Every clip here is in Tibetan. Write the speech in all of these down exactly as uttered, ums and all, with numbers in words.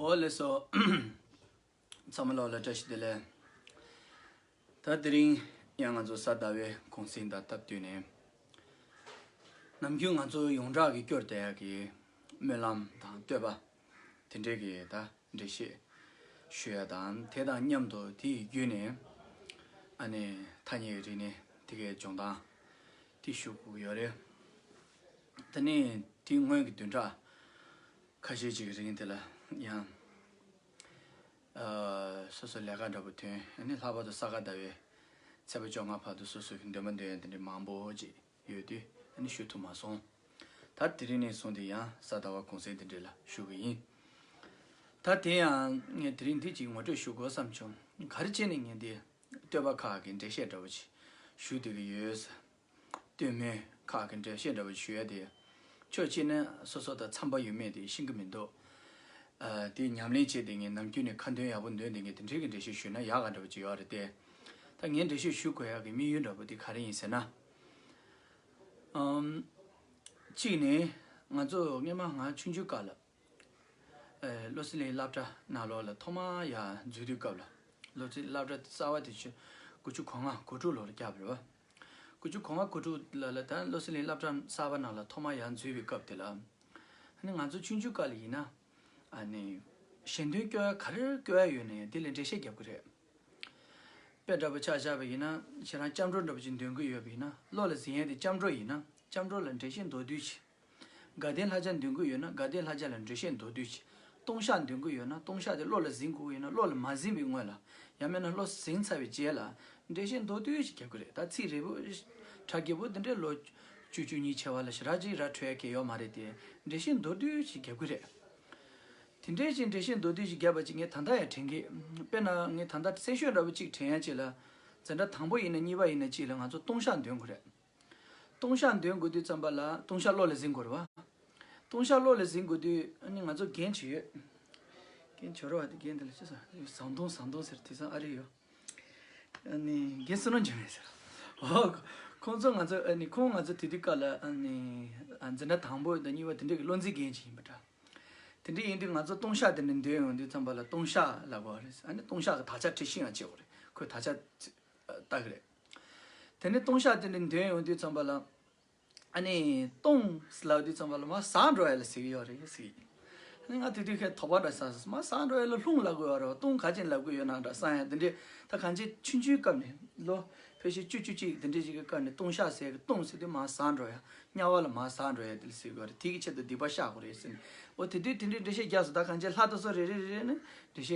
འོ་ལགས་སོ། ཚང་མ་ལོག་ལ་བཀྲ་ཤིས་བདེ་ལེགས། ད་དེ་རིང་ཡང་ང་ཚོ་གཟའ་ཟླ་བའི་གུང་གསེང་དང་སྟབས་བསྟུན་ནས། ནམ་རྒྱུན་ང་ཚོ་ཡོངས་གྲགས་ཀྱི་སྐྱོར་བསྡད་ཡག་གི་སྨོན་ལམ་དང་བསྟོད་པ་དེ་འདྲས་ཀྱི་ད་འགྲེལ་བཤད་ཞུ་ཡ་དང་། དེ་དང་མཉམ་དུ་དེ་ཡི་བརྒྱུད་ནས་ཨ་ནི་ཐ་སྙད་ཀྱི་རིག་གནས་དེ་གའི་སྦྱོང་སྟངས་དེ་ཞུ་དགོས་ཀྱི་ཡོད་རེད། དེ་ནས་དེ་སྔོན་གྱི་བདུན་ཕྲག་ཁ་ཤས་ཅིག་གི་རིང་དེ་ལ་ཡང་ཨ་སོ་སོ་ལས་ཀ་འདྲ་པོ་ཐོན། ཨ་ནི་ལྷག་པར་དུ་ས་ག་ཟླ་བའི་ཚེས་པ་བཅོ་ལྔ་བར་དུ་སོ་སོ་གི་འདོན་པ་འདོན་ཡ་དེ་འདྲ་མང་པོ་ཅིག་ཡོད་དུས། ཨ་ནི་ཞུ་ཐུབ་མ་སོང་། ད་དེ་རིང་ནས་བཟུང་སྟེ་ཡང་གཟའ་ཟླ་བ་གུང་གསེང་དེ་འདྲ་ལ་ཞུ་གི་ཡིན། ད་དེ་ཡང་ངས་དེ་རིང་འདི་ཅིག་ངོ་སྤྲོད་ཞུ་དགོས་བསམ་བྱུང་། ག་རེ་བྱས་ནས་ངས་འདི་བསྟོད་པ་ཁག་གི་འགྲེལ་བཤད་འདྲ་པོ་ཅིག་ཞུ་བསྡད་ཀྱི་ཡོད་ཟེར། བསྟོད་སྨོན་ཁག་གི་འགྲེལ་བཤད་འདྲ་པོ་ཞུ་ཡ་དེ། ཕྱོགས་གཅིག་ནས་སོ་སོ་དང་འཚམས་པ་ཡོད་མེད་དེ་ཤེས་ཀྱི་མི་འདུག་ཨ་དེ་ཉམས་ལེན་བྱས་ཏེ་ངས་ནམ་རྒྱུན་ནས་ཁ་འདོན་ཡག་པོ་འདོན་བསྡད་མཁན་དེ་འདྲའི་གི་འགྲེལ་བཤད་ཞུས་ན་ཡག་ག་འདྲ་པོ་ཅིག་ཡོད་རེད་དེ། ད་ངས་འགྲེལ་བཤད་ཞུ་དགོས་ཡག་གི་དམིགས་ཡུལ་འདྲ་པོ་དེ་ག་རེ་ཡིན་ཟེར་ན། ཨམ། གཅིག་ནས་ང་ཚོ་སྔོན་མ་ང་ཆུང་ཆུང་སྐབས་ལ། ཨེ་བློ་གསལ་གླིང་སློབ་གྲྭ་ནང་ལོགས་ལ་ཐོག་མར་ཡར་འཛུལ་དུས་སྐབས་ལ། བློ་གསལ་གླིང་སློབ་གྲྭ་གསར་པ་དེ་ཆུ་དགུ་བཅུ་གོ་ལྔ་གོ་དྲུག་ལོར་བརྒྱབ་པ་རེད་པ། དགུ་བཅུ་གོ་ལྔ་གོ་དྲུག་ལ་ལ་ད་བློ་གསལ་གླིང་སློབ་གྲྭ་གསར་པ་ནང་ལ་ཐོག་མར་ཡར་འཛུལ་བའི་སྐབས་དེ་ལ། ཨ་ནི་ང་ཚོ་ཆུང་ཆུང་སྐབས་ལ་ཡིན་ན། ཨ་ནི་ཞལ་འདོན་སྐྱོར་ཡ་ག་རེ་སྐྱོར་ཡ་ཡོད་ན་ཡང་དེ་ལ་འགྲེལ་བཤད་རྒྱབ་ཀྱི་རེད། དཔེ་འདྲ་པོ་ཆ་བཞག་པ་ཡིན་ན། ཁྱེད་རང་སྐྱབས་འགྲོ་འདྲ་པོ་ཅིག་འདོན་གྱི་ཡོད་པ་ཡིན་ན། བློ་ལ་ཟིན་ཡ་དེ་སྐྱབས་འགྲོ་ཡིན་ན། སྐྱབས་འགྲོ་ལ་འགྲེལ་བཤད་མདོར་བསྡུས་ཤིག་དགའ་ལྡན་ལྷ་བརྒྱ་འདོན་གྱི་ཡོད་ན། དགའ་ལྡན་ལྷ་བརྒྱ་ལ་འགྲེལ་བཤད་མདོར་བསྡུས་ཤིག་ལྟུང་བཤགས་འདོན་གྱི་ཡོད་ན། ལྟུང་བཤགས་དེ་བློ་ལ་ཟིན་དགོས་ཀྱི་ཡོད་ན། བློ་ལ་མ་ཟིན་པའི་སྔོན་ལ། ཡང་མིན་ན་བློ་ཟིན་ཚར་བའི་རྗེས་ལ། འགྲེལ་བཤད་མདོར་བསྡུས་ཤིག་རྒྱབ་ཀྱི་རེད། ད་ཚིག་རིང་པོ་གྲ་རྒྱས་པོ་དེ་འདྲའི་ལོ་བཅུ་བཅུ་གཉིས་བྱས་པ་ལ་ཞེ་དྲག་ཅིག་ར་འཕྲོད་ཡ་གང་ཡོད་མ་རེད་དེ། འགྲེལ་བཤད་མདོར་བསྡུས་ཤིག་རྒྱབ་ཀྱི་རེད། དེ་འདྲའི་ཅིག་འགྲེལ་བཤད་མདོར་བསྡུས་ཤིག་བརྒྱབ་པ་ཅིག་ངས་ད་ལྟ་ཡང་དྲན་གི། དཔེར་ན་ངས་ད་ལྟ་གསལ་ཤོས་འདྲ་པོ་གཅིག་དྲན་ཡ་ཅིག་ལ། འཛིན་གྲྭ་དང་པོ་ཡིན་ན་གཉིས་པ་ཡིན་ན་གཅིག་ལ་ང་ཚོ་ལྟུང་བཤགས་འདོན་དགོས་རེད། ལྟུང་བཤགས་འདོན་དགོས་དུས་ཙམ་པ་ལ་ལྟུང་བཤགས་བློ་ལ་ཟིན་དགོས་རེད་པ། ལྟུང་བཤགས་བློ་ལ་ཟིན་དགོས་དུས་ཨ་ནི་ང་ཚོ་རྒན་ཅིག་ཡོད། རྒན་ཇོ་རུ་བ་དེ། རྒན་དེ་ལ་ཅི་ཟེར། ཟམ་གདོང་། ཟམ་གདོང་ཟེར། དེང་སང་ཨ་རི་ཡོད། ཨ་ནི་རྒན་བསོད་ནམས་འབྱུང་གནས་ཟེར། འོ། ཁོང་ཚོ་ང་ཚོ་ཨ་ནི་ཁོང་ང་ཚོ་དེ་དུས་སྐབས་ལ་ཨ་ནི་ཨ་འཛིན་གྲྭ་དང་པོ་དང་གཉིས་པ་དེ་འདྲ་གི་བློ་འཛིན་རྒན་ཅིག་ཡིན་པ་འདྲ། དེ་འདྲ་ཡིན་དུས་ང་ཚོ་ལྟུང་བཤགས་དེ་འདྲ་འདོན་ཡོང་དུས་ཙམ་པ་ལ་ལྟུང་བཤགས་ལབ་དགོས་རེད། ཨ་ནི་ལྟུང་བཤགས་ཀྱི་དག་ཆ་འབྲི་ཤེས་ཡང་བྱེད་དགོས་རེད། ཁོས་དག་ཆ་ལྟ་གི་རེད། དེ་ནས་ལྟུང་བཤགས་དེ་འདྲ་འདོན་ཡོང་དུས་ཙམ་པ་ལ། ཨ་ནི་ལྟུང་ཟེར་ལབ་དུས་ཙམ་པ་ལ་མར་ཟག་འགྲོ་ཡ་ལ་ཟེར་གྱི་ཡོད་རེད་ཟེར་གྱི། ཨ་ནི་ང་དེ་དུས་ཁོས་དོགས་པ་འདྲ་ཟ་སོང་། མར་ཟག་འགྲོ་ཡ་ལ་ལྷུང་ལབ་དགོས་ཡོད་རེད་པ། ལྟུང་ག་ཅིག་ལབ་དགོས་ཡོད་ན་འདྲ་བསམ་ཡ་དེ་འདྲས། ད་གང་ཅི་ཆུང་ཆུང་སྐབས་ནས། ལོ་ཕལ་ཆེར་བཅུ་བཅུ་གཅིག་དེ་འདྲས་ཅིག་གི་སྐབས་ནས་ལྟུང་བཤགས་ཟེར་གི། ལྟུང་ཟེར་དུས་མར་ཟག་འགྲོ་ཡ། དམྱལ་བ་ལ་མར་ཟག་འགྲོ་ཡ་དེ་ལ་ཟེར་གྱི་ཡོད་རེད། དེ་གི་ཆེད་དུ་སྡིག་པ་བཤགས་དགོས་རེད་ཟེར་ནས། འོ་དེ་དུས་དེ་འདྲས་འགྲེལ་བཤད་རྒྱབ་སོང་། ད་གང་ཅི་ལྷ་དེ་ཚོ་རེ་རེ་རེ་རེ་ནས་འགྲེལ་བཤད་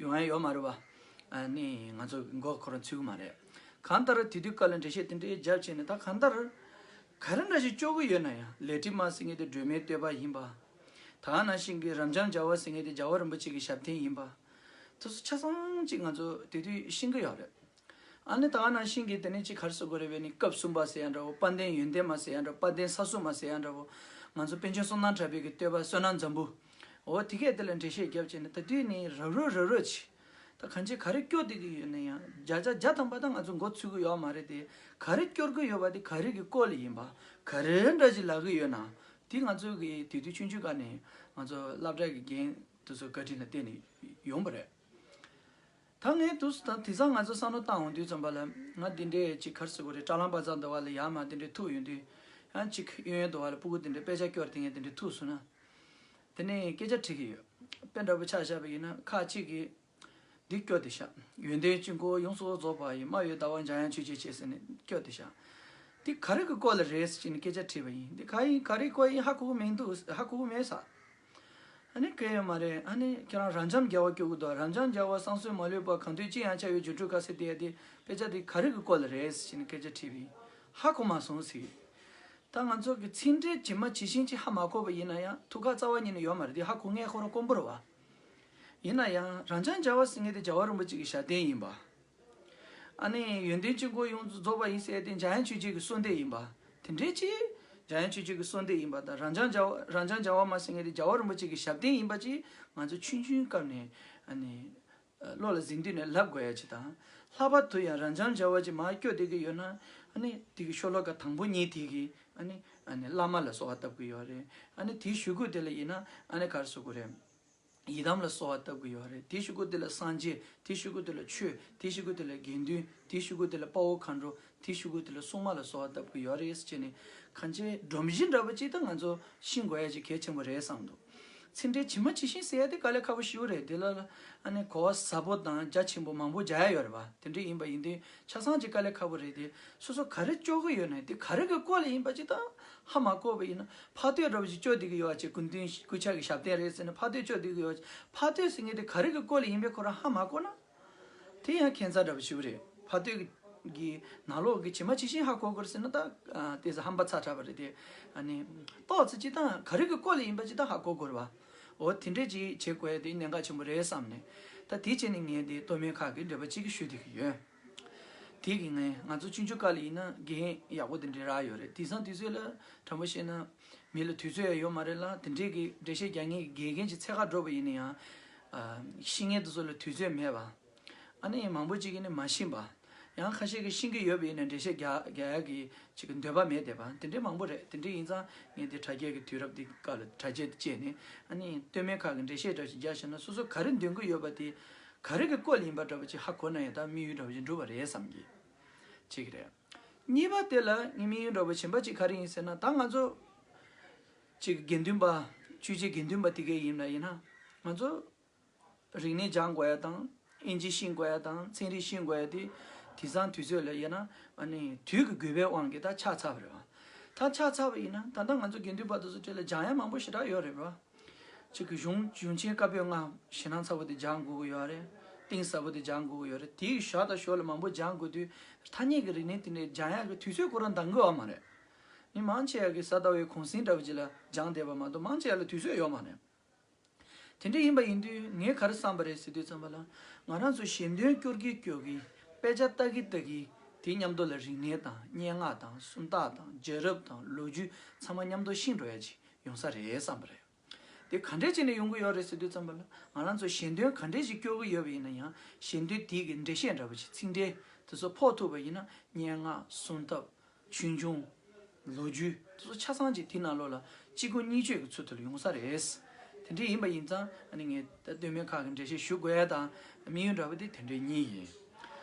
ཡོང་ཡ་ཡོད་མ་རེད་པ། ཨ་ནི་ང་ཚོ་མགོ་ཁོ་རང་ཚུད་ཀྱི་མ་རེད། གང་ལྟར་དེ་དུས་སྐབས་ལ་འགྲེལ་བཤད་དེ་འདྲའི་རྒྱབ་བྱས་ནས། ད་གང་ལྟར་ག་རེ་འདྲ་ཞིག་སྐྱོར་གྱི་ཡོད་ན་ཡང་། ལས་གྲིབ་མ་ཟེར་མཁན་དེ་སྒྲོལ་མའི་བསྟོད་པ་ཡིན་པ། ད་ག་ནང་བཞིན་གྱི་རབ་འབྱམས་རྒྱལ་བ་ཟེར་མཁན་དེ་རྒྱལ་བ་རིན་པོ་ཆེ་གི་ཞབས་བརྟན་ཡིན་པ། དེ་ཚོ་ཆ་ཚང་ཅིག་ང་ཚོ་དེ་དུས་ཤེས་ཀྱི་ཡོད་རེད། ཨ་ནི་ད་ག་ནང་བཞིན་གྱི་དེ་ནས་ཅིག་ག་རེ་ཟེར་དགོས་རེད་པས་ནི། སྐབས་གསུམ་པ་ཟེར་ཡ་འདྲ་བོ། དཔལ་ལྡན་ཡོན་ཏན་མ་ཟེར་ཡ་འདྲ་བོ། དཔལ་ལྡན་ས་གསུམ་མ་ཟེར་ཡ་འདྲ་བོ། ང་ཚོ་པཎ་ཆེན་བསོད་ནམས་གྲགས་པའི་གི་བསྟོད་པ་བསོད་ནམས་འཛམ་བུ། འོ་དེ་གས་དེ་ལ་འགྲེལ་བཤད་རྒྱབ་བྱས་ནས། ད་དུས་ནི་རབ་རོབ་རབ་རོབ་ཅིག་ད་གང་ཅི་ག་རེ་སྐྱོར་བསྡད་ཀྱི་ཡོད་ན་ཡང་། བརྒྱ་ཆ་བརྒྱ་ཐམ་པ་ད་ང་ཚོ་མགོ་ཚོད་ཀྱི་ཡོད་མ་རེད་དེ། ག་རེ་སྐྱོར་གྱི་ཡོད་པ་དེ་ག་རེ་གི་སྐོར་ལ་ཡིན་པ། ག་རེ་འདྲ་ཞིག་ལབ་ཀྱི་ཡོད་ན། དེ་ང་ཚོ་གི་དེ་དུས་ཆུང་ཆུང་སྒང་ནས་ང་ཚོ་སློབ་གྲྭ་གི་རྒན་དེ་ཚོ་བཀའ་དྲིན་ལ་བརྟེན་ནས་ཡོང་བ་རེད། ད་ངས་དུས་སུ་ད་དེང་སང་ང་ཚོ་བསམ་བློ་བཏང་འོང་དུས་ཙམ་པ་ལ། ང་འདི་འདྲའི་ཅིག་ག་རེ་ཟེར་དགོས་རེད། དྲ་ལམ་པ་ཚོ་འདི་བ་ལ་ཡར་མར་འདི་འདྲའི་ཐུག་ཡོང་དུས། ཡང་ཅིག་གཡས་གཡོན་འདི་བ་ལ་སྤུ་གུ་འདི་འདྲའི་དཔེ་ཆ་སྐྱོར་དེ་ངས་འདི་འདྲའི་ཐུག་སོང་ན། དེ་ནས་སྐད་ཆ་དྲི་གི་ཡོད། དཔེ་འདྲ་པོ་ཆ་བཞག་པ་ཡིན་ན། ཁ་ཅིག་གིས་འདི་སྐྱོར་བསྡད་ཤག་ཡོན་ཏན་ཅན་ཀུན་ཡོངས་སུ་རྫོགས་པ་ཡི། སྨྲ་བའི་ཟླ་བ་འཇམ་དབྱངས་ཆོས་ཀྱི་སྐྱེས་ཟེར་ནས་སྐྱོར་བསྡད་ཤག་འདི་ག་རེ་གི་སྐོར་ལ་རེད་ཟེར་ནས་སྐད་ཆ་དྲིས་པ་ཡིན། འདི་ག་ཡིན། ག་རེའི་སྐོར་ཡིན། ཧ་གོ་གི་མི་འདུག་ཧ་གོ་གི་མེད་ཟེར། ཨ་ནི་གལ་ཡོད་མ་རེད། ཨ་ནི་ཁྱེད་རང་རབ་འབྱམས་རྒྱལ་བ་སྐྱོར་གི་འདུག་རབ་འབྱམས་རྒྱལ་བ་བསང་གསོལ་མ་ལུས་པ། གང་འདུལ་ཅི་ཡང་འཆར་བའི་སྒྱུ་འཕྲུལ་དཀར་ཟེར་དེ། དེ་དཔེ་ཆ་དེ་ག་རེ་གི་སྐོར་ལ་རེད་ཟེར་ནས་སྐད་ཆ་དྲིས་པ་ཡིན། ཧ་གོ་མ་སོང་ཟེར། ད་ང་ཚོ་གི་ཚིག་འགྲེལ་ཇི་མ་ཇི་བཞིན་ཅིག་ཧ་མ་གོ་བ་ཡིན་ན་ཡང་། ཐུགས་ཁ་རྩ་བ་ཉིད་ནས་ཡོད་མ་རེད། དེ་ཧ་གོ་མཁན་ཁོ་རང་དཀོན་པོ་རེད་བ། ཡིན་ན་ཡང་རབ་འབྱམས་རྒྱལ་བ་ཟེར་མཁན་དེ་རྒྱལ་བ་རིན་པོ་ཆེ་གི་ཞབས་བརྟན་ཡིན་པ། ཨ་ནི་ཡོན་ཏན་ཅན་ཀུན་ཡོངས་སུ་རྫོགས་པ་ཡི་ཟེར་དེ་འཇམ་དབྱངས་ཆོས་རྗེ་གི་གསོལ་འདེབས་ཡིན་པ། དེ་འདྲའི་ཅིག་འཇམ་དབྱངས་ཆོས་རྗེ་གི་གསོལ་འདེབས་ཡིན་པ་དང་། རབ་འབྱམས་རྒྱལ་བ། རབ་འབྱམས་རྒྱལ་བ་མ་ཟེར་མཁན་དེ་རྒྱལ་བ་རིན་པོ་ཆེ་གི་ཞབས་བརྟན་ཡིན་པ་ཅིག་ང་ཚོ་ཆུང་ཆུང་སྐབས་ནས་ཨ་ནི་བློ་ལ་ཟིན་དུས་ནས་ལབ་དགོས་ཡ་ཅིག་དང་། ལྷག་པར་དུ་ཡང་རབ་འབྱམས་རྒྱལ་བ་ཅིག་མར་སྐྱོར་བསྡད་ཀྱི་ཡོད་ན། ཨ་ནི་དེ་གི་ཤོ་ལོ་ཀ་དང་པོ་གཉིས་དེ་གི་ཨ་ནི་ཨ་ནི་བླ་མ་ལ་གསོལ་བ་བཏབ་ཀྱི་ཡོད་རེད། ཨ་ནི་དེའི་གཞུག་གུ་དེ་ལ་ཡིན་ན་ཨ་ནི་ག་རེ་ཟེར་དགོས་རེད། ཡི་དམ་ལ་གསོལ་བ་བཏབ་ཀྱི་ཡོད་རེད། དེའི་གཞུག་གུ་དེ་ལ་སངས་རྒྱས། དེའི་གཞུག་གུ་དེ་ལ་ཆོས། དེའི་གཞུག་གུ་དེ་ལ་དགེ་འདུན། དེའི་གཞུག་གུ་དེ་ལ་དཔའ་བོ་མཁའ་འགྲོ། དེའི་གཞུག་གུ་དེ་ལ་སྲུང་མ་ལ་གསོལ་བ་བཏབ་ཀྱི་ཡོད་རེད་ཟེར་བྱས་ནས། གང་ཅི་སྒྲོམ་གཞི་འདྲ་པོ་ཅིག་ད་ང་ཚོ་ཤེས་དགོས་ཡ་ཅིག་གལ་ཆེན་པོ་རེད་བསམ་འདུག། ཚིག་འགྲེལ་ཇི་མ་ཇི་བཞིན་ཟེར་ཡ་དེ་དཀའ་ལས་ཁག་པོ་ཞིག་རེད། དེ་ལ་ཨ་ནི་གོ་བ་ཟབ་པོ་དང་རྒྱ་ཆེན་པོ་མང་པོ་རྒྱག་ཡ་ཡོད་རེད་པ། དེ་འདྲ་ཡིན་པ་ཡིན་དུས་ཆ་ཚང་ཅིག་དཀའ་ལས་ཁག་པོ་རེད་དེ། སོ་སོ་ག་རེ་སྐྱོར་གི་ཡོད་ན། དེ་ག་རེ་གི་སྐོར་ལ་ཡིན་པ་ཅིག་ད་ཧ་མ་གོ་བ་ཡིན་ན། ཕ་དོད་འདྲ་པོ་ཅིག་སྐྱོར་བསྡད་ཀྱི་ཡོད་པ་ཅིག། སྐུ་མདུན་སྐུ་ཕྱྭ་གི་ཞབས་བརྟན་རེད་ཟེར་ནས་ཕ་དོད་སྐྱོར་བསྡད་ཀྱི་ཡོད་པ་ཅིག། ཕ་དོད་ཟེར་མཁན་དེ་ག་རེ་གི་སྐོར་ལ་ཡིན་པའི་ཁོ་རང་ཧ་མ་གོ་ན། དེ་ཡང་ཁྱད་མཚར་འདྲ་པོ་ཞིག་རེད། ཕ་དོད་ཀྱི་ནང་ལོགས་ཀྱི་ཇི་མ་ཇི་བཞིན་ཧ་གོ་དགོས་ཟེར་ན་ད་ཨ་དེ་ཚོ་ཧམ་པ་ཚ་དྲགས་པ་རེད་དེ། ཨ་ནི་ཏོག་ཙམ་ཅིག་ད་ག་རེ་གི་སྐོར་ལ་ཡིན་པ་ཅིག་ད་ཧ་གོ་དགོས་རེད་པ། འོ་དེ་འདྲས་ཅིག་བྱེད་དགོས་ཡ་དེ་གནད་འགག་ཆེན་པོ་རེད་བསམ་ནས། ད་དེ་བྱས་ནས་ངས་དེ་སྟོད་སྨད་ཁག་གི་འགྲེལ་པ་གཅིག་གི་ཞུས་བསྡད་ཀྱི་ཡོད། དེ་གི་ངས་ང་ཚོ་ཆུང་ཆུང་སྐབས་ལ་ཡིན་ན་དགེ་རྒན་ཡག་པོ་དེ་འདྲས་རག་ཡོད་རེད། དེང་སང་དུས་ཚོད་ལ་དྲང་པོ་བཤད་ན་མི་ལ་དུས་ཚོད་ཡང་ཡོད་མ་རེད་ལ། དེ་འདྲས་ཀྱི་འགྲེལ་བཤད་རྒྱག་མཁན་གྱི་དགེ་རྒན་ཅིག་འཚོལ་ག་འགྲོ་བ་ཡིན་ན་ཡང་ཨ་ཤེས་མཁན་དེ་ཚོ་ལ་དུས་ཚོད་མེད་པ། ཨ་ནི་མང་པོ་ཅིག་གིས་ནི་མ་ཤེས་པ། ཡང་ཁ་ཤས་ཀྱིས་ཤེས་ཀྱི་ཡོད་པ་ཡིན་ན་འགྲེལ་བཤད་རྒྱག་རྒྱག་ཡག་གི་ཅིག་གི་འདོད་པ་མེད་བསྡད་པ། དེ་འདྲས་མང་པོ་རེད། དེ་འདྲས་ཡིན་ཙང་ངས་དེ་དྲ་རྒྱའི་གི་དུས་རབས་འདི་སྐབས་ལ་དྲ་རྒྱ་དེ་སྤྱད་ནས་ཨ་ནི་སྟོད་སྨད་ཁག་གི་འགྲེལ་བཤད་འདྲ་ཞིག་རྒྱག་བཞག་ན་སོ་སོ་ག་རེ་འདོན་གྱི་ཡོད་པ་དེ་ག་རེ་གི་སྐོར་ལ་ཡིན་པ་འདྲ་པོ་ཅིག་ཧ་གོ་ན་ཡང་ད་དམིགས་ཡུལ་འདྲ་པོ་ཅིག་འགྲུབ་པ་རེད་བསམ་གི་བྱེད་ཀྱི་རེད། གཉིས་པ་དེ་ལ་ངའི་དམིགས་ཡུལ་འདྲ་པོ་གཞན་པ་ཅིག་ག་རེ་ཡིན་ཟེར་ན། ད་ང་ཚོ་ཅིག་དགེ་འདུན་པ་ཆོས་བྱེད་དགེ་འདུན་པ་དེ་གས་ཡིན་ན་ཡིན་ན་ང་ཚོ་རིག་གནས་སྦྱང་དགོས་ཡ་དང་། ཨིན་ཇི་ཤེས་དགོས་ཡ་དང་། ཚན་རིག་ཤེས་དགོས་ཡ་དེ་དེང་སང་དུས་ཚོད་ལ་ཡིན་ན་ཨ་ནི་དུས་ཀྱི་དགོས་པའི་དབང་གིས་ད་ཆགས་ཚར་བ་རེད་བ། ད་ཆགས་ཚར་བ་ཡིན་ན་ད་ལྟ་ང་ཚོ་དགེ་འདུན་པ་དེ་ཚོ་གྲས་ལ་སྦྱང་ཡ་མང་པོ་ཞེ་དྲག་ཡོད་རེད་བ། གཅིག་གི་གཞུང་གཞུང་ཆེན་བཀའ་པོད་ལྔ་ཞེད་སྣང་ཚ་པོ་དེ་སྦྱང་དགོས་ཀྱི་ཡོད་རེད། གཏིང་ཟབ་པོ་དེ་སྦྱང་དགོས་ཀྱི་ཡོད་རེད། དེའི་ཞོར་དང་ཞོར་ལ་མང་པོ་སྦྱང་དགོས་དུས་ཐ་སྙད་ཀྱི་རིག་གནས་དེ་འདྲའི་སྦྱང་ཡག་གི་དུས་ཚོད་ཁོ་རང་འདང་གི་ཡོད་མ་རེད། མི་མང་ཆེ་བ་གིས་གཟའ་ཟླ་བའི་གུང་སེང་འདྲ་བོ་ཅིག་ལ་སྦྱང་བསྡད་པ་མ་གཏོགས་མང་ཆེ་བ་ལ་དུས་ཚོད་ཡོད་མ་རེད། དེ་འདྲ་ཡིན་པ་ཡིན་དུས་ངས་ག་རེ་བསམ་པ་རེད་ཟེར་དུས་ཙམ་པ་ལ། ང་རང་ཚོ་ཞལ་འདོན་སྐྱོར་གི་སྐྱོར་གི། དཔེ་ཆ་ལྟ་གི་ལྟ་གི། དེའི་མཉམ་དུ་ལ་རིག་གནས་དང་སྙན་ངག་དང་སུམ་རྟགས་དང་རྒྱལ་རབས་དང་ལོ་རྒྱུས་ཚང་མ་མཉམ་དུ་ཤེས་འགྲོ་ཡ་ཅིག་ཡོང་ས་རེད་བསམ་པ་རེད། དེ་ག་འདྲས་བྱས་ནས་ཡོང་གི་ཡོད་རེད་ཟེར་དུས་ཙམ་པ་ལ། ང་རང་ཚོ་ཞལ་འདོན་ག་འདྲས་ཞིག་སྐྱོར་གི་ཡོད་པ་ཡིན་ན་ཡང་ཞལ་འདོན་དེའི་གི་འགྲེལ་བཤད་འདྲ་བོ་ཞིག་ཚིག་འགྲེལ་དེ་ཚོ་ཕོག་ཐུབ་པ་ཡིན་ན་སྙན་ངག་སུམ་རྟགས། ཆོས་འབྱུང་། ལོ་རྒྱུས་དེ་ཚོ་ཆ་ཚང་ཅིག་དེའི་ནང་ལོགས་ལ་གཅིག་པོ་གཉིས་བརྗོད་ཀྱི་ཚུལ་དུ་ལ་ཡོང་ས་རེད། དེ་འདྲ་ཡིན་པ་ཡིན་ཙང་ཨ་ནི་ངས་ད་སྟོད་སྨད་ཁག་གི་འགྲེལ་བཤད་ཞུ་དགོས་ཡ་དང་དམིགས་ཡུལ་འདྲ་པོ་དེ་དེ་འདྲ་གཉིས་ཡིན།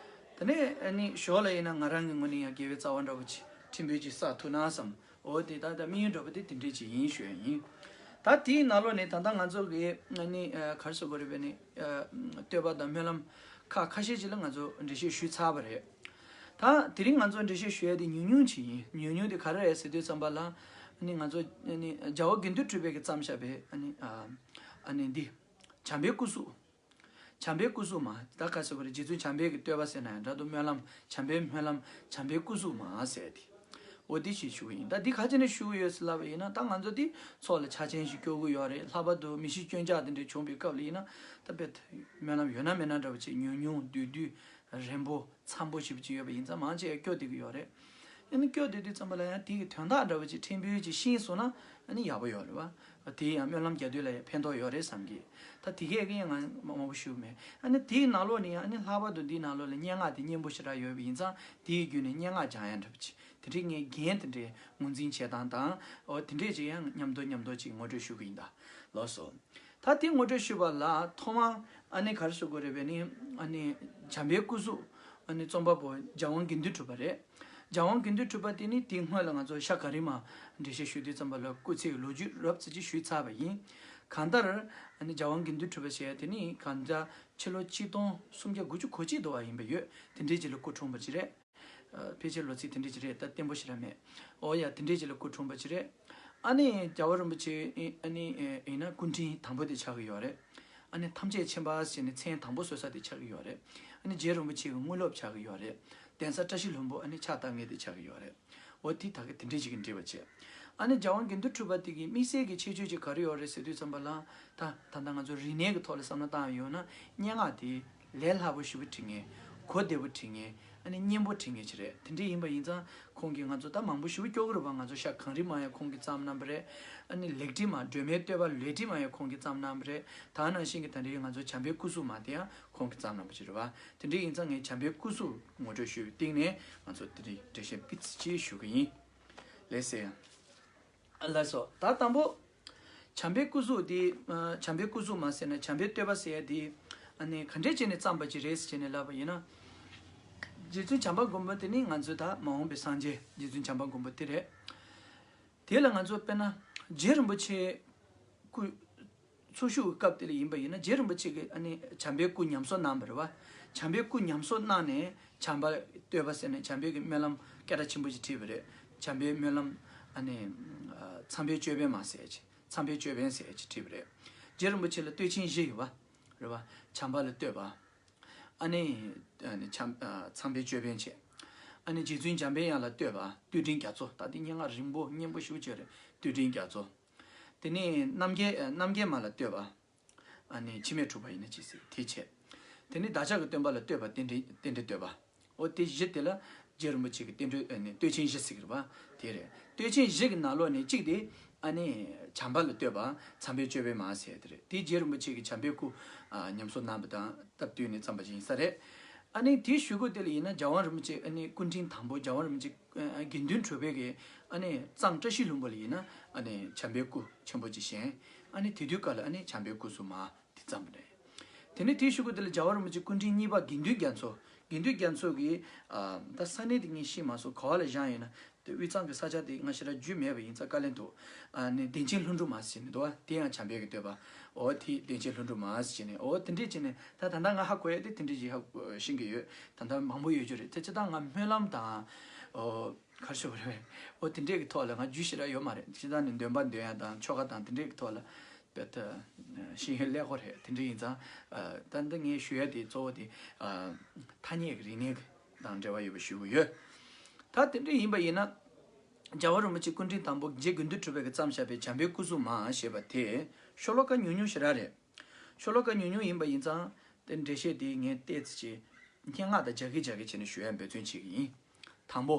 དེ་ནས་ཨ་ནི་ཞོར་ལ་ཡིན་ན་ང་རང་གི་ངོས་ནས་ཡང་དགེ་བའི་རྩ་བ་འདྲ་པོ་ཅིག་ཕྲན་བུ་ཅིག་བསགས་ཐུབ་ན་བསམ། འོ་དེ་ད་ད་དམིགས་ཡུལ་འདྲ་པོ་དེ་དེ་འདྲ་ཅིག་ཡིན་ཞུ་ཡ་ཡིན། ད་དེའི་ནང་ལོགས་ནས་ད་ལྟ་ང་ཚོ་གི་ཨ་ནི་ཨ་ག་རེ་ཟེར་དགོས་རེད་པས་ནི། ཨ་བསྟོད་པ་དང་སྨོན་ལམ་ཁག་ཁ་ཤས་ཅིག་ལ་ང་ཚོ་འགྲེལ་བཤད་ཞུས་ཚར་བ་རེད། ད་དེ་རིང་ང་ཚོ་འགྲེལ་བཤད་ཞུ་ཡ་དེ་ཉུང་ཉུང་ཅིག་ཡིན། ཉུང་ཉུང་དེ་ག་རེ་རེད་ཟེར་དུས་ཙམ་པ་ལ། ཨ་ནི་ང་ཚོ་ཨ་ནི་རྒྱལ་བ་དགེ་འདུན་གྲུབ་པས་ཀྱིས་བརྩམས་བཞག་པའི་ཨ་ནི་ཨ་ཨ་ནི་འདི། བྱམས་པའི་སྐུ་གཟུགས། བྱམས་པའི་སྐུ་གཟུགས་མ། ད་ག་ཟེར་བ་རེད། རྗེ་བཙུན་བྱམས་པའི་གི་བསྟོད་པ་ཟེར་ན་ཡང་འདྲ་འདུག་སྨོན་ལམ་བྱམས་པའི་སྨོན་ལམ་བྱམས་པའི་སྐུ་གཟུགས་མ་ཟེར་ཏེ། འོ་འདི་ཞིག་ཞུ་གི་ཡིན། ད་འདི་ག་ཅི་ནས་ཞུ་གི་ཡོད་ཟེར་ལབ་པ་ཡིན་ན། ད་ང་ཚོ་འདི་ཚོགས་ལ་ཆ་ཆེན་ཞིག་སྐྱོར་གི་ཡོད་རེད། ལྷག་པར་དུ་མི་ཤི་སྐྱོན་ཆག་དེ་འདྲ་བྱུང་བའི་སྐབས་ལ་ཡིན་ན། ད་དཔེ་སྨོན་ལམ་ཡོད་ན་མེད་ན་འདྲ་བོ་ཅིག་ཉུང་ཉུང་བསྡུས་བསྡུས། རན་པོ་འཚམ་པོ་ཞེ་པོ་ཅིག་ཡོད་པ་ཡིན་ཙང་མང་ཆེ་བ་སྐྱོར་བསྡད་ཀྱི་ཡོད་རེད། ཨ་ནི་སྐྱོར་བསྡད་དུས་ཙམ་པ་ལ་ཡང་དེ་གི་དོན་དག་འདྲ་བོ་ཅིག་ཕྲན་བུ་ཅིག་ཤེས་སོང་ན་ཨ་ནི་ཡག་པོ་ཡོད་རེད་བ། དེ་ཡང་སྨོན་ལམ་རྒྱག་དུས་ལ་ཡང་ཕན་ཐོགས་ཡོད་རེད་བསམ་གི། ད་དེ་གས་ཀྱི་ཡང་ང་མང་པོ་ཞུ་མེད། ཨ་ནི་དེའི་ནང་ལོགས་ནས་ཡང་ཨ་ནི་ལྷག་པར་དུ་འདིའི་ནང་ལོགས་ལ་སྙན་ངག་དེ་སྙན་པོ་ཞེ་དྲག་ཡོད་པ་ཡིན་ཙང་དེའི་བརྒྱུད་ནས་སྙན་ངག་སྦྱང་ཡ་འདྲ་བོ་ཅིག། དེ་འདྲའི་ངས་རྒན་དེ་འདྲའི་ངོས་འཛིན་བྱེད་སྟངས་དང་། འོ་དེ་འདྲས་ཅིག་ཡང་མཉམ་དུ་མཉམ་དུ་ཅིག་ངོ་སྤྲོད་ཞུ་གི་ཡིན་ད། ལགས་སོ། ད་དེ་ངོ་སྤྲོད་ཞུས་པ་ལ་ཐོག་མར་ཨ་ནི་ག་རེ་ཞུ་དགོས་རེད་པས་ནི། ཨ་ནི་བྱམས་པའི་སྐུ་གཟུགས། ཨ་ནི་རྩོམ་པ་པོ་རྒྱལ་དབང་དགེ་འདུན་གྲུབ་པ་རེད། རྒྱལ་དབང་དགེ་འདུན་གྲུབ་པ་དེ་ནི་དེའི་སྔོན་ལ་ང་ཚོ་ཤ་ག་རི་མ་འགྲེལ་བཤད་ཞུ་དུས་ཙམ་པ་ལ་སྐུ་ཚེའི་ལོ་རྒྱུས་རོབ་ཙམ་ཅིག་ཞུས་ཚར་བ་ཡིན། གང་ལྟར་ཨ་ནི་རྒྱལ་དབང་དགེ་འདུན་གྲུབ་པ་ཞེས་དེ་ནི་གང་ལྟར་ཕྱི་ལོ་ཆིག་སྟོང་སུམ་བརྒྱ་དགུ་བཅུ་གོ་གཅིག་འདྲ་བ་ཡིན་པ་ཡོད། དེ་འདྲའི་རྗེས་ལ་སྐུ་འཁྲུངས་པ་ཅིག་རེད། ཨ་ཕལ་ཆེར་ལོ་ཚིགས་དེ་འདྲ་ཅིག་རེད། ད་བརྟན་པོ་ཞེ་དྲག་མེད། འོ་ཡ་དེ་འདྲའི་རྗེས་ལ་སྐུ་འཁྲུངས་པ་ཅིག་རེད། ཨ་ནི་རྒྱལ་བ་རིན་པོ་ཆེ་ཨ་ནི་ཡིན་ན་སྐུ་ཕྲེང་དང་པོ་དེ་ཆགས་ཀྱི་ཡོད་རེད། ཨ་ནི་ཐམས་ཅད་མཁྱེན་པ་ཟེར་ནས་མཚན་དང་པོ་གསོལ་ས་དེ་ཆགས་ཀྱི་ཡོད་རེད། ཨ་ནི་རྗེ་རིན་པོ་ཆེ་གི་དངོས་སློབ་ཆགས་ཀྱི་ཡོད་རེད། གདན་ས་བཀྲ་ཤིས་ལྷུན་པོ་ཨ་ནི་ཕྱག་བཏབ་མཁན་དེ་ཆགས་ཀྱི་ཡོད་རེད། འོ་དེ་ད་གི་དེ་འདྲའི་ཞིག་གི་འབྲེལ་བ་བྱས། ཨ་ནི་རྒྱལ་དབང་དགེ་འདུན་གྲུབ་པ་དེ་གི་དམིགས་བསལ་གྱི་ཁྱད་ཆོས་ཅིག་ག་རེ་ཡོད་རེད་ཟེར་དུས་ཙམ་པ་ལ། ད་ད་ལྟ་ང་ཚོ་རིག་གནས་ཀྱི་ཐོག་ལ་བསམ་བློ་བཏང་ཡོང་ན་སྙན་ངག་དེ་ལས་སླ་པོ་ཞེ་པོ་བྲིས་མཁན། གོ་བདེ་པོ་བྲིས་མཁན། ཨ་ནི་སྙན་པོ་བྲིས་མཁན་ཅིག་རེད། དེ་འདྲ་ཡིན་པ་ཡིན་ཙང་ཁོང་གིས་ང་ཚོ་ད་མང་པོ་ཞེ་པོ་སྐྱོར་གི་རེད་པ། ང་ཚོ་ཤ་གངས་རི་མ་ཡང་ཁོང་གིས་བརྩམས་གནང་བ་རེད། ཨ་ནི་ལེགས་བྲིས་མ་སྒྲོལ་མའི་བསྟོད་པ་ལེགས་བྲིས་མ་ཡང་ཁོང་གིས་བརྩམས་གནང་བ་རེད། ད་ནང་བཞིན་གྱི་ད་འདྲའི་ང་ཚོ་བྱམས་པའི་སྐུ་གཟུགས་མ་དེ་ཡང་ཁོང་གིས་བརྩམས་གནང་བ་ཅིག་རེད་པ། དེ་འདྲ་ཡིན་ཙང་ངས་བྱམས་པའི་སྐུ་གཟུགས་ངོ་སྤྲོད་ཞུས་པའི་སྟེང་ནས་ང་ཚོ་དེ་འདྲའི་འགྲེལ་བཤད་སྤུས་ཚད་ཅིག་ཞུ་གི་ཡིན། ལགས་སེ། ལགས་སོ། ད་དང་པོ། བྱམས་པའི་སྐུ་གཟུགས་དེ། ཨ། བྱམས་པའི་སྐུ་གཟུགས་མ་ཟེར་ན་བྱམས་པའི་བསྟོད་པ་ཟེར་ཡ་དེ། ཨ་ནི་ག་འདྲས་བྱས་ནས་བརྩམས་པ་ཅིག་རེད་ཟེར་ནས་ལབ་པ་ཡིན་ན། རྗེ་བཙུན་བྱམས་པ་མགོན་པོ་དེ་ནི་ང་ཚོའི་ད་མ་འོངས་པའི་སངས་རྒྱས་རྗེ་བཙུན་བྱམས་པ་མགོན་པོ་དེ་རེད། དེ་ལ་ང་ཚོ་དཔེར་ན་རྗེ་རིན་པོ་ཆེ་སྐུ་འཚོ་བཞུགས་ཀྱི་སྐབས་དེ་ལ་ཡིན་པ་ཡིན་ན། རྗེ་རིན་པོ་ཆེ་གིས་ཨ་ནི་བྱམས་པའི་སྐུ་ཉམས་གསོ་གནང་བ་རེད་བ། བྱམས་པའི་སྐུ་ཉམས་གསོ་གནང་ནས་བྱམས་པ་བསྟོད་པ་ཟེར་ནས་བྱམས་པའི་གི་སྨོན་ལམ་སྐད་གྲགས་ཆེན་པོ་ཞིག་བྲིས་པ་རེད། བྱམས་པའི་སྨོན་ལམ། ཨ་ནི་ཨ། མཚམས་པའི་ཅོད་པན་མ་ཟེར་ཅིག་མཚམས་པའི་ཅོད་པན་ཟེར་ཅིག་བྲིས་པ་རེད། རྗེ་རིན་པོ་ཆེ་ལ་བསྟོད་ཆེན་བཞི་ཡོད་བ། རེད་བ། བྱམས་པ་ལ་བསྟོད་པ། ཨ་ནི་ཨ་ནི་བྱམས། ཨ། མཚམས་པའི་ཅོད་པན་བྱས། ཨ་ནི་རྗེ་བཙུན་འཇམ་པའི་དབྱངས་ལ་བསྟོད་པ། བསྟོད་འགྲེལ་རྒྱ་མཚོ། ད་འདི་སྙན་ངག་རིང་པོ་སྙན་པོ་ཞེ་པོ་ཅིག་རེད། བསྟོད་འགྲེལ་རྒྱ་མཚོ། དེ་ནས་རྣམ་རྒྱལ། ཨ། རྣམ་རྒྱལ་མ་ལ་བསྟོད་པ། ཨ་ནི་འཆི་མེད་གྲུབ་པ་ཡིན་ན་ཅི་ཟེར་དེ་བྱས། དེ་ནས་བདག་ཅག་གི་སྟོན་པ་ལ་བསྟོད་པ། རྟེན་འབྲེལ། རྟེན་འབྲེལ་བསྟོད་པ། འོ་དེ་བཞི་དེ་ལ་རྗེ་རིན་པོ་ཆེ་གི་རྟེན་འབྲེལ། ཨ་ནི་བསྟོད་ཆེན་བཞི་ཟེར་གི་རེད་བ། དེ་རེད། བསྟོད་ཆེན་བཞི་གི་ནང་ལོགས་ནས་གཅིག་དེ། ཨ་ནི་བྱམས་པ་ལ་བསྟོད་པ། མཚམས་པའི་ཅོད་པན་མ་ཟེར་དེ་རེད། དེ་རྗེ་རིན་པོ་ཆེ་གི་བྱམས་པའི་སྐུ། ཨ། ཉམས་གསོ་གནང་བ་དང་སྟབས་བསྟུན་ནས་བརྩམས་པ་ཅིག་ཡིན་ས་རེད། ཨ་ནི་དེའི་གཞུག་གུ་དེ་ལ་ཡིན་ན་རྒྱལ་དབང་རིན་པོ་ཆེ། ཨ་ནི་སྐུ་ཕྲེང་དང་པོ་རྒྱལ་དབང་རིན་པོ་ཆེ། ཨ། དགེ་འདུན་གྲུབ་པའི་གི། ཨ་ནི་གཙང་བཀྲ་ཤིས་ལྷུན་པོ་ལ་ཡིན་ན། ཨ་ནི་བྱམས་པའི་སྐུ་ཆེན་པོ་ཅིག་བཞེངས། ཨ་ནི་དེ་དུས་སྐབས་ལ་ཨ་ནི་བྱམས་པའི་སྐུ་གཟུགས་མ་དེ་བརྩམས་པ་རེད། དེ་ནས་དེའི་གཞུག་གུ་དེ་ལ་རྒྱལ་བ་རིན་པོ་ཆེ་སྐུ་ཕྲེང་གཉིས་པ་དགེ་འདུན་རྒྱ་མཚོ། དགེ་འདུན་རྒྱ་མཚོ་གིས། ཨ། ད་ས་གནས་དེ་ངས་ཤེས་མ་སོང་། ག་བ་ལ་བཞེངས་ཡོད་ན། དེ་དབུས་གཙང་གི་ས་ཆ་དེ་ང་ཞེ་དྲག་རྒྱུས་མེད་པ་ཡིན་ཙང་དཀའ་ལས་འདུག་ཨ་ནི་བདེ་ཆེན་ལྷུན་གྲུབ་མ་ཟེར་ནི་འདུག་བ། དེ་ཡང་བྱམས་པའི་གི་བསྟོད་པ། འོ་དེ་བདེ་ཆེན་ལྷུན་གྲུབ་མ་ཟེར་ནས། འོ་དེ་འདྲས་བྱས་ནས་ད་ད་ལྟ་ང་ཧ་གོ་ཡ་དེ་དེ་འདྲས་ཅིག་ཧ་ཤེས་ཀྱི་ཡོད། ད་ལྟ་མང་པོ་ཡོད་རྒྱུ་རེད། དེ་སྤྱིར་བཏང་ང་སྨོན་ལམ་དང་། འོ། ག་རེ་ཞུ་དགོས་རེད། འོ་དེ་འདྲས་ཀྱི་ཐོག་ལ་ང་རྒྱུས་ཞེ་དྲག་ཡོད་མ་རེད། སྤྱིར་བཏང་ནི་འདོན་པ་འདོན་ཡ་དང་ཆོ་ག་དང་དེ་འདྲས་ཀྱི་ཐོག་ལ་དཔེ་ད་ཤེས་ཡོན་ཀླད་ཀོར་རེད། དེ་འདྲས་ཡིན་ཙང་། ཨ། ད་འདི་ངས་ཞུ་ཡ་དེ་གཙོ་བོ་དེ། ཨ། ཐ་སྙད་ཀྱི་རིག་གནས་དང་འབྲེལ་བ་ཡོད་པ་ཞུ་གི་ཡོད། ད་དེ་འདྲས་ཡིན་པ་ཡིན་ན། རྒྱལ་བ་རིན་པོ་ཆེ་སྐུ་ཕྲེང་དང་པོ་རྗེ་དགེ་འདུན་གྲུབ་པའི་གིས་བརྩམས་བཞག་པའི་བྱམས་པའི་སྐུ་གཟུགས་མ་ཞེས་པ་དེ་ཤོ་ལོ་ཀ་ཉུང་ཉུང་ཞེ་དྲག་རེད། ཤོ་ལོ་ཀ་ཉུང་ཉུང་ཡིན་པ་ཡིན་ཙང་དེ་འགྲེལ་བཤད་དེ་ངས་ཏོག་ཙམ་ཅིག་སྙན་ངག་དང་སྦྱར་གི་སྦྱར་གི་བྱས་ནས་ཞུ་ཡ་འབད་བརྩོན་བྱེད་ཀྱི་ཡིན། དང་པོ།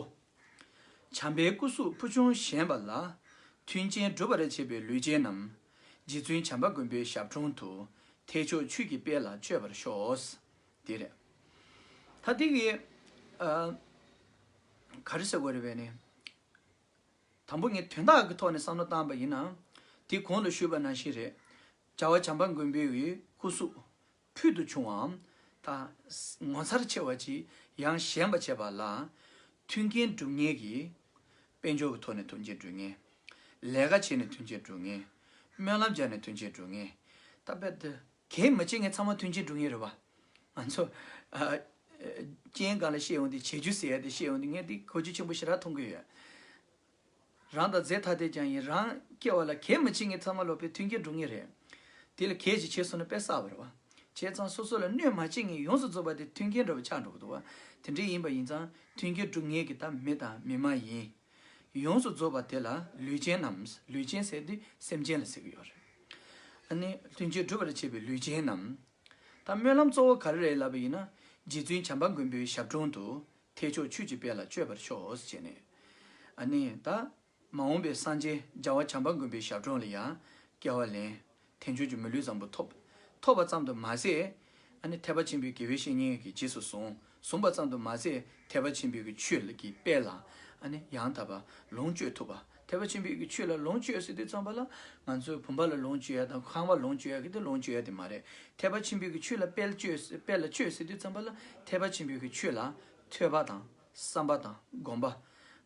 བྱམས་པའི་སྐུ་གཟུགས་ཕུལ་བྱུང་བཞེངས་པ་ལ། མཐུན་རྐྱེན་སྒྲུབ་པར་བྱེད་པའི་ལུས་ཅན་རྣམས། རྗེ་བཙུན་བྱམས་པ་མགོན་པོའི་ཞབས་དྲུང་དུ། ཐེག་མཆོག་ཆོས་ཀྱི་དཔལ་ལ་སྤྱོད་པར་ཤོག། དེ་རེད། ད་དེ་གི། ཨ། ག་རེ་ཟེར་དགོས་རེད་པས་ནི། དང་པོ་ངས་དོན་དག་གི་ཐོག་ནས་བསམ་བློ་བཏང་པ་ཡིན་ན། དེ་གོང་དུ་ཞུས་པ་ནང་བཞིན་རེད། རྒྱལ་བ་བྱམས་པ་མགོན་པོའི་སྐུ་གཟུགས་ཕུལ་དུ་བྱུང་བའམ། ད་ངོ་མཚར་ཆེ་བ་ཅིག་ཡང་བཞེངས་པར་བྱེད་པ་ལ། མཐུན་རྐྱེན་སྒྲུབ་མཁན་གྱི། དཔལ་འབྱོར་གྱི་ཐོག་ནས་མཐུན་རྐྱེན་སྒྲུབ་མཁན། ལས་ཀ་བྱས་ནས་མཐུན་རྐྱེན་སྒྲུབ་མཁན། སྨོན་ལམ་རྒྱག་ནས་མཐུན་རྐྱེན་སྒྲུབ་མཁན། ད་དཔེ་དེ། གད་མི་བྱེད་མཁན་ཚང་མ་མཐུན་རྐྱེན་སྒྲུབ་མཁན་རེད་བ། ང་ཚོ། ཨ། རྐྱེན་སྒང་ལ་བཤད་ཡོང་དུས་བྱེད་རྒྱུ་ཟེར་ཡ་དེ་བཤད་ཡོང་དུས་ངས་དེ་གོ་རྒྱུ་ཆེན་པོ་ཞེ་དྲག་མཐོང་གི་ཡོད། རང་དང་རྫས་ཐ་དད་ཀྱང་ཡིན། རང་སྐྱེ་བ་ལ་གད་མི་བྱེད་མཁན་ཚང་མ་ལོག་པའི་མཐུན་རྐྱེན་སྒྲུབ་མཁན་རེད། དེ་ལ་གད་ཅིག་བྱས་སོང་ན་དཔེ་བསགས་པ་རེད་བ། བྱས་ཙང་སོ་སོ་ལ་གནོད་མ་བྱེད་མཁན་ཡོངས་སུ་རྫོགས་པ་དེ་མཐུན་རྐྱེན་འདྲ་བོ་ཆགས་འགྲོ་གི་འདུག་བ། དེ་འདྲ་ཡིན་པ་ཡིན་ཙང་མཐུན་རྐྱེན་སྒྲུབ་མཁན་གྱི་ད་མི་དང་མི་མ་ཡིན། ཡོངས་སུ་རྫོགས་པ་དེ་ལ་ལུས་ཅན་རྣམས། ལུས་ཅན་ཟེར་དུས་སེམས་ཅན་ལ་ཟེར་གྱི་ཡོད་རེད། ཨ་ནི་མཐུན་རྐྱེན་སྒྲུབ་པར་བྱེད་པའི་ལུས་ཅན་རྣམས། ད་སྨོན་ལམ་གཙོ་བོ་ག་རེ་རེད་ལབ་པ་ཡིན་ན། རྗེ་བཙུན་བྱམས་པ་མགོན་པོའི་ཞབས་དྲུང་དུ། ཐེག་མཆོག་ཆོས་ཀྱི་དཔལ་ལ་སྤྱོད་པར་ཤོག་ཟེར་ནས། ཨ་ནི་ད་མ་འོངས་པའི་སངས་རྒྱས་རྒྱལ་བ་བྱམས་པ་མགོན་པོའི་ཞབས་དྲུང་ལ་ཡང་སྐྱེ་བ་ལེན། ཐེག་མཆོག་གི་མི་ལུས་བཟང་པོ་ཐོབ། ཐོབ་པ་ཙམ་དུ་མ་ཟད། ཨ་ནི་ཐེག་པ་ཆེན་པོའི་དགེ་བའི་བཤེས་གཉེན་གྱིས་རྗེས་སུ་བཟུང་། བཟུང་བ་ཙམ་དུ་མ་ཟད་ཐེག་པ་ཆེན་པོའི་གི་ཆོས་ལ་གི་དཔལ་ལ། ཨ་ནི་ཡང་དག་པ་ལོངས་སྤྱོད་ཐུབ་པ། ཐེག་པ་ཆེན་པོའི་གི་ཆོས་ལ་ལོངས་སྤྱོད་ཟེར་དུས་ཙམ་པ་ལ་ང་ཚོའི་བུམ་པ་ལ་ལོངས་སྤྱོད་ཡ་དང་ཁང་པ་ལོངས་སྤྱོད་ཡ་གི་དེ་ལོངས་སྤྱོད་ཡ་དེ་མ་རེད། ཐེག་པ་ཆེན་པོའི་གི་ཆོས་ལ་དཔལ་སྤྱོད། དཔལ་ལ་སྤྱོད་ཟེར་དུས་ཙམ་པ་ལ་ཐེག་པ་ཆེན་པོའི་གི་ཆོས་ལ་ཐོས་པ་དང་བསམ་པ་དང་སྒོམ་པ།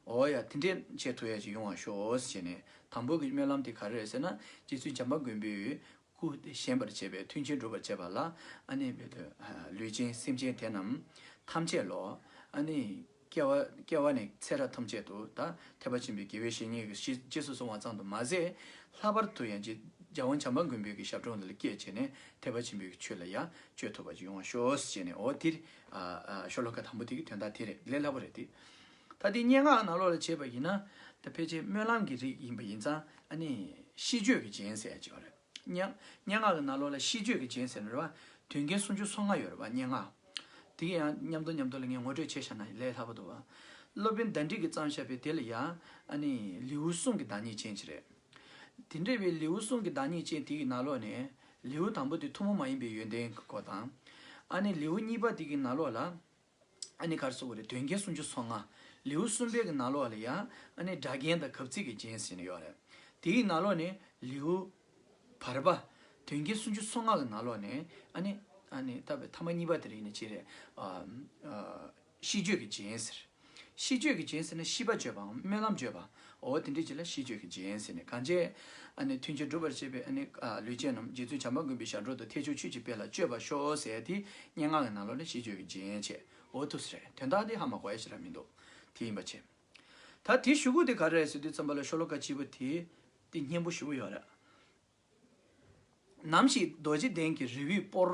འོ་ཡ་དེ་འདྲས་བྱེད་ཐུབ་ཡ་ཅིག་ཡོང་བར་ཤོག་ཟེར་ནས། དང་པོ་གི་སྨོན་ལམ་དེ་ག་རེ་རེད་ཟེར་ན། རྗེ་བཙུན་བྱམས་པ་མགོན་པོའི་སྐུ་དེ་བཞེངས་པར་བྱེད་པའི་མཐུན་རྐྱེན་སྒྲུབ་པར་བྱེད་པ་ལ། ཨ་ནི་བོད་དུ་ལུས་ཅན་སེམས་ཅན་དེ་རྣམས་ཐམས་ཅད་ལོ། ཨ་ནི་སྐྱེ་བ་སྐྱེ་བ་ནས་ཚེ་རབས་ཐམས་ཅད་དུ་ད་ཐེག་པ་ཆེན་པོའི་དགེ་བའི་བཤེས་གཉེན་གྱིས་རྗེས་སུ་བཟུང་བ་ཙམ་དུ་མ་ཟད། ལྷག་པར་དུ་ཡང་རྗེ་རྒྱལ་དབང་བྱམས་པ་མགོན་པོའི་གི་ཞབས་དྲུང་ལ་སྐྱེས་བྱས་ནས་ཐེག་པ་ཆེན་པོའི་གི་ཆོས་ལ་ཡང་སྤྱོད་ཐུབ་པ་ཅིག་ཡོང་བ་ཤོག་ཟེར་ནས། འོ་དེ་ཨ་ཨ་ཤོ་ལོ་ཀ་དང་པོ་དེ་གི་དོན་དག་དེ་རེད། ལས་སླ་པོ་རེད་དེ། ད་དེ་སྙན་ངག་ནང་ལོགས་ལ་བྱས་པ་ཡིན་ན། ད་ཕལ་ཆེར་སྨོན་ལམ་གྱི་རིགས་ཡིན་པ་ཡིན་ཙང་། ཨ་ནི་ཤིས་བརྗོད་ཀྱི་རྒྱན་ཟེར་ཡ་ཅིག་ཡོད་རེད། སྙན་སྙན་ངག་གི་ནང་ལོགས་ལ་ཤིས་བརྗོད་ཀྱི་རྒྱན་ཟེར་ནི་རེད་བ། དོན་རྒྱན་སུམ་ཅུ་སོ་ལྔ་ཡོད་རེད་བ་སྙན་ངག་དེ་གི་ཡང་མཉམ་དུ་མཉམ་དུ་ལ་ངས་ངོ་སྤྲོད་བྱས་བཞག་ན་ལས་སླ་པོ་འདུག་བ། སློབ་དཔོན་དཎྜི་གིས་བརྩམས་བཞག་པའི་དེ་ལ་ཡང་། ཨ་ནི་ལེའུ་གསུམ་གྱི་བདག་ཉིད་ཅན་ཅིག་རེད། དེ་འདྲ་བའི་ལེའུ་གསུམ་གྱི་བདག་ཉིད་ཅན་དེ་གི་ནང་ལོགས་ནས་ལེའུ་དང་པོ་དེ་ཐུན་མོང་མ་ཡིན་པའི་ཡོན་ཏན་གྱི་སྐོར་དང་། ཨ་ནི་ལེའུ་གཉིས་པ་དེ་གི་ནང་ལོགས་ལ། ཨ་ནི་ག་རེ་ཟེར་དགོས་རེད། དོན་རྒྱན་སུམ་ཅུ་སོ་ལྔ། ལེའུ་གསུམ་པའི་གི་ནང་ལོགས་ལ་ཡང་ཨ་ནི་སྒྲ་རྒྱན་དང་གབ་ཚིག་གི་རྒྱན་ཟེར་ནས་ཡོད་རེད། དེའི་ནང་ལོགས་ནས་ལེའུ་ པ། དོན་རྒྱན་སུམ་ཅུ་སོ་ལྔ་གི་ནང་ལོགས་ནས་ཨ་ནི་ཨ་ནི་ད་བའི་ཐ་མ་གཉིས་པ་དེ་རིང་ནས་བྱེད་རེད། ཨ་ཨ་ཤིས་བརྗོད་ཀྱི་རྒྱན་ཟེར། ཤིས་བརྗོད་ཀྱི་རྒྱན་ཟེར་ན་ཤིས་པ་བརྗོད་པའམ་སྨོན་ལམ་བརྗོད་པ། འོ་དེ་འདྲའི་ཅིག་ལ་ཤིས་བརྗོད་ཀྱི་རྒྱན་ཟེར་ནས། གང་བྱས་ཨ་ནི་མཐུན་རྐྱེན་སྒྲུབ་པར་བྱེད་པའི་ཨ་ནི་ཨ་ལུས་ཅན་རྣམས་རྗེ་བཙུན་བྱམས་པ་མགོན་པོའི་ཞབས་དྲུང་དང་ཐེག་མཆོག་ཆོས་ཀྱི་དཔལ་ལ་སྤྱོད་པར་ཤོག་ཟེར་དེ་སྙན་ངག་གི་ནང་ལོགས་ནས་ཤིས་བརྗོད་ཀྱི་རྒྱན་བྱས། འོ་ཐུགས་སུ་རེད། དོན་དག་དེ་ཧ་མ་གོ་ཡ་ཞིག་ར་མི་འདུག་དེ་ཡིན་པ་བྱས། ད་དེའི་གཞུག་གུ་དེ་ག་རེ་རེད་ཟེར་དུས་ཙམ་པ་ལ་ཤོ་ལོ་ཀ་གཅིག་པོ་དེ་དེ་སྙན་པོ་ཞེ་པོ་ཡོད་རེད། ནམ་ཞིག་རྡོ་རྗེ་གདན་གྱི་རི་བོའི་སྤོར།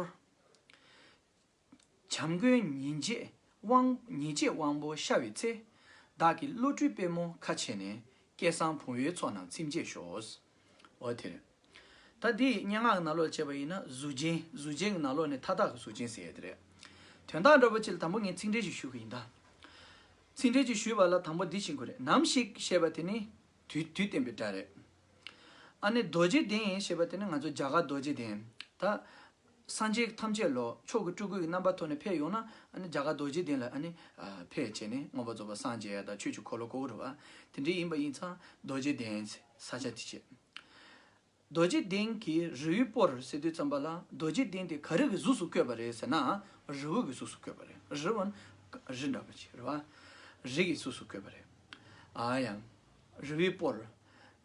བྱམས་མགོན་ཉིན་བྱེད་དབང་ཉིན་བྱེད་དབང་པོ་ཤར་བའི་ཚེ། བདག་གི་བློ་གྲོས་པད་མོ་ཁ་ཕྱེ་ནས། སྐལ་བཟང་བུང་བའི་ཚོགས་རྣམས་ཚིམ་བྱེད་ཤོག་འོ་དེ་རེད། ད་འདི་སྙན་ངག་གི་ནང་ལོགས་བྱས་པ་ཡིན་ན་གཟུགས་ཅན། གཟུགས་ཅན་གྱི་ནང་ལོགས་ནས་མཐའ་དག་གི་གཟུགས་ཅན་ཟེར་ཡ་དེ་རེད། དོན་དག་འདྲ་པོ་ཅིག་ལ་དང་པོ་ངས་ཚིག་འགྲེལ་ཞིག་ཞུ་གི་ཡིན་ད། ཚིག་འགྲེལ་ཅིག་ཞུས་པ་ལ་དང་པོ་འདི་ཤེས་དགོས་རེད། ནམ་ཞིག་ཞེས་པ་དེ་ནི་དུས་དུས་བསྟན་པའི་སྒྲ་རེད། ཨ་ནི་རྡོ་རྗེ་གདན་ཞེས་པ་དེ་ནི་ང་ཚོ་རྒྱ་གར་རྡོ་རྗེ་གདན། ད་སངས་རྒྱས་ཐམས་ཅད་ལོ་མཆོག་གི་སྤྲུལ་སྐུ་ཡི་རྣམ་པ་ཐོག་ནས་ཕེབས་ཡོང་ན་ཨ་ནི་རྒྱ་གར་རྡོ་རྗེ་གདན་ལ་ཨ་ནི་ཕེབས་བྱས་ནས་མངོན་པར་རྫོགས་པར་སངས་རྒྱས་ཡ་དང་ཆོས་ཀྱི་འཁོར་ལོ་བསྐོར་རེད་བ། དེ་འདྲ་ཡིན་པ་ཡིན་ཙང་རྡོ་རྗེ་གདན་ས་ཆ་དེ་བྱས། རྡོ་རྗེ་གདན་གྱི་རི་བོའི་སྤོར་ཟེར་དུས་ཙམ་པ་ལ་རྡོ་རྗེ་གདན་དེ་ག་རེ་གི་གཟུགས་སུ་བཀོད་པ་རེད་ཟེར་ན། རི་བོ་གི་གཟུགས་སུ་བཀོད་པ་རེད། རི་བོ་ནི་རི་འདྲ་པོ་ཅིག་རེད་བ། རི་གི་གཟུགས་སུ་བཀོད་པ་རེད། ཨ་ཡང་། རི་བོའི་སྤོར།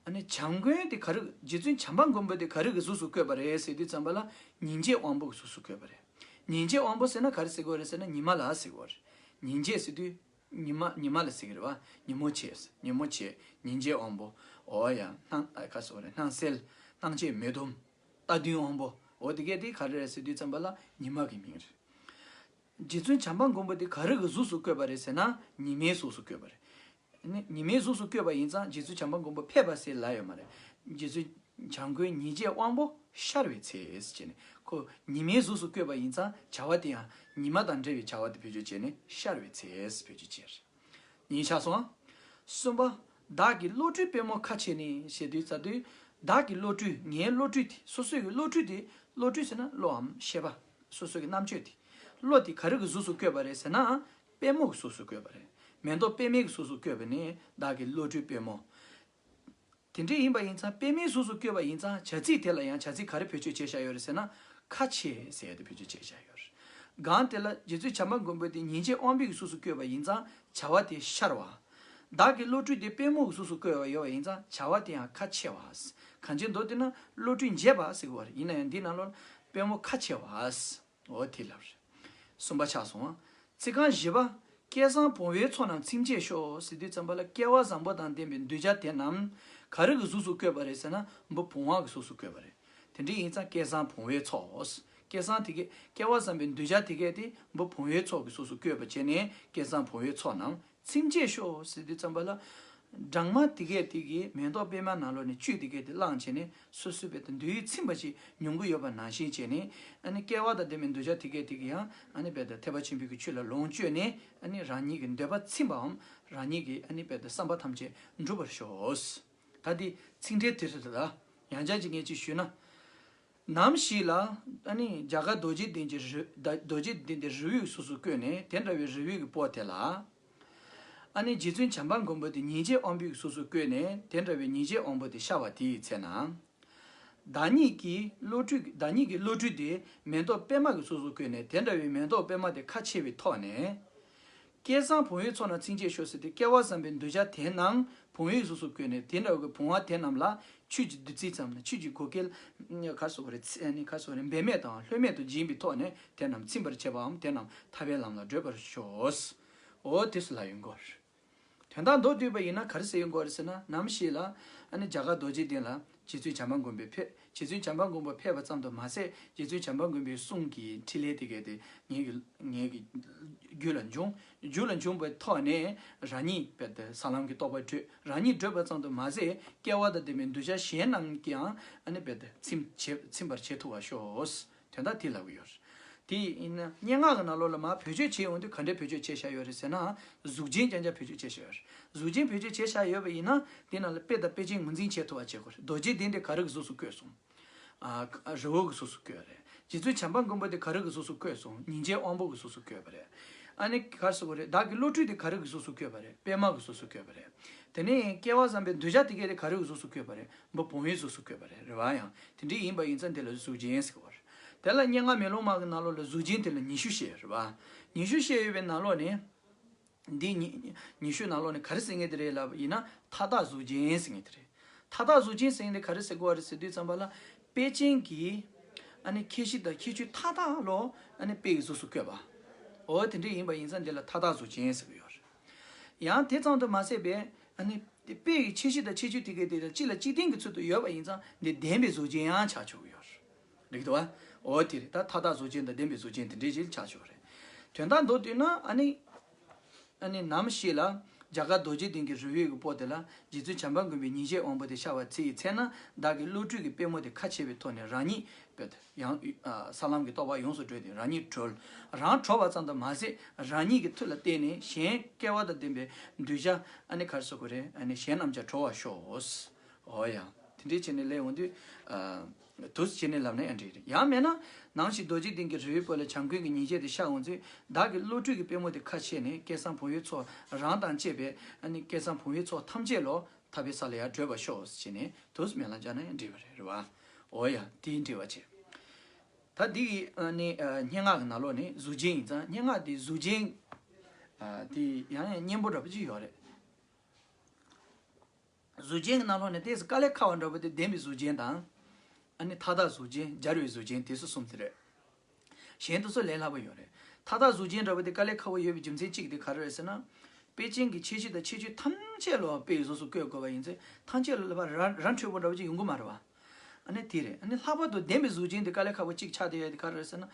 ཨ་ནི་བྱམས་མགོན་དེ་ག་རེ། རྗེ་བཙུན་བྱམས་པ་མགོན་པོ་དེ་ག་རེ་གི་གཟུགས་སུ་བཀོད་པ་རེད་ཟེར་དུས་ཙམ་པ་ལ་ཉིན་བྱེད་དབང་པོ་གི་གཟུགས་སུ་བཀོད་པ་རེད། ཉིན་བྱེད་དབང་པོ་ཟེར་ན་ག་རེ་ཟེར་དགོས་རེད་ཟེར་ན་ཉི་མ་ལ་ཟེར་དགོས་རེད། ཉིན་བྱེད་ཟེར་དུས། ཉི་མ་ཉི་མ་ལ་ཟེར་གི་རེད་བ། ཉིན་མོ་བྱེད། ཉིན་མོ་བྱེད། ཉིན་བྱེད་དབང་པོ། འོ་ཡ། སྣང་ཨ་ག་སོགས་རེད། སྣང་གསལ། སྣང་བྱེད་མེ་ཟླུམ། རྟ་བདུན་དབང་པོ། འོ་དེ་གས་དེ་ག་རེ་རེད་ཟེར་དུས་ཙམ་པ་ལ་ཉི་མ་གི་མིང་རེད། རྗེ་བཙུན་བྱམས་པ་མགོན་པོ་དེ་ག་རེ་གི་གཟུགས་སུ་བཀོད་པ་རེད་ཟེར་ན་ཉི་མའི་གཟུགས་སུ་བཀོད་པ་རེད། ནི་ཉི་མའི་གཟུགས་སུ་བཀོད་པ་ཡིན་ཙང་རྗེ་བཙུན་བྱམས་པ་མགོན་པོ་ཕེབས་པ་ཟེར་ལབ་ཡོད་མ་རེད། རྗེ་བཙུན་བྱམས་མགོན་ཉིན་བྱེད་དབང་པོ་ཤར་བའི་ཚེ་ཟེར་བྱས་ནས། ཁོ་ཉི་མའི་གཟུགས་སུ་བཀོད་པ་ཡིན་ཙང་བྱ་བ་དེ་ཡང་ཉི་མ་དང་འབྲེལ་བའི་བྱ་བ་དེ་བེད་སྤྱོད་བྱས་ནས་ཤར་བའི་ཚེ་ཟེར་བེད་སྤྱོད་བྱས། གཉིས་ཆགས་སོང་ཨ། གསུམ་པ། བདག་གི་བློ་གྲོས་པད་མོ་ཁ་ཕྱེ་ནས་ཞེས་དུས་ཙམ་དུས། བདག་གི་བློ་གྲོས། ངའི་བློ་གྲོས་དེ། སོ་སོའི་གི་བློ་གྲོས་དེ། བློ་གྲོས་ཟེར་ན་བློའམ་ཤེས་པ། སོ་སོའི་གི་རྣམ་དཔྱོད་དེ། བློ་དེ་ག་རེ་གི་གཟུགས་སུ་བཀོད་པ་རེད་ཟེར་ན། པད་མོ་གི་གཟུགས་སུ་བཀོད་པ་རེད། མེ་ཏོག་པད་མའི་གི་གཟུགས་སུ་བཀོད་པ་ནི་བདག་གི་བློ་གྲོས་པད་མོ། དེ་འདྲ་ཡིན་པ་ཡིན་ཙང་པད་མའི་གཟུགས་སུ་བཀོད་པ་ཡིན་ཙང་བྱ་ཚིག་དེ་ལ་ཡང་བྱ་ཚིག་ག་རེ་བེད་སྤྱོད་བྱས་བཞག་ཡོད་རེད་ཟེར་ན། ཁ་ཕྱེ་ཟེར་ཡ་དེ་བེད་སྤྱོད་བྱས་བཞག་ཡོད་རེད། གང་དེ་ལ་རྗེ་བཙུན་བྱམས་པ་མགོན་པོ་དེ་ཉིན་བྱེད་དབང་པོའི་གཟུགས་སུ་བཀོད་པ་ཡིན་ཙང་བྱ་བ་དེ་ཤར་བ། བདག་གི་བློ་གྲོས་དེ་པད་མོ་གི་གཟུགས་སུ་བཀོད་པ་ཡོད་པ་ཡིན་ཙང་བྱ་བ་དེ་ཡང་ཁ་ཕྱེ་བ། གང་ཅི་འདོད་དེ་ན་བློ་གྲོས་འབྱེད་པ་ཟེར་གི་བ་རེད། ཡིན་ན་ཡང་འདི་ནང་ལོགས་པད་མོ་ཁ་ཕྱེ་བ། འོ་དེ་ལབ་རེད། གསུམ་པ་ཆགས་སོང་བ། ཚིག་རྐང་བཞི་པ། སྐལ་བཟང་བུང་བའི་ཚོགས་རྣམས་ཚིམ་བྱེད་ཤོག་ཟེར་དུས་ཙམ་པ་ལ་སྐལ་བ་བཟང་པོ་དང་ལྡན་པའི་གདུལ་བྱ་དེ་རྣམས་ག་རེ་གི་གཟུགས་སུ་བཀོད་པ་རེད་ཟེར་ན་འབུ་བུང་བ་གི་གཟུགས་སུ་བཀོད་པ་རེད། དེ་འདྲ་ཡིན་ཙང་སྐལ་བཟང་བུང་བའི་ཚོགས། སྐལ་བཟང་དེ་གས་སྐལ་བ་བཟང་པོའི་གདུལ་བྱ་དེ་གས་དེ་འབུ་བུང་བའི་ཚོགས་ཀྱི་གཟུགས་སུ་བཀོད་པ་བྱས་ནས་སྐལ་བཟང་བུང་བའི་ཚོགས་རྣམས་ཚིམ་བྱེད་ཤོག་ཟེར་དུས་ཙམ་པ་ལ། སྦྲང་མ་དེ་གས་དེ་གིས་མེ་ཏོག་པད་མ་ནང་ལོགས་ནས་བཅུད་དེ་གས་དེ་བླངས་བྱས་ནས་སོ་སོའི་བེད་དུ་འདོད་ཡུལ་ཚིམ་པ་ཞིག་མྱོང་གི་ཡོད་པ་ནང་བཞིན་བྱས་ནས། ཨ་ནི་སྐལ་བ་དང་ལྡན་པའི་གདུལ་བྱ་དེ་གས་དེ་གིས་ཡང་ཨ་ནི་བེད་དུ་ཐེག་པ་ཆེན་པོའི་གི་ཆོས་ལ་ལོངས་སྤྱོད་ནས་ཨ་ནི་རང་ཉིད་ཀྱི་འདོད་པ་ཚིམ་པའམ་རང་ཉིད་ཀྱི་ཨ་ནི་བེད་དུ་བསམ་པ་ཐམས་ཅད་འགྲུབ་པར་ཤོག་ད་འདི་ཚིག་འགྲེལ་དེ་རེད་ད། ཡང་བསྐྱར་ཅིག་ངས་ཅིག་ཞུས་ན། ནམ་ཞིག་ལ་ཨ་ནི་རྒྱ་གར་རྡོ་རྗེ་གདན་གྱི་རི་ད་རྡོ་རྗེ་གདན་དེ་རི་བོའི་གཟུགས་སུ་བཀོད་ནས་དེ་འདྲ་བའི་རི་བོའི་གི་སྤོ་དེ་ལ། ཨ་ནི་རྗེ་བཙུན་བྱམས་པ་མགོན་པོ་དེ་ཉིན་བྱེད་དབང་པོའི་གི་གཟུགས་སུ་བཀོད་ནས་དེ་འདྲ་བའི་ཉིན་བྱེད་དབང་པོ་དེ་ཤར་བ་དེའི་ཚེ་ན། བདག་ཉིད་ཀྱི་བློ་གྲོས་བདག་ཉིད་ཀྱི་བློ་གྲོས་དེ་མེ་ཏོག་པད་མ་གི་གཟུགས་སུ་བཀོད་ནས་དེ་འདྲ་བའི་མེ་ཏོག་པད་མ་དེ་ཁ་ཕྱེ་བའི་ཐོག་ནས། སྐལ་བཟང་བུང་བའི་ཚོགས་རྣམས་ཚིམ་བྱེད་ཤོག་ཟེར་ཏེ་སྐལ་བ་བཟང་པོའི་གདུལ་བྱ་དེ་རྣམས་བུང་བའི་གཟུགས་སུ་བཀོད་ནས་དེ་འདྲ་བའི་བུང་བ་དེ་རྣམས་ལ་ཆོས་ཀྱི་བདུད་རྩི་ཙམ་ན་ཆོས་ཀྱི་བགོ་སྐལ། ག་རེ་ཟེར་དགོས་རེད། ཚི་ཨ་ནི་ག་རེ་ཟེར་དགོས་རེད། འབད་མེད་དང་ལྷོད་མེད་དུ་སྦྱིན་པའི་ཐོག་ནས་དེ་རྣམས་ཚིམ་པར་བྱེད་པའམ་དེ་རྣམས་ཐར་པའི་ལམ་ལ་བགྲོད་པར་ཤོག་འོ་དེ་སུ་ལ་ཡོང་གོ། དོན་དག་མདོར་བསྡུས་པ་ཡིན་ན་ག་རེ་ཟེར་ཡོང་གོ་རེད་ཟེར་ན། ནམ་ཞིག་ལ་ཨ་ནི་རྒྱ་གར་རྡོ་རྗེ་གདན་ལ་རྗེ་བཙུན་བྱམས་པ་མགོན་པོས་ཕེབས། རྗེ་བཙུན་བྱམས་པ་མགོན་པོ་ཕེབས་པ་ཙམ་དུ་མ་ཟད་རྗེ་བཙུན་བྱམས་པ་མགོན་པོའི་གསུང་གི་ཕྲིན་ལས་དེ་གས་དེ་ངེད་ཀྱི་ངེད་ཀྱི་རྒྱུད་ལ་འབྱུང་། རྒྱུད་ལ་འབྱུང་བའི་ཐོག་ནས་རང་ཉིད་བེད་དེ་ས་ལམ་གྱི་རྟོགས་པ་བགྲོད། རང་ཉིད་བགྲོད་པ་ཙམ་དུ་མ་ཟད་སྐལ་བ་དང་ལྡན་པའི་གདུལ་བྱ་གཞན་རྣམས་ཀྱང་ཨ་ནི་བེད་དེ་ཚིམ་བྱེད་ཚིམ་པར་བྱེད་ཐུབ་པར་ཤོག་དོན་དག་དེ་ལབ་ཀྱི་ཡོད་རེད། དེ་ཡིན་ན་སྙན་ངག་གི་ནང་ལོགས་ལ་མར་བེད་སྤྱོད་བྱེད་ཡོང་དུས་ག་འདྲའི་བེད་སྤྱོད་བྱས་བཞག་ཡོད་རེད་ཟེར་ན། གཟུགས་ཅན་རྐྱང་རྐྱང་བེད་སྤྱོད་བྱས་བཞག་ཡོད་རེད། གཟུགས་ཅན་བེད་སྤྱོད་བྱས་བཞག་ཡོད་པ་ཡིན་ན་དེ་ནང་ལ་དཔེ་དང་དཔེ་ཅན་ངོས་འཛིན་བྱེད་ཐུབ་པ་བྱེད་དགོས་རེད། རྡོ་རྗེ་གདན་དེ་ག་རེ་གི་གཟུགས་སུ་བཀོད་སོང་། ཨ་རི་བོ་གི་གཟུགས་སུ་བཀོད་རེད། རྗེ་བཙུན་བྱམས་པ་མགོན་པོ་དེ་ག་རེ་གི་གཟུགས་སུ་བཀོད་སོང་། ཉིན་བྱེད་དབང་པོ་གི་གཟུགས་སུ་བཀོད་པ་རེད། ཨ་ནི་ག་རེ་ཟེར་དགོས་རེད། བདག་གི་བློ་གྲོས་དེ་ག་རེ་གི་གཟུགས་སུ་བཀོད་པ་རེད། པད་མ་གི་གཟུགས་སུ་བཀོད་པ་རེད། དེ་ནས་སྐལ་བ་བཟང་པོའི་འདོད་ཆགས་དེ་གས་དེ་ག་རེའི་གཟུགས་སུ་བཀོད་པ་རེད། འབུ་བུང་བའི་གཟུགས་སུ་བཀོད་པ་རེད། རེད་བ། ཡང་དེ་འདྲ་ཡིན་པ་ཡིན་ཙང་དེ་ལ་གཟུགས་ཅན་ཟེར་བ་རེད། དེ་ལ་སྙན་ངག་མེ་ལོང་མ་གི་ནང་ལོགས་ལ་གཟུགས་ཅན་དེ་ལ་ཉི་ཤུ་བཤད་རེད་བ། ཉི་ཤུ་བཤད་ཡོད་པའི་ནང་ལོགས་ནས། འདི་ཉི་ཉི་ཤུ་ནང་ལོགས་ནས་ག་རེ་ཟེར་མཁན་དེ་རེད་ལབ་ཡིན་ན། མཐའ་དག་གཟུགས་ཅན་ཟེར་མཁན་དེ་རེད། མཐའ་དག་གཟུགས་ཅན་ཟེར་མཁན་དེ་ག་རེ་ཟེར་དགོས་པ་རེད་ཟེར་དུས་ཙམ་པ་ལ། དཔེ་ཅན་གྱི་ཨ་ནི་ཁྱད་གཞི་དང་ཁྱད་ཆོས་མཐའ་དག་ལོ། ཨ་ནི་དཔེ་ཡི་གཟུགས་སུ་བཀོད་པ། འོ་དེ་འདྲ་ཡིན་པ་ཡིན་ཙང་འདི་ལ་མཐའ་དག་གཟུགས་ཅན་ཟེར་གྱི་ཡོད་རེད། ཡང་དེ་ཙམ་དུ་མ་ཟད་པའི་ཨ་ནི་དཔེ་ཡི་ཁྱད་གཞི་དང་ཁྱད་ཆོས་དེ་གའི་དེ་ལ་གཅིག་ལ་གཅིག་བརྟེན་གྱི་ཚུལ་དུ་ཡོད་པ་ཡིན་ཙང་འདི་ལྡན་པའི་གཟུགས་ཅན་ཡང་ཆགས་ཆོག་གི་ཡོད་རེད། འགྲིག་འདུག་བ། འོ་དེ་རེད། ད་མཐའ་དག་གཟུགས་ཅན་དང་ལྡན་པའི་གཟུགས་ཅན་དེ་འདྲའི་ཞིག་ཆགས་ཆོག་རེད། དོན་དག་མདོར་བསྡུས་ན་ཨ་ནི། ཨ་ནི་ནམ་ཞིག་ལ་རྒྱ་གར་རྡོ་རྗེ་གདན་གྱི་རི་བོའི་གི་སྤོ་དེ་ལ་རྗེ་བཙུན་བྱམས་པ་མགོན་པོའི་ཉིན་བྱེད་དབང་པོ་དེ་ཤར་བ་ཚེ་ཡི་ཚེ་ན་བདག་གི་བློ་གྲོས་ཀྱི་པད་མོ་དེ་ཁ་ཕྱེ་བའི་ཐོག་ནས་རང་ཉིད་པད་ཡང་ས་ལམ་གྱི་རྟོགས་པ་ཡོངས་སུ་གྲོལ་ཏེ་རང་ཉིད་གྲོལ། རང་གྲོལ་བ་ཙམ་དུ་མ་ཟད་རང་ཉིད་ཀྱི་མཐུ་ལ་བརྟེན་ནས་གཞན་སྐལ་བ་དང་ལྡན་པའི་གདུལ་བྱ་ཨ་ནི་ག་རེ་ཟེར་དགོས་རེད། ཨ་ནི་གཞན་རྣམས་ཀྱང་གྲོལ་བར་ཤོག་འོ་ཡ། དེ་འདྲའི་བྱས་ནས་སླེབས་འོང་དུས། ཨ། དུས་བྱས་ནས་ལབ་ན་ཡང་འགྲིག་རེད། ཡང་མེད་ན། ནམ་ཞིག་རྡོ་རྗེ་གདན་གྱི་རི་བོའི་སྤོ་ལ་བྱམས་མགོན་གྱི་ཉིན་བྱེད་དེ་ཤར་འོང་ཚེ་བདག་གི་བློ་གྲོས་ཀྱི་པད་མོ་དེ་ཁ་ཕྱེ་ནས་སྐལ་བཟང་བུང་བའི་ཚོགས་རང་དང་བཅས་པའི་ཨ་ནི་སྐལ་བཟང་བུང་བའི་ཚོགས་ཐམས་ཅད་ལོ་ཐར་པའི་ས་ལ་ཡར་བགྲོད་པར་ཤོག་ཟེར་བྱས་ནས་དུས་སྨོན་ལམ་བརྒྱབ་ན་ཡང་འགྲིག་པ་རེད། རེད་བ། འོ་ཡ། དེའི་འགྲིག་པ་བྱེད། ད་འདི་གི་ཨ་ནི་སྙན་ངག་གི་ནང་ལོགས་ནས་གཟུགས་ཅན་ཡིན་ཙང་སྙན་ངག་འདི་གཟུགས་ཅན་དེ་ཡང་ཡང་སྙན་པོ་འདྲ་པོ་ཅིག་ཡོད་རེད། གཟུགས་ཅན་གྱི་ནང་ལོགས་ནས་ཏོག་ཙམ་དཀའ་ལས་ཁག་པ་འདྲ་པོ་དེ་ལྡན་པའི་གཟུགས་ཅན་དང་། ཨ་ནི་མཐའ་དག་གཟུགས་ཅན། སྦྱར་བའི་གཟུགས་ཅན། དེ་ཚོ་གསུམ་དེ་རེད། གཞན་དེ་ཚོ་ལས་སླ་པོ་ཡོད་རེད། མཐའ་དག་གཟུགས་ཅན་འདྲ་པོ་དེ་དཀའ་ལས་ཁག་པོ་ཡོད་པའི་རྒྱུ་མཚན་གཅིག་དེ་ག་རེ་རེད་ཟེར་ན། དཔེ་ཅན་གྱི་ཁྱད་གཞི་དང་ཁྱད་ཆོས་ཐམས་ཅད་ལ་དཔེ་ཡི་གཟུགས་སུ་བཀོད་དགོས་པ་ཡིན་ཚེ་ཐམས་ཅད་ལ་ལབ་པ་ར་ར་འཕྲོད་པོ་འདྲ་པོ་ཅིག་ཡོང་གི་མ་རེད་བ། ཨ་ནི་དེ་རེད། ཨ་ནི་ལྷག་པར་དུ་ལྡན་པའི་གཟུགས་ཅན་དེ་དཀའ་ལས་ཁག་པོ་གཅིག་ཆགས་བསྡད་ཡོད་དེ་ག་རེ་རེད་ཟེར་ན།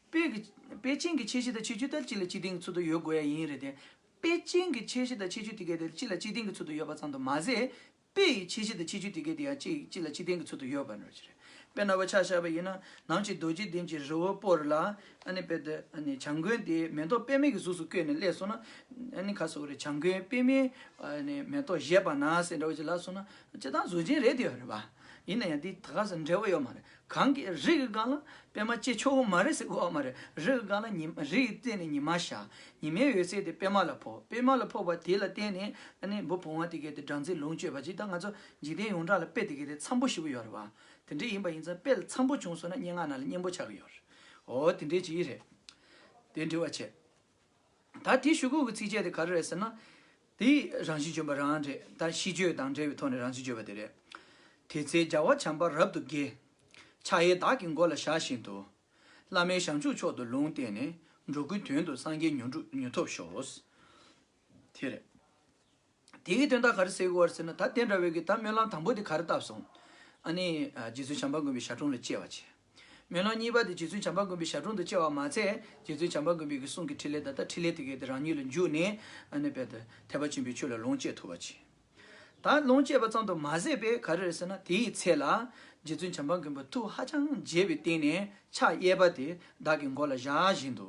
དཔེ་གི་དཔེ་ཅན་གྱི་ཁྱད་གཞི་དང་ཁྱད་ཆོས་ལྟར་གཅིག་ལ་གཅིག་བརྟེན་གྱི་ཚུལ་དུ་ཡོད་དགོས་ཡ་ཡིན་རེད་དེ། དཔེ་ཅན་གྱི་ཁྱད་གཞི་དང་ཁྱད་ཆོས་དེ་གའི་དེ་གཅིག་ལ་གཅིག་བརྟེན་གྱི་ཚུལ་དུ་ཡོད་པ་ཙམ་དུ་མ་ཟད། དཔེ་ཡི་ཁྱད་གཞི་དང་ཁྱད་ཆོས་དེ་གའི་དེ་ཡང་གཅིག་གཅིག་ལ་གཅིག་བརྟེན་གྱི་ཚུལ་དུ་ཡོད་པ་འདྲ་ཞིག་རེད། དཔེར་ན་བ་ཆ་བཞག་པ་ཡིན་ན་ནམ་ཞིག་རྡོ་རྗེ་གདན་གྱི་རི་བོ་སྤོ་ལ་ཨ་ནི་དཔེ་དེ་ཨ་ནི་བྱམས་མགོན་དེ་མེ་ཏོག་པདྨའི་གི་གཟུགས་སུ་བཀོད་ནས་སླེབས་སོང་ན། ཨ་ནི་ག་ཟེར་དགོས་རེད། བྱམས་མགོན་པདྨའི་ཨ་ནི་མེ་ཏོག་བཞད་པ་ན་ཟེར་འདྲ་བོ་ཅིག་ལབ་སོང་ན་སྤྱིར་བཏང་གཟུགས་ཅན་རེད་དེ་ཡོད་རེད་བ། ཡིན་ན་ཡང་འདི་ད་ག་ཟེ་འབྲེལ་བ་ཡོད་མ་རེད། གང་གི་རི་གི་སྒང་ལ་པདྨ་སྐྱེ་ཆོག་གི་མ་རེད་ཟེར་གོ་བ་མ་རེད། རི་གི་སྒང་ལ་ཉི་རི་ཡི་རྩེ་ནས་ཉི་མ་ཤར། ཉི་མའི་འོད་ཟེར་དེ་པདྨ་ལ་ཕོག་པདྨ་ལ་ཕོག་པ་དེ་ལ་བརྟེན་ནས་ཨ་ནི་འབུ་བུང་བ་དེ་གའི་དེ་སྦྲང་རྩི་ལོངས་སྤྱོད་པ་ཅིག་ད་ང་ཚོ་འཇིག་རྟེན་ཡོངས་གྲགས་ལ་དཔེ་དེ་གའི་དེ་འཚམ་པོ་ཞེ་པོ་ཡོད་རེད་བ། དེ་འདྲ་ཡིན་པ་ཡིན་ཙང་དཔེ་ལ་འཚམ་པོ་བྱུང་སོང་ན་སྙན་ངག་ནང་ལ་སྙན་པོ་ཆགས་ཀྱི་ཡོད་རེད། འོ་དེ་འདྲའི་ཅིག་རེད། དེ་འདྲི་བ་བྱེད། ད་དེའི་གཞུག་གུ་གི་ཚིགས་བཅད་དེ་ག་རེ་རེད་ཟེར་ན། དེ་རང་བཞིན་བརྗོད་པ་རང་རེད། ད་ཤིས་བརྗོད་དང་འབྲེལ་བའི་ཐོག་ནས་རང་བཞིན་བརྗོད་པ་དེ་རེད། དེ་ཚེ་རྒྱལ་བ་བྱམས་པ་རབ་ཏུ་དགྱེས། ཕྱག་གཡས་བདག་གི་མགོ་ལ་བཞག་བཞིན་དུ། བླ་མེད་བྱང་ཆུབ་མཆོག་ཏུ་ལུང་བསྟན་ནས། འགྲོ་ཀུན་དོན་དུ་སངས་རྒྱས་མྱུར་འགྲུབ་མྱུར་ཐོབ་ཤོག་དེ་རེད། དེ་གི་དོན་དག་ག་རེ་ཟེར་དགོས་པ་རེད་ཟེར་ན། ད་དེ་འདྲ་བའི་གི་ད་སྨོན་ལམ་དང་པོ་དེ་ག་རེ་བཏབ་སོང་། ཨ་ནི་རྗེ་བཙུན་བྱམས་པ་མགོན་པོའི་ཞལ་དྲུང་ལ་གཅེས་པ་བྱས། སྨོན་ལམ་གཉིས་པ་དེ་རྗེ་བཙུན་བྱམས་པ་མགོན་པོའི་ཞལ་དྲུང་དུ་གཅེས་པ་མ་ཚད་རྗེ་བཙུན་བྱམས་པ་མགོན་པོའི་གི་གསུང་གི་ཕྲིན་ལས་དང་ད་ཕྲིན་ལས་དེ་གའི་དེ་རང་ཉིད་ལ་འཇུག་ནས་ཨ་ནི་དཔེ་དེ་ཐེག་པ་ཆེན་པོའི་ཆོས་ལ་ལོངས་སྤྱད་ཐུབ་པ་བྱས། ད་ལོངས་སྤྱད་པ་ཙམ་དུ་མ་ཟད་པའི་ག་རེ་རེད་ཟེར་ན། དེའི་ཚེ་ལ་རྗེ་བཙུན་བྱམས་པ་མགོན་པོ་ཐུགས་ཧ་ཅང་དགྱེས་པའི་སྟེང་ནས་ཕྱག་གཡས་པ་དེ་བདག་གི་མགོ་ལ་བཞག་བཞིན་དུ།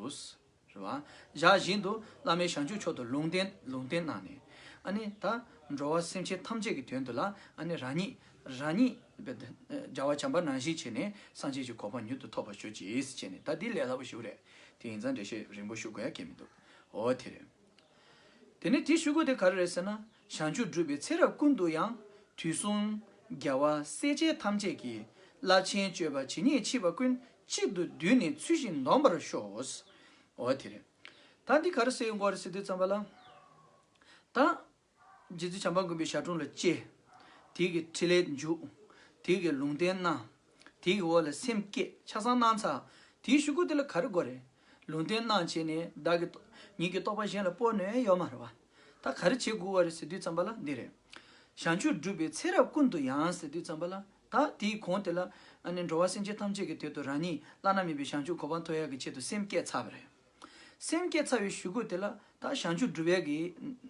རེད་བ། བཞག་བཞིན་དུ་བླ་མེད་བྱང་ཆུབ་མཆོག་ཏུ་ལུང་བསྟན་ལུང་བསྟན་གནང་ནས། ཨ་ནི་ད་འགྲོ་བ་སེམས་ཅན་ཐམས་ཅད་ཀྱི་དོན་དུ་ལ་ཨ་ནི་རང་ཉིད་རང་ཉིད་རྒྱལ་བ་བྱམས་པ་ནང་བཞིན་བྱས་ནས་སངས་རྒྱས་ཀྱི་གོ་འཕང་མྱུར་དུ་ཐོབ་པར་ཤོག་ཅིག་ཟེར་བྱས་ནས། ད་འདི་ལས་སླ་པོ་ཞིག་རེད། དེ་ཡིན་ཙང་འགྲེལ་བཤད་རིང་པོ་ཞུ་དགོས་ཡ་གང་ཡང་མི་འདུག་འོ་དེ་རེད། དེ་ནས་དེའི་གཞུག་གུ་དེ་ག་རེ་རེད་ཟེར་ན། བྱང་ཆུབ་སྒྲུབ་པའི་ཚེ་རབས་ཀུན་ཏུ་ཡང་། དུས་གསུམ་རྒྱལ་བ་སྲས་བཅས་ཐམས་ཅད་ཀྱིས། རླབས་ཆེན་སྤྱོད་པ་ཇི་སྙེད་མཆིས་པ་ཀུན། གཅིག་ཏུ་བསྡུས་ནས་ཚུལ་བཞིན་འདོམས་པར་ཤོག་འོ་དེ་རེད། ད་འདི་ག་རེ་ཟེར་ཡོང་གི་རེད་ཟེར་དུས་ཙམ་པ་ལ། ད་རྗེ་བཙུན་བྱམས་པ་མགོན་པོའི་ཞལ་དྲུང་ལ་གཅེས། དེ་གི་ཕྲིན་ལས་འཇུག་དེ་གི་ལུང་བསྟན་གནང་། དེ་གི་འོག་ལ་སེམས་བསྐྱེད་ཆ་ཚང་གནང་ཚར། དེའི་གཞུག་གུ་དེ་ལ་ག་རེ་དགོས་རེད། ལུང་བསྟན་གནང་བྱས་ནས་བདག་གི་ཉིད་ཀྱི་རྟོགས་པ་གཞན་ལ་སྤོ་ནུས་ཡོད་མ་རེད་བ། ད་ག་རེ་བྱེད་དགོས་པ་རེད་ཟེར་དུས་ཙམ་པ་ལ་འདི་རེད། བྱང་ཆུབ་སྒྲུབ་པའི་ཚེ་རབས་ཀུན་ཏུ་ཡང་ཟེར་དུས་ཙམ་པ་ལ། ད་དེའི་གོང་དེ་ལ་ཨ་ནི་འགྲོ་བ་སེམས་ཅན་ཐམས་ཅད་ཀྱི་དོན་དུ་རང་ཉིད་བླ་ན་མེད་པའི་བྱང་ཆུབ་གོ་འཕང་ཐོབ་ཡག་གི་ཆེད་དུ་སེམས་བསྐྱེད་ཚར་བ་རེད། སེམས་བསྐྱེད་ཚར་བའི་གཞུག་གུ་དེ་ལ་ད་བྱང་ཆུབ་སྒྲུབ་ཡག་གི་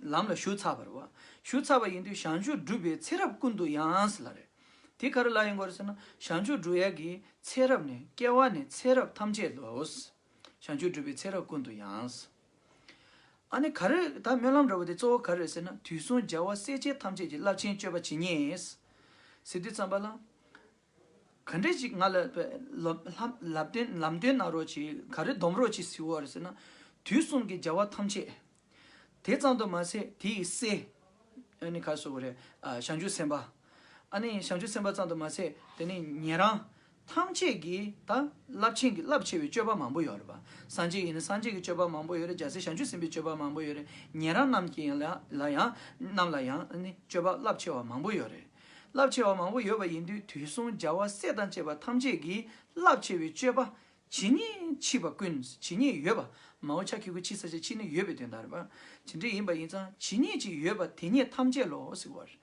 ལམ་ལ་ཞུགས་ཚར་བ་རེད་བ། ཞུགས་ཚར་བ་ཡིན་དུས་བྱང་ཆུབ་སྒྲུབ་པའི་ཚེ་རབས་ཀུན་ཏུ་ཡང་ཟེར་ལ་རེད། དེ་ག་རེ་ལ་ཡིན་དགོས་རེད་ཟེར་ན། བྱང་ཆུབ་སྒྲུབ་ཡག་གི་ཚེ་རབས་ནས་སྐྱེ་བ་ནས་ཚེ་རབས་ཐམས་ཅད་ལ། བྱང་ཆུབ་སྒྲུབ་པའི་ཚེ་རབས་ཀུན་ཏུ་ཡང་། ཨ་ནི་ག་རེ་ད་སྨོན་ལམ་འདྲ་བོ་དེ་གཙོ་བོ་ག་རེ་རེད་ཟེར་ན། དུས་གསུམ་རྒྱལ་བ་སྲས་བཅས་ཐམས་ཅད་ཀྱིས། རླབས་ཆེན་སྤྱོད་པ་ཇི་སྙེད་ཟེར་དུས་ཙམ་པ་ལ། ག་འདྲས་ཅིག་ང་ལ་ལམ་ལམ་སྟོན་ལམ་སྟོན་གནང་རོགས་གྱིས། ག་རེ་སྡོམ་རོགས་གྱིས་ཟེར་བ་རེད་ཟེར་ན། དུས་གསུམ་གྱི་རྒྱལ་བ་ཐམས་ཅད། དེ་ཙམ་དུ་མ་ཟད་དེ་ཡི་སྲས། ཨ་ནི་ག་རེ་ཟེར་དགོས་རེད། ཨ་བྱང་ཆུབ་སེམས་དཔའ། ཨ་ནི་བྱང་ཆུབ་སེམས་དཔའ་ཙམ་དུ་མ་ཟད་དེ་ནི་ཉན་རང་ཐམས་ཅད་ཀྱི་ད་རླབས་ཆེན་གྱི་རླབས་ཆེ་བའི་སྤྱོད་པ་མང་པོ་ཡོད་རེད་པ། སངས་རྒྱས་ཡིན་ན་སངས་རྒྱས་ཀྱི་སྤྱོད་པ་མང་པོ་ཡོད་རེད། རྒྱལ་སྲས་བྱང་ཆུབ་སེམས་དཔའི་སྤྱོད་པ་མང་པོ་ཡོད་རེད། ཉན་རང་རྣམས་ཀྱི་ཡང་ལ་ལ་ཡང་རྣམས་ལ་ཡང་ཨ་ནི་སྤྱོད་པ་རླབས་ཆེ་བ་མང་པོ་ཡོད་རེད། རླབས་ཆེ་བ་མང་པོ་ཡོད་པ་ཡིན་དུས་དུས་གསུམ་རྒྱལ་བ་སྲས་དང་བཅས་པ་ཐམས་ཅད་ཀྱི་རླབས་ཆེ་བའི་སྤྱོད་པ། ཇི་སྙེད་མཆིས་པ་ཀུན། ཇི་སྙེད་ཡོད་པ། མའོ་ཆ་ཁི་གུ་མཆིས་ས་ཆ་ཅི་ནས་ཡོད་པའི་དོན་དག་རེད་པ། ཇི་འདྲ་ཡིན་པ་ཡིན་ཙང་ཇི་སྙེད་ཅིག་ཡོད་པ་དེ་སྙེད་ཐམས་ཅད་ལོ་ཟེར་བ་རེད།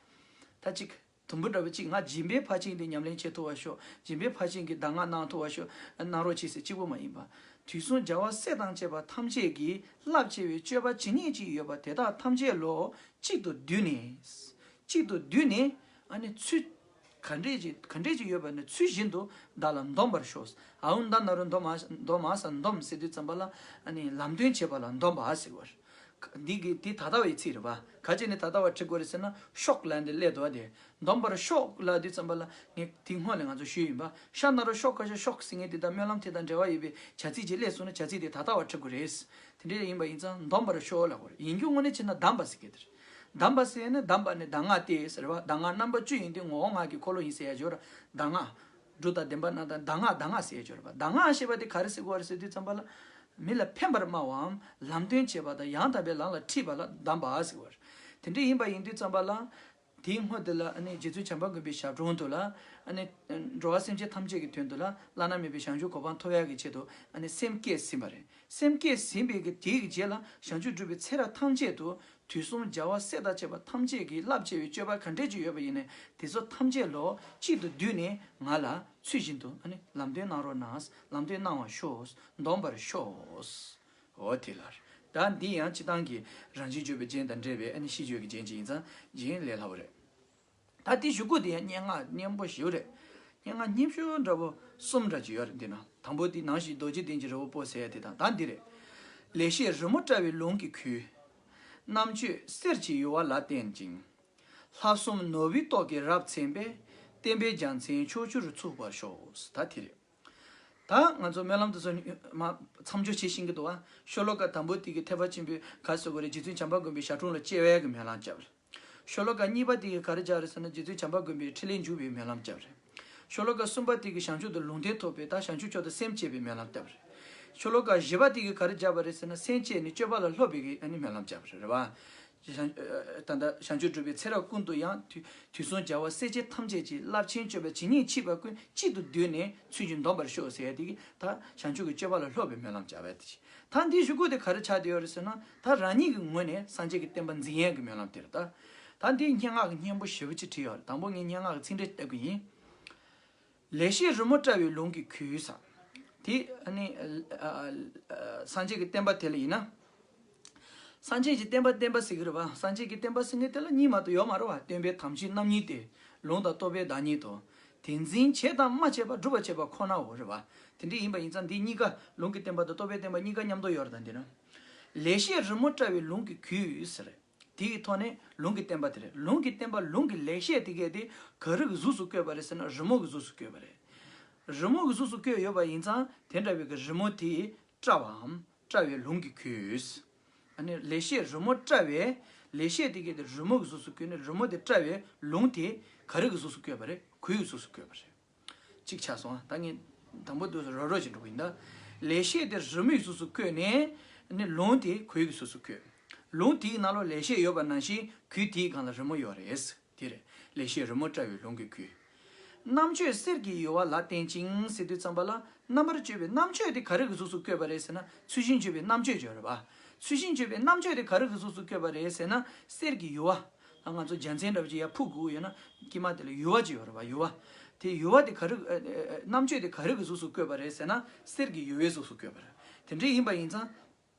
ད་ཅིག་དུམ་བུ་འདྲ་བོ་གཅིག་ང་སྦྱིན་པའི་ཕར་ཕྱིན་དེ་ཉམས་ལེན་བྱེད་ཐུབ་པ་ཤོག་སྦྱིན་པའི་ཕར་ཕྱིན་གྱི་གདམས་ངག་གནང་ཐུབ་པ་ཤོག་གནང་རོགས་གྱིས་ཟེར་གཅིག་པོ་མ་ཡིན་པ། དུས་གསུམ་རྒྱལ་བ་སྲས་དང་བཅས་པ་ཐམས་ཅད་ཀྱི་རླབས་ཆེ་བའི་སྤྱོད་པ་ཇི་སྙེད་ཅིག་ཡོད་པ་དེ་དག་ཐམས་ཅད་ལོ་གཅིག་ཏུ་བསྡུས་ནས། གཅིག་ཏུ་བསྡུས་ནས་ཨ་ནི་ཚུལ་ག་འདྲས་ཅིག་ག་འདྲས་ཅིག་ཡོད་པ་ནི་ཚུལ་བཞིན་དུ་བདག་ལ་འདོམས་པར་ཤོག་ཨའུ་མདའ་ན་རུ་འདོམས་མ་འདོམས་མ་ས་འདོམས་ཟེར་དུས་ཙམ་པ་ལ་ཨ་ནི་ལམ་སྟོན་བྱེད་པ་ལ་འདོམས་པ་ཟེར་བ། འདི་གི་འདི་ད་ལྟ་བའི་ཚིག་རེད་པ། ག་ཅི་ནས་ད་ལྟ་བ་ཁྲིད་དགོས་རེད་ཟེར་ན་ཤོག་ལབ་འདི་སླེབས་འདུག་བ། དེ་འདོམས་པར་ཤོག་ལབ་དུས་ཙམ་པ་ལ་ངས་དེ་སྔོན་ལ་ང་ཚོ་ཞུས་ཡིན་པ། ཤ་ན་རུ་ཤོག་ཁ་ཤ་ཤོག་ཟེར་མཁན་དེ་དང་སྨོན་ལམ་དེ་དང་འབྲེལ་བ་ཡོད་པའི་བྱ་ཚིག་ཅིག་སླེབས་སོང་ན་བྱ་ཚིག་དེ་ད་ལྟ་བ་ཁྲིད་དགོས་རེད། དེ་འདྲ་ཡིན་པ་ཡིན་ཙང་འདོམས་པར་ཤོག་ལབ་དགོས་རེད། ཡིན་རྒྱུ་དངོས་གནས་བྱས་ན་གདམས་པ་ཟེར་གྱི་དེ་རེད། གདམས་པ་ཟེར་ན་གདམས་པ་ནི་གདམས་ངག་སྟེ་ཟེར་བ། གདམས་ངག་རྣམ་པ་བཅུ་ཡིན་ཏེ་ངོ་བོ་ངག་གི་འཁོར་ལོ་ཡིན་ཟེར་ཡ་སྦྱོར་གདམས་ངག་སྒྲུབ་དང་བདེན་པ་རྣམས་དང་གདམས་ངག་གདམས་ངག་ཟེར་སྦྱོར་བ། གདམས་ངག་ཞེས་པ་དེ་ག་རེ་ཟེར་དགོས་རེད་ཟེར་དུས་ཙམ་པ་ལ། མི་ལ་ཕན་པར་སྨྲ་བའམ་ལམ་སྟོན་བྱེད་པ་དང་ཡང་དག་པའི་ལམ་ལ་ཁྲིད་པ་ལ་གདམས་པ་ཟེར་བ་རེད། དེ་འདྲ་ཡིན་པ་ཡིན་དུས་ཙམ་པ་ལ། དེའི་སྔོན་དུ་ལ་ཨ་ནི་རྗེ་བཙུན་བྱམས་པ་མགོན་པོའི་ཞབས་དྲུང་དུ་ལ་ཨ་ནི་འགྲོ་བ་སེམས་ཅན་ཐམས་ཅད་ཀྱི་དོན་དུ་ལ་བླ་ན་མེད་པའི་བྱང་ཆུབ་གོ་འཕང་ཐོབ་ཡག་གི་ཆེད་དུ་ཨ་ནི་སེམས་བསྐྱེད་ཟིན་པ་རེད། སེམས་བསྐྱེད་ཟིན་པའི་གི་དེའི་གི་རྗེས་ལ་བྱང་ཆུབ་སྒྲུབ་པའི་ཚེ་རབས་ཐམས་ཅད་དུ། དུས་གསུམ་རྒྱལ་བ་སྲས་དང་བཅས་པ་ཐམས་ཅད་ཀྱི་རླབས་ཆེ་བའི་སྤྱོད་པ་ག་འདྲས་ཅིག་ཡོད་པ་ཡིན་ནའི་དེ་ཚོ་ཐམས་ཅད་ལོ་གཅིག་ཏུ་བསྡུས་ནས་ང་ལ་ཚུལ་བཞིན་དུ་ཨ་ནི་ལམ་སྟོན་གནང་རོགས་གནང་། ལམ་སྟོན་གནང་བར་ཤོག་འདོམས་པར་ཤོག་འོ་དེ་ལ་རེད། ད་འདི་ཡང་སྤྱི་བཏང་གི་རང་བཞིན་བརྗོད་པའི་རྒྱན་དང་འབྲེལ་བའི་ཨ་ནི་ཤིས་བརྗོད་ཀྱི་རྒྱན་ཅིག་ཡིན་ཙང་སྦྱིན་ལས་སླ་བོ་རེད། ད་དེ་གཞུག་གུ་དེ་ཡང་སྙན་ངག་སྙན་པོ་ཞེ་པོ་རེད། སྙན་ངག་སྙན་ཞུ་འདྲ་པོ་གསུམ་འདྲ་ཅིག་ཡོད་རེད། འདི་ན་དང་པོ་དེ་ནང་བཞིན་རྡོ་རྗེ་གདན་གྱི་རི་བོ་པོ་ཟེར་ཡ་དེ་དང་། ད་འདི་རེད། ལེགས་བཤད་རི་མོ་བཀྲ་བའི་ལུང་གིས་གུས། རྣམ་དཔྱོད་གསེར་གྱི་ཡུ་བ་ལ་བརྟེན་ཅིང་། ལྷག་བསམ་ནོར་བུའི་ཏོག་གིས་རབ་མཚན་པས། བསྟན་པའི་རྒྱལ་མཚན་ཕྱོགས་བཅུར་ཚུགས་པར་ཤོག་ད་དེ་རེད། ད་ང་ཚོ་སྨོན་ལམ་དེ་ཚོ་མ་མཚམས་སྦྱོར་བྱེད་ཤེས་ཀྱི་འདུག་བ། ཤོ་ལོ་ཀ་དང་པོ་དེ་གི་ཐེག་པ་ཆེན་པོའི་ག་ཟེར་དགོས་རེད། རྗེ་བཙུན་བྱམས་པ་མགོན་པོའི་ཞབས་དྲུང་ལ་སྐྱེ་བའི་གི་སྨོན་ལམ་བརྒྱབ་རེད། ཤོ་ལོ་ཀ་གཉིས་པ་དེ་གི་ག་རེ་བརྒྱབ་རེད་ཟེར་ན་རྗེ་བཙུན་བྱམས་པ་མགོན་པོའི་ཕྲིན་ལས་འཇུག་པའི་སྨོན་ལམ་བརྒྱབ་རེད། ཤོ་ལོ་ཀ་གསུམ་པ་དེ་གི་བྱང་ཆུབ་ཏུ་ལུང་བསྟན་ཐོབ་པའི་ད་བྱང་ཆུབ་མཆོག་ཏུ་སེམས་བསྐྱེད་པའི་སྨོན་ལམ་བརྒྱབ་རེད། ཤོ་ལོ་ཀ་བཞི་པ་དེ་གི་ག་རེ་བརྒྱབ་པ་རེད་ཟེར་ན་སེམས་བསྐྱེད་ནས་སྤྱོད་པ་ལ་སློབ་པའི་གི་ཨ་ནི་སྨོན་ལམ་བརྒྱབ་རེད་བ། བྱང་ད་ལྟ་བྱང་ཆུབ་སྒྲུབ་པའི་ཚེ་རབས་ཀུན་ཏུ་ཡང་དུས་དུས་གསུམ་རྒྱལ་བ་སྲས་ཆེན་ཐམས་ཅད་ཀྱི་རླབས་ཆེན་སྤྱོད་པ་ཇི་སྙེད་མཆིས་པ་ཀུན་གཅིག་ཏུ་བསྡུས་ནས་ཚུལ་བཞིན་འདོམས་པར་ཤོག་ཟེར་ཡ་དེ་གི་ད་བྱང་ཆུབ་ཀྱི་སྤྱོད་པ་ལ་སློབ་པའི་སྨོན་ལམ་བརྒྱབ་པ་དེ། ད་འདིའི་གཞུག་གུ་དེ་ག་རེ་ཆགས་བསྡད་ཡོད་རེད་ཟེར་ན། ད་རང་ཉིད་ཀྱི་ངོས་ནས་སངས་རྒྱས་ཀྱི་བསྟན་པ་འཛིན་ཡས་ཀྱི་སྨོན་ལམ་དེ་རེད་ད། ད་འདིའི་སྙན་ངག་གི་སྙན་པོ་ཞེ་པོ་ཅིག་བྲིས་ཡོད་རེད། དང་པོ་ངས་སྙན་ངག་གི་ཚིག་འགྲེལ་བལྟ་གི་ཡིན། ལེགས་བཤད་རི་མོ་བཀྲ་བའི་ལུང་གིས་གུས་ས། དེ་ཨ་ནི་ཨ་ཨ་ཨ་སངས་རྒྱས་ཀྱི་བསྟན་པ་དེ་ལ་ཡིན་ན། སངས་རྒྱས་ཀྱི་བསྟན་པ་བསྟན་པ་ཟེར་གྱི་རེད་བ། སངས་རྒྱས་ཀྱི་བསྟན་པ་ཟེར་མཁན་དེ་ལ་གཉིས་མ་གཏོགས་ཡོད་མ་རེད་བ། སྟོན་པའི་དམ་ཆོས་རྣམ་གཉིས་ཏེ། ལུང་དང་རྟོགས་པའི་བདག་ཉིད་དོ། དེ་འཛིན་བྱས་དང་སྨྲ་བྱས་པ་སྒྲུབ་པར་བྱེད་པ་ཁོ་ནའོ་རེད་བ། དེ་འདྲ་ཡིན་པ་ཡིན་ཙང་འདི་གཉིས་ཀ་ལུང་གི་བསྟན་པ་དང་རྟོགས་པའི་བསྟན་པ་གཉིས་ཀ་མཉམ་དུ་ཡོད་རེད། ད་འདི་ན། ལེགས་བཤད་རི་མོ་བཀྲ་བའི་ལུང་གིས་གུས་ཟེར། དེ་ཡི་ཐོག་ནས་ལུང་གི་བསྟན་པ་དེ་རེད། ལུང་གི་བསྟན་པ་ལུང་གི་ལེགས་བཤད་དེ་གས་དེ་ག་རེ་གི་གཟུགས་སུ་བཀོད་པ་རེད་ཟེར་ན་རི་མོ་གི་གཟུགས་སུ་བཀོད་པ་རེད། རི་མོ་གི་གཟུགས་སུ་བཀོད་ཡོད་པ་ཡིན་ཙང་དེ་འདྲ་བའི་གི་རི་མོ་དེ་བཀྲ་བའམ་བཀྲ་བའི་ལུང་གིས་གུས། ཨ་ནི་ལེགས་བཤད་རི་མོ་བཀྲ་བའི་ལེགས་བཤད་དེ་གས་དེ་རི་མོ་གི་གཟུགས་སུ་བཀོད་ནས་རི་མོ་དེ་བཀྲ་བའི་ལུང་དེ་ག་རེ་གི་གཟུགས་སུ་བཀོད་པ་རེད། གུས་གི་གཟུགས་སུ་བཀོད་པ་རེད། གཅིག་ཆགས་སོང་ཨ། ད་ངས་དང་པོ་དུས་སུ་རོ་རོ་ཞིག་འགྲོ་གི་ཡིན་ད། ལེགས་བཤད་དེ་རི་མོའི་གཟུགས་སུ་བཀོད་ནས་ནི་ལུང་དེ་གུས་ཀྱི་གཟུགས་སུ་བཀོད། ལུང་དེའི་ནང་ལོགས་ལེགས་བཤད་ཡོད་པ་ནང་བཞིན་གུས་དེའི་སྒང་ལ་རི་མོ་ཡོད་རེད། དེ་རེད། ལེགས་བཤད་རི་མོ་བཀྲ་བའི་ལུང་གིས་གུས། རྣམ་དཔྱོད་གསེར་གྱི་ཡུ་བ་ལ་བརྟེན་ཅིང་ཟེར་དུས་ཙམ་པ་ལ་རྣམ་པར་དཔྱོད་པའི་རྣམ་དཔྱོད་དེ་ག་རེ་གི་གཟུགས་སུ་བཀོད་པ་རེད་ཟེར་ན་ཚུལ་བཞིན་དཔྱོད་པའི་རྣམ་དཔྱོད་ཡོད་རེད་པ། ཚུལ་བཞིན་དཔྱོད་པའི་རྣམ་དཔྱོད་དེ་ག་རེ་གི་གཟུགས་སུ་བཀོད་པ་རེད་ཟེར་ན་གསེར་གྱི་ཡུ་བ། ང་ཚོ་རྒྱལ་མཚན་འདྲ་བོ་ཅིག་ཡར་ཕུབ་དགོས་ཡོད་ན་དཀྱིལ་མ་དེ་ལ་ཡུ་བ་ཅིག་ཡོད་རེད་བ། ཡུ་བ། དེ་ཡུ་བ་དེ་ག་རེ་ཨ་ཨ་རྣམ་དཔྱོད་དེ་ག་རེ་གི་གཟུགས་སུ་བཀོད་པ་རེད་ཟེར་ན་གསེར་གྱི་ཡུ་བའི་གཟུགས་སུ་བཀོད་པ་རེད། དེ་འདྲ་ཡིན་པ་ཡིན་ཙང་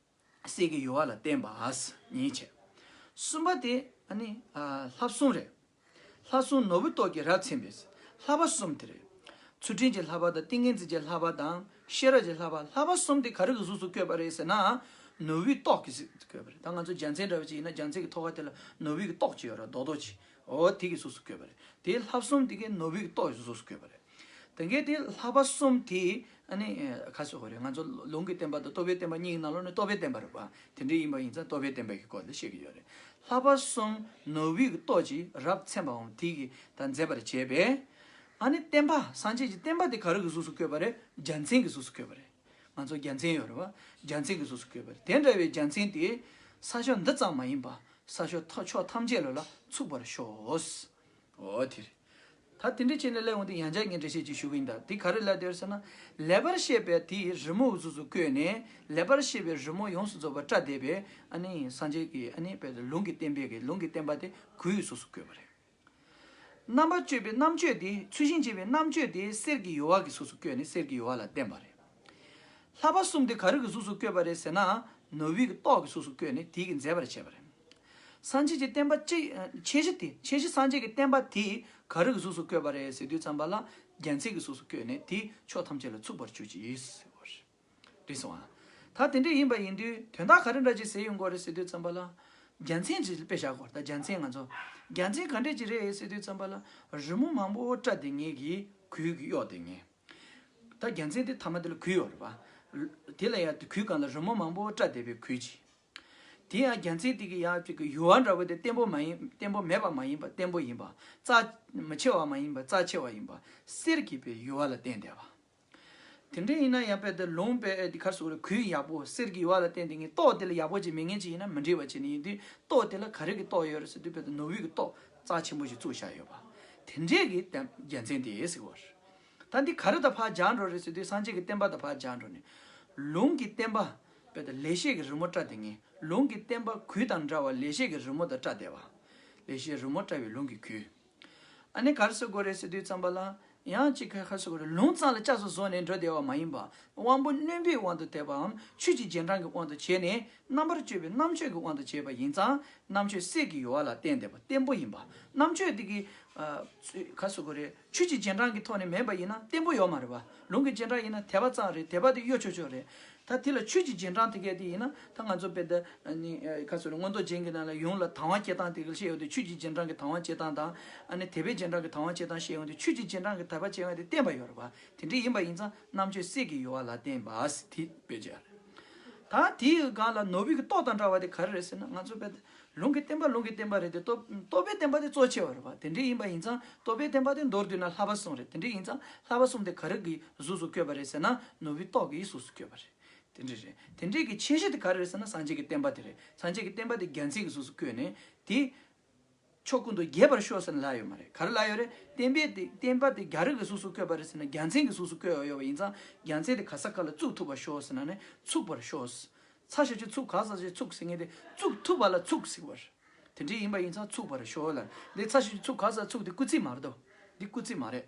གསེར་གྱི་ཡུ་བ་ལ་བརྟེན་པ་ཉིད་བྱས། གསུམ་པ་དེ་ཨ་ནི་ཨ་ལྷག་བསམ་རེད། ལྷག་བསམ་ནོར་བུའི་ཏོག་གིས་རབ་མཚན་པས། བསླབ་པ་གསུམ་དེ་རེད། ཚུལ་ཁྲིམས་ཀྱི་བསླབ་པ་དང་ཏིང་ངེ་འཛིན་གྱི་བསླབ་པ་དང་ཤེས་རབ་ཀྱི་བསླབ་པ། བསླབ་པ་གསུམ་དེ་ག་རེ་གི་གཟུགས་སུ་བཀོད་པ་རེད་ཟེར་ན། ནོར་བུའི་ཏོག་གིས་བཀོད་པ་རེད། ད་ང་ཚོ་རྒྱལ་མཚན་འདྲ་བ་ཅིག་ཡིན་ན་རྒྱལ་མཚན་གྱི་ཐོག་ཁ་དེ་ལ་ནོར་བུའི་གི་ཏོག་ཅིག་ཡོད་རེད། རྡོག་རྡོག་ཅིག་འོ་དེ་གི་གཟུགས་སུ་བཀོད་པ་རེད། དེའི་ལྷག་བསམ་དེ་གའི་ནོར་བུའི་གི་ཏོག་གི་གཟུགས་སུ་བཀོད་པ་རེད། དེ་གའི་དེ་བསླབ་པ་གསུམ་དེ་ཨ་ནི་ཁ་སོ་གོ་རེད། ང་ཚོ་ལུང་གི་བསྟན་པ་དང་རྟོགས་པའི་བསྟན་པ་གཉིས་ཀྱི་ནང་ལོགས་ནས་རྟོགས་པའི་བསྟན་པ་རེད་པ། དེ་འདྲ་ཡིན་པ་ཡིན་ཙང་རྟོགས་པའི་བསྟན་པ་གི་སྐོར་ལ་བཤད་ཀྱི་ཡོད་རེད། ལྷག་པ་གསུམ་ནོར་བུའི་གི་ཏོག་ཅིག་རབ་མཚན་པའམ་དེ་གིས་ད་མཛེས་པར་བྱས་པས། ཨ་ནི་བསྟན་པ་སངས་རྒྱས་ཀྱི་བསྟན་པ་དེ་ག་རེ་གི་གཟུགས་སུ་བཀོད་པ་རེད། རྒྱལ་མཚན་གྱི་གཟུགས་སུ་བཀོད་པ་རེད། ང་ཚོ་རྒྱལ་མཚན་ཡོད་རེད་བ། རྒྱལ་མཚན་གྱི་གཟུགས་སུ་བཀོད་པ་རེད། དེ་འདྲ་བའི་རྒྱལ་མཚན་དེ་ས་ཕྱོགས་འདི་ཙམ་མ་ཡིན་པ་ས་ཕྱོགས་ཐ་ཕྱོགས་ཐམས་ཅད་ལ་ལ་ཚུགས་པར་ཤོག། འོ་དེ་རེད། ད་དེ་འདྲའི་ཆེད་ནས་སླེབས་འོང་དུས་ཡང་བསྐྱར་ངས་འགྲེལ་བཤད་ཅིག་ཞུ་གི་ཡིན། ད་དེ་ག་རེ་ལབ་བསྡད་ཟེར་ན། ལེགས་པར་བཤད་པའི་དེའི་རི་མོ་གཟུགས་སུ་བཀོད་ནས་ལེགས་པར་བཤད་པའི་རི་མོ་ཡོངས་སུ་རྫོགས་པར་བཀྲ་བསྡད་པའི་ཨ་ནི་སངས་རྒྱས་ཀྱི་ཨ་ནི་དཔེ་ལུང་གི་བསྟན་པའི་གི་ལུང་གི་བསྟན་པ་དེ་གོས་ཀྱི་གཟུགས་སུ་བཀོད་པ་རེད། རྣམ་པར་དཔྱོད་པའི་རྣམ་དཔྱོད་དེ་ཚུལ་བཞིན་བྱེད་པའི་རྣམ་དཔྱོད་དེ་གསེར་གྱི་ཡུ་བ་གི་གཟུགས་སུ་བཀོད་ནས་གསེར་གྱི་ཡུ་བ་ལ་བསྟན་པ་རེད། ལྷག་པ་གསུམ་དེ་ག་རེ་གི་གཟུགས་སུ་བཀོད་པ་རེད་ཟེར་ན། ནོར་བུའི་གི་ཏོག་གི་གཟུགས་སུ་བཀོད་ནས་དེ་གིས་མཛེས་པར་བྱས་པ་རེད། སངས་རྒྱས་ཀྱི་བསྟན་པ་གཅིག་ཁྱད་གཞི་དེ་ཁྱད་གཞི་སངས་རྒྱས་ཀྱི་བསྟན་པ་དེ་ག་རེ་གི་གཟུགས་སུ་བཀོད་པ་རེད་ཟེར་དུས་ཙམ་པ་ལ། རྒྱལ་མཚན་གྱི་གཟུགས་སུ་བཀོད་ནས་དེ་ཕྱོགས་ཐམས་ཅད་ལ་ཚུགས་པར་གྱུར་ཅིག་ཟེར་བ་རེད། འགྲིག་སོང་ཨ། ད་དེ་འདྲ་ཡིན་པ་ཡིན་དུས་དོན་དག་ག་རེ་འདྲ་ཅིག་ཟེར་ཡོང་གི་རེད་ཟེར་དུས་ཙམ་པ་ལ། རྒྱལ་མཚན་ཅིག་དཔེ་བཞག་གོ། ད་རྒྱལ་མཚན་ང་ཚོ་རྒྱལ་མཚན་ག་འདྲ་ཅིག་རེད་ཟེར་དུས་ཙམ་པ་ལ། རི་མོ་མང་པོ་བཀྲ་བསྡད་མཁན་གྱི་གོས་ཀྱིས་གཡོགས་བསྡད་མཁན། ད་རྒྱལ་མཚན་དེ་མཐའ་མ་དེ་ལ་གོས་ཡོད་རེད་པ། དེ་ལ་ཡང་དེ་གོས་སྒང་ལ་རི་མོ་མང་པོ་བཀྲ་བསྡད་པའི་གོས་ཅིག། དེ་ཡང་རྒྱལ་མཚན་དེ་གི་ཡང་དེ་གི་ཡུ་བ་འདྲ་བོ་དེ་བརྟན་པོ་མ་ཡིན། བརྟན་པོ་མེད་པ་མ་ཡིན་པ་བརྟན་པོ་ཡིན་པ། རྩ་མི་ཆེ་བ་མ་ཡིན་པ་རྩ་ཆེ་བ་ཡིན་པ། གསེར་གྱི་པའི་ཡུ་བ་ལ་བརྟེན་བསྡད་པ། དེ་འདྲ་ཡིན་ན་ཡང་དཔེ་དེ་ལུང་པའི་ཨེ་དེ་གར་སོགས་རེ་གོས་ཡག་པོ་གསེར་གྱི་ཡུ་བ་ལ་བརྟེན་དེ་ངས་ཏོག་དེ་ལ་ཡག་པོ་ཅིག་མེད་མཁན་ཅིག་ཡིན་ན་མི་འགྲིག་པ་ཅིག་ནི་ཡིན་དུས། ཏོག་དེ་ལ་ག་རེ་གི་ཏོག་ཡོད་རེད་ཟེར་དུས་དཔེ་དེ་ནོར་བུའི་གི་ཏོག་རྩ་ཆེན་པོ་ཞིག་བཙུགས་བཞག་ཡོད་པ། དེ་འདྲས་ཀྱི་རྒྱལ་མཚན་དེ་ཟེར་བ་རེད། ད་འདི་ག་རེ་དང་ཕར་སྦྱར་འགྲོ་རེད་ཟེར་དུས་སངས་རྒྱས་ཀྱི་བསྟན་པ་དང་ཕར་སྦྱར་འགྲོ་ནས། ལུང་གི་བསྟན་པ། དཔེ་དེ་ལེགས་བཤད་ཀྱི་རི་མོ་བཀྲ་བསྡད་མཁན། ལུང་གི་བསྟན་པ་གོས་དང་འདྲ་བ་ལེགས་བཤད་ཀྱི་རི་མོ་དང་བཀྲ་བསྡད་པ། ལེགས་བཤད་རི་མོ་བཀྲ་བའི་ལུང་གི་གོས། ཨ་ནི་ག་རེ་ཟེར་དགོས་རེད་ཟེར་དུས་ཙམ་པ་ལ། ཡང་གཅིག་ག་རེ་ཟེར་དགོས་རེད། ལུང་ཙམ་ལ་སྐྱབས་སུ་བཟུང་ནས་འགྲོ་བསྡད་པ་མ་ཡིན་པ། དབང་པོ་རྣོན་པོའི་དབང་དུ་བྱས་པའམ་ཆོས་ཀྱི་རྗེས་འབྲང་གི་དབང་དུ་བྱས་ནས་རྣམ་པར་དཔྱོད་པའི་རྣམ་དཔྱོད་ཀྱི་དབང་དུ་བྱས་པ་ཡིན་ཙང་རྣམ་དཔྱོད་གསེར་གྱི་ཡུ་བ་ལ་བརྟེན་བསྡད་པ་བརྟན་པོ་ཡིན་པ། རྣམ་དཔྱོད་དེ་གི་ཨ་ག་རེ་ཟེར་དགོས་རེད། ཆོས་ཀྱི་རྗེས་འབྲང་གི་ཐོག་ནས་མེད་པ་ཡིན་ན་བརྟན་པོ་ཡོད་མ་རེད་པ། ལུང་གི་རྗེས་འབྲང་ཡིན་ན་དད་པ་ཙམ་རེད། དད་པ་དེ་གཡོ་ཆོག་ཆོག་རེད། ད་དེ་ལ་ཆོས་ཀྱི་རྗེས་འབྲང་དེ་གས་དེ་ཡིན་ན་ད་ང་ཚོ་དཔེ་ད་ཨ་ནི་ཨ་ག་རེ་ཟེར་དགོས་རེད། མངོན་རྟོགས་རྒྱན་གྱི་ནང་ལ་ཡུམ་ལ་དང་བ་སྐྱེ་སྟངས་དེ་ག་བཤད་ཡོད་དུས་ཆོས་ཀྱི་རྗེས་འབྲང་གི་དང་བ་སྐྱེ་སྟངས་དང་ཨ་ནི་དད་པའི་རྗེས་འབྲང་གི་དང་བ་སྐྱེ་སྟངས་བཤད་ཡོང་དུས་ཆོས་ཀྱི་རྗེས་འབྲང་གི་དད་པ་བྱེད་ཡོང་དེ་བརྟན་པ་ཡོད་རེད་པ། དེ་འདྲ་ཡིན་པ་ཡིན་ཙང་རྣམ་དཔྱོད་གསེར་གྱི་ཡུ་བ་ལ་བརྟེན་པ་ཟེར་དེ་དཔེ་བྱས་རེད། ད་དེའི་སྒང་ལ་ནོར་བུའི་གི་ཏོག་དང་འདྲ་བ་དེ་ག་རེ་རེད་ཟེར་ན། ང་ཚོ་དཔེ་ལུང་གི་བསྟན་པ་ལུང་གི་བསྟན་པ་རེད་དེ། རྟོགས་རྟོགས་པའི་བསྟན་པ་དེ་གཙོ་ཆེ་བ་རེད་པ། དེ་འདྲ་ཡིན་པ་ཡིན་ཙང་རྟོགས་པའི་བསྟན་པ་དེ་མདོར་བསྡུས་ན་ལྷག་པ་གསུམ་རེད། དེ་འདྲ་ཡིན་ཙང་ལྷག་པ་གསུམ་དེ་ག་རེ་གི་གཟུགས་སུ་བཀོད་པ་རེད་ཟེར་ན་ནོར་བུའི་ཏོག་གི་གཟུགས་སུ་བཀོད་པ་རེད། དེ་འདྲ་རེད། དེ་འདྲའི་གི་ཁྱད་གཞི་དེ་ག་རེ་རེད་ཟེར་ན་སངས་རྒྱས་ཀྱི་བསྟན་པ་དེ་རེད། སངས་རྒྱས་ཀྱི་བསྟན་པ་དེ་རྒྱལ་མཚན་གྱི་གཟུགས་སུ་བཀོད་ནས་དེ་ཕྱོགས་ཀུན་ཏུ་རྒྱས་པར་ཤོག་ཟེར་ནས་ལབ་ཡོད་མ་རེད། ག་རེ་ལབ་ཡོད་རེད། བསྟན་པའི་དེ་བསྟན་པ་དེ་ག་རེ་གི་གཟུགས་སུ་བཀོད་པ་རེད་ཟེར་ན་རྒྱལ་མཚན་གྱི་གཟུགས་སུ་བཀོད་ཡོད་པ་ཡིན་ཙང་རྒྱལ་མཚན་དེ་ག་ས་ག་ལ་བཙུགས་ཐུབ་པར་ཤོག་ཟེར་ན་ནི་ཚུགས་པར་ཤོག། ཚ་ཞབས་ཀྱུ་ཚུགས། ག་ས་ཞབས་ཀྱུ་ཚུགས་ཟེར་མཁན་དེ་བཙུགས་ཐུབ་པ་ལ་ཚུགས་ཟེར་བ་རེད། དེ་འདྲ་ཡིན་པ་ཡིན་ཙང་ཚུགས་པར་ཤོག་ལ། འདི་ཚ་ཞབས་ཀྱུ་ཚུགས། ག་ས་ཚུགས་དེ་སྐུལ་ཚིག་མ་རེད་དོ། འདི་སྐུལ་ཚིག་མ་རེད།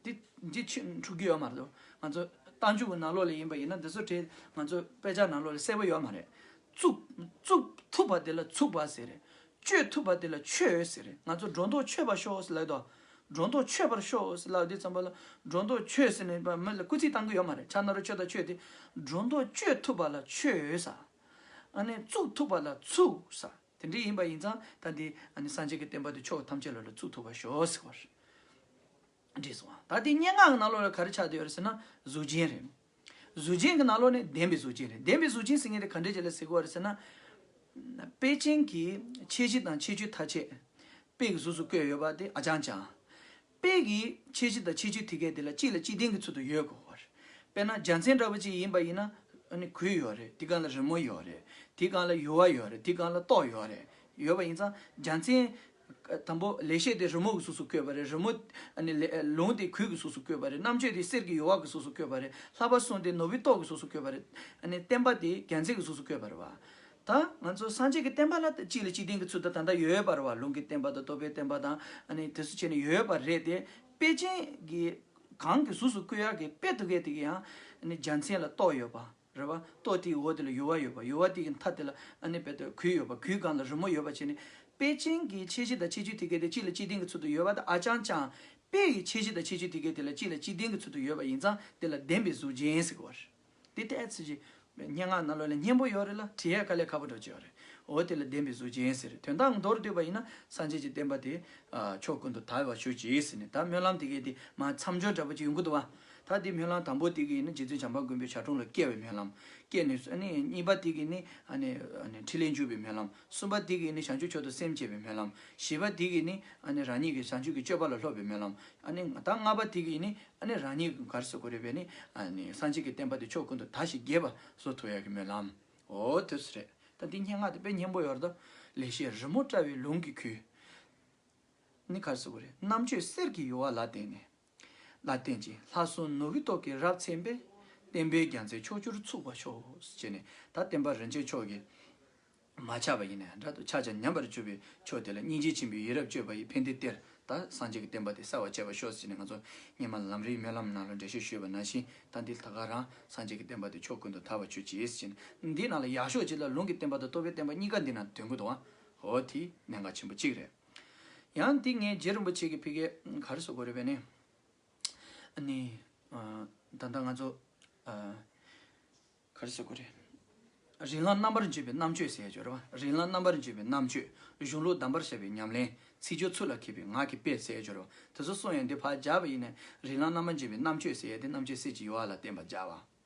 འདི་འདི་ཕྱིན་འཁྲུག་རྒྱུ་ཡོད་མ་རེད་དོ། ང་ཚོ་རྟགས་འཇུག་གི་ནང་ལོགས་ལ་ཡིན་པ་ཡིན་ན་འདི་ཚོ་བྲིས་ང་ཚོ་དཔེ་ཆ་ནང་ལོགས་ལ་གསལ་པོ་ཡོད་མ་རེད། བཙུགས་བཙུགས་ཐུབ་པ་དེ་ལ་ཚུགས་པ་ཟེར་རེད། གཅོད་ཐུབ་པ་དེ་ལ་གཅོད་ཟེར་རེད། ང་ཚོ་སྒྲོ་འདོགས་ཆོད་པར་ཤོག་ཟེར་ལབ་དོ། སྒྲོ་འདོགས་ཆོད་པར་ཤོག་ཟེར་ལབ་དུས་ཙམ་པ་ལ་སྒྲོ་འདོགས་ཆོད་ཟེར་ནས་མི་ལ་སྐུལ་ཚིག་བཏང་གི་ཡོད་མ་རེད། ཕྱག་ན་རུ་ཆོད་དང་ཆོད་དེ་སྒྲོ་འདོགས་གཅོད་ཐུབ་པ་ལ་གཅོད་ཟེར། ཨ་ནི་བཙུགས་ཐུབ་པ་ལ་ཚུགས་ཟེར། དེ་འདྲ་ཡིན་པ་ཡིན་ཙང་ད་འདི་ཨ་ནི་སངས་རྒྱས་ཀྱི་བསྟན་པ་དེ་ཕྱོགས་ཐམས་ཅད་ལ་ལ་བཙུགས་ཐུབ་པར་ཤོག་ཟེར་བ་རེད། འགྲིག་སོང་ཨ། ད་དེ་སྙན་ངག་གི་ནང་ལོགས་ལ་ག་རེ་ཆགས་བསྡད་ཡོད་རེད་ཟེར་ན་གཟུགས་ཅན་རེད། གཟུགས་ཅན་གྱི་ནང་ལོགས་ནས་ལྡན་པའི་གཟུགས་ཅན་རེད། ལྡན་པའི་གཟུགས་ཅན་ཟེར་མཁན་དེ་ག་འདྲ་ཅིག་ལ་ཟེར་གྱི་ཡོད་རེད་ཟེར་ན། དཔེ་ཅན་གྱི་ཁྱད་གཞི་དང་ཁྱད་ཆོས་ཐམས་ཅད་དཔེ་གི་གཟུགས་སུ་བཀོད་ཡོད་པ་དེ་ཨ་ཅང་ཅང་། དཔེ་གི་ཁྱད་གཞི་དང་ཁྱད་ཆོས་དེ་གའི་དེ་ལ་གཅིག་ལ་གཅིག་བརྟེན་གྱི་ཚུལ་དུ་ཡོད་དགོས་པ་རེད། དཔེར་ན་རྒྱལ་མཚན་འདྲ་བོ་ཅིག་ཡིན་པ་ཡིན་ན་ཨ་ནི་གོས་ཡོད་རེད། དེ་སྒང་ལ་རི་མོ་ཡོད་རེད། དེ་སྒང་ལ་ཡུ་བ་ཡོད་རེད། དེ་སྒང་ལ་ཏོག་ཡོད་རེད། ཡོད་པ་ཡིན་ཙང་རྒྱལ་མཚན། དང་པོ་ལེགས་བཤད་དེ་རི་མོ་གི་གཟུགས་སུ་བཀོད་པ་རེད། རི་མོ། ཨ་ནི་ལེ་ལུང་དེ་གོས་ཀྱི་གཟུགས་སུ་བཀོད་པ་རེད། རྣམ་དཔྱོད་དེ་གསེར་གྱི་ཡུ་བ་གི་གཟུགས་སུ་བཀོད་པ་རེད། ལྷག་པ་གསུམ་དེ་ནོར་བུའི་ཏོག་གི་གཟུགས་སུ་བཀོད་པ་རེད། ཨ་ནི་བསྟན་པ་དེ་རྒྱལ་མཚན་གྱི་གཟུགས་སུ་བཀོད་པ་རེད་བ། ད་ང་ཚོ་སངས་རྒྱས་ཀྱི་བསྟན་པ་ལ་གཅིག་ལ་གཅིག་བརྟེན་གྱི་ཚུལ་དུ་ད་ལྟ་ཡོད་པ་རེད་བ། ལུང་གི་བསྟན་པ་དང་རྟོགས་པའི་བསྟན་པ་དང་ཨ་ནི་དེ་ཚོ་བྱས་ནས་ཡོད་པ་རེད་དེ། དཔེ་ཅན་གྱི་གང་གི་གཟུགས་སུ་བཀོད་ཡག་གི་དཔེ་དེ་གའི་དེ་གི་ཡང་ཨ་ནི་རྒྱལ་མཚན་ལ་ཏོག་ཡོད་པ། རེད་བ། ཏོག་དེའི་འོག་དེ་ལ་ཡུ་བ་ཡོད་པ། ཡུ་བ་དེ་གི་མཐའ་དེ་ལ་ཨ་ནི་དཔེ་དེ་གོས་ཡོད་པ། གོས་སྒང་ལ་རི་མོ་ཡོད་པ་བྱས་ནས་དཔེ་ཅན་གྱི་ཁྱད་གཞི་དང་ཁྱད་ཆོས་དེ་གའི་དེ་གཅིག་ལ་གཅིག་བརྟེན་གྱི་ཚུལ་དུ་ཡོད་པ་དང་ཨ་ཅང་ཅང་། དཔེ་ཡི་ཁྱད་གཞི་དང་ཁྱད་ཆོས་དེ་གའི་དེ་ལ་གཅིག་ལ་གཅིག་བརྟེན་གྱི་ཚུལ་དུ་ཡོད་པ་ཡིན་ཙང་དེ་ལ་ལྡན་པའི་གཟུགས་ཅན་ཟེར་གྱི་བ་རེད། དེ་ལྟའི་ཚུལ་གྱི་སྙན་ངག་ནང་ལོགས་ལ་སྙན་པོ་ཡོད་རེད་ལ་བྲིས་ཡ་དཀའ་ལས་ཁག་པོ་འགྲོ་གི་ཡོད་རེད། འོ་དེ་ལ་ལྡན་པའི་གཟུགས་ཅན་ཟེར། དོན་དག་མདོར་བསྡུས་པ་ཡིན་ན་སངས་རྒྱས་ཀྱི་བསྟན་པ་དེ་ཕྱོགས་ཀུན་ཏུ་དར་བར་ཤོག་ཅིག་ཟེར་ནས། ད་སྨོན་ལམ་དེ་གའི་དེ་མ་མཚམས་སྦྱོར་འདྲ་པོ་ཅིག་ཡོང་གི་འདུག་བ། ད་འདི་སྨོན་ལམ་དང་པོ་དེ་གི་ནི་རྗེ་བཙུན་བྱམས་པ་མགོན་པོའི་ཞབས་དྲུང་ལ་བསྐྱལ་བའི་སྨོན་ལམ། བསྐྱལ་ནས་ཨ་ནི་གཉིས་པ་དེ་གི་ནི་ཨ་ནི་ཨ་ནི་ཕྲིན་ལས་འཇུག་པའི་སྨོན་ལམ། གསུམ་པ་དེ་གི་ནི་བྱང་ཆུབ་མཆོག་ཏུ་སེམས་བསྐྱེད་པའི་སྨོན་ལམ། བཞི་པ་དེ་གི་ནི་ཨ་ནི་རང་ཉིད་ཀྱི་བྱང་ཆུབ་ཀྱི་སྤྱོད་པ་ལ་སློབ་པའི་སྨོན་ལམ། ཨ་ནི་ད་ལྔ་པ་དེ་གི་ནི་ཨ་ནི་རང་ཉིད་ག་རེ་ཟེར་དགོས་རེད་པས་ནི་ཨ་ནི་སངས་རྒྱས་ཀྱི་བསྟན་པ་དེ་ཕྱོགས་ཀུན་ཏུ་དར་ཞིང་རྒྱས་པ་བཟོ་ཐུབ་ཡག་གི་སྨོན་ལམ། འོ་དེ་སུ་རེད། ད་འདི་སྙན་ངག་དེ་དཔེ་སྙན་པོ་ཡོད་རེད་དོ། ལེགས་བཤད་རི་མོ་བཀྲ་བའི་ལུང་གིས་ཁུག་ནི་ག་རེ་ཟེར་དགོས་རེད། རྣམ་དཔྱོད་གསེར་གྱི་ཡུ་བ་ལ་བརྟེན་ནས། ལ་བརྟེན་ཅིང་ལྷ་གསུམ་ནོར་བུའི་ཏོག་གིས་རབ་མཚན་པས། བསྟན་པའི་རྒྱལ་མཚན་ཕྱོགས་བཅུར་ཚུགས་པར་ཤོག་ཅེས་ནས། ད་བསྟན་པ་རིན་ཆེན་མཆོག་གིས་མ་ཆག་པ་ཡིན་ནའང་འདྲ་འདུག་ཆག་ཆག་ཉམས་པར་གྱུར་པའི་ཕྱོགས་དེ་ལ་སྙིང་རྗེ་ཆེན་པོས་ཡིད་རབ་སྤྱོད་པ་ཡི་ཕན་བདེའི་གཏེར། ད་སངས་རྒྱས་ཀྱི་བསྟན་པ་དེ་གསལ་བར་བྱེད་པར་ཤོག་ཅེས་ནས། ང་ཚོ་སྔོན་མ་ལམ་རིམ་སྨོན་ལམ་ནང་ལ་འགྲེལ་བཤད་ཞུས་པ་ནང་བཞིན། ད་འདི་ད་ག་རང་སངས་རྒྱས་ཀྱི་བསྟན་པ་དེ་ཕྱོགས་ཀུན་ཏུ་དར་བར་གྱུར་ཅིག་ཅེས་ནས། འདི་ནང་ལ་ཡག་ཤོས་ཅིག་ལ་ལུང་གི་བསྟན་པ་དང་རྟོགས་པའི་བསྟན་པ་གཉིས་ཀ་འདི་ནང་འདོན་གྱི་འདུག་ཨ། འོ་དེ་གནད་འགག་ཆེན་པོ་གཅིག་རེད། ཡང་འདི་ངས་རྗེ་རིན་པོ་ཆེ་གི་ཕ་གིར་ག་རེ་ཟེར་དགོས་རེད་པས་ནི། ཨ་ནི། ཨ། ད་ལྟ་ང་ཚོ། ཨ། ག་རེ་ཟེར་དགོས་རེད། རིགས་ལམ་རྣམ་པར་འབྱེད་པའི་རྣམ་དཔྱོད་ཟེར་ཡ་ཅིག་ཡོད་རེད་པ། རིགས་ལམ་རྣམ་པར་འབྱེད་པའི་རྣམ་དཔྱོད། གཞུང་ལུགས་གདམས་པར་བྱ་བའི་ཉམས་ལེན། ཚིག་སྦྱོར་ཚུལ་ལ་མཁས་པའི་ངག་གི་དཔལ་ཟེར་ཡ་ཅིག་ཡོད་རེད་པ། དེ་ཚོ་གསུངས་ཡ་འདི་ཕར་སྦྱར་བ་ཡིན་ན། རིགས་ལམ་རྣམ་པར་འབྱེད་པའི་རྣམ་དཔྱོད་ཟེར་ཡ་དེ་རྣམ་དཔྱོད་གསེར་གྱི་ཡུ་བ་ལ་བརྟེན་པར་སྦྱར་བ།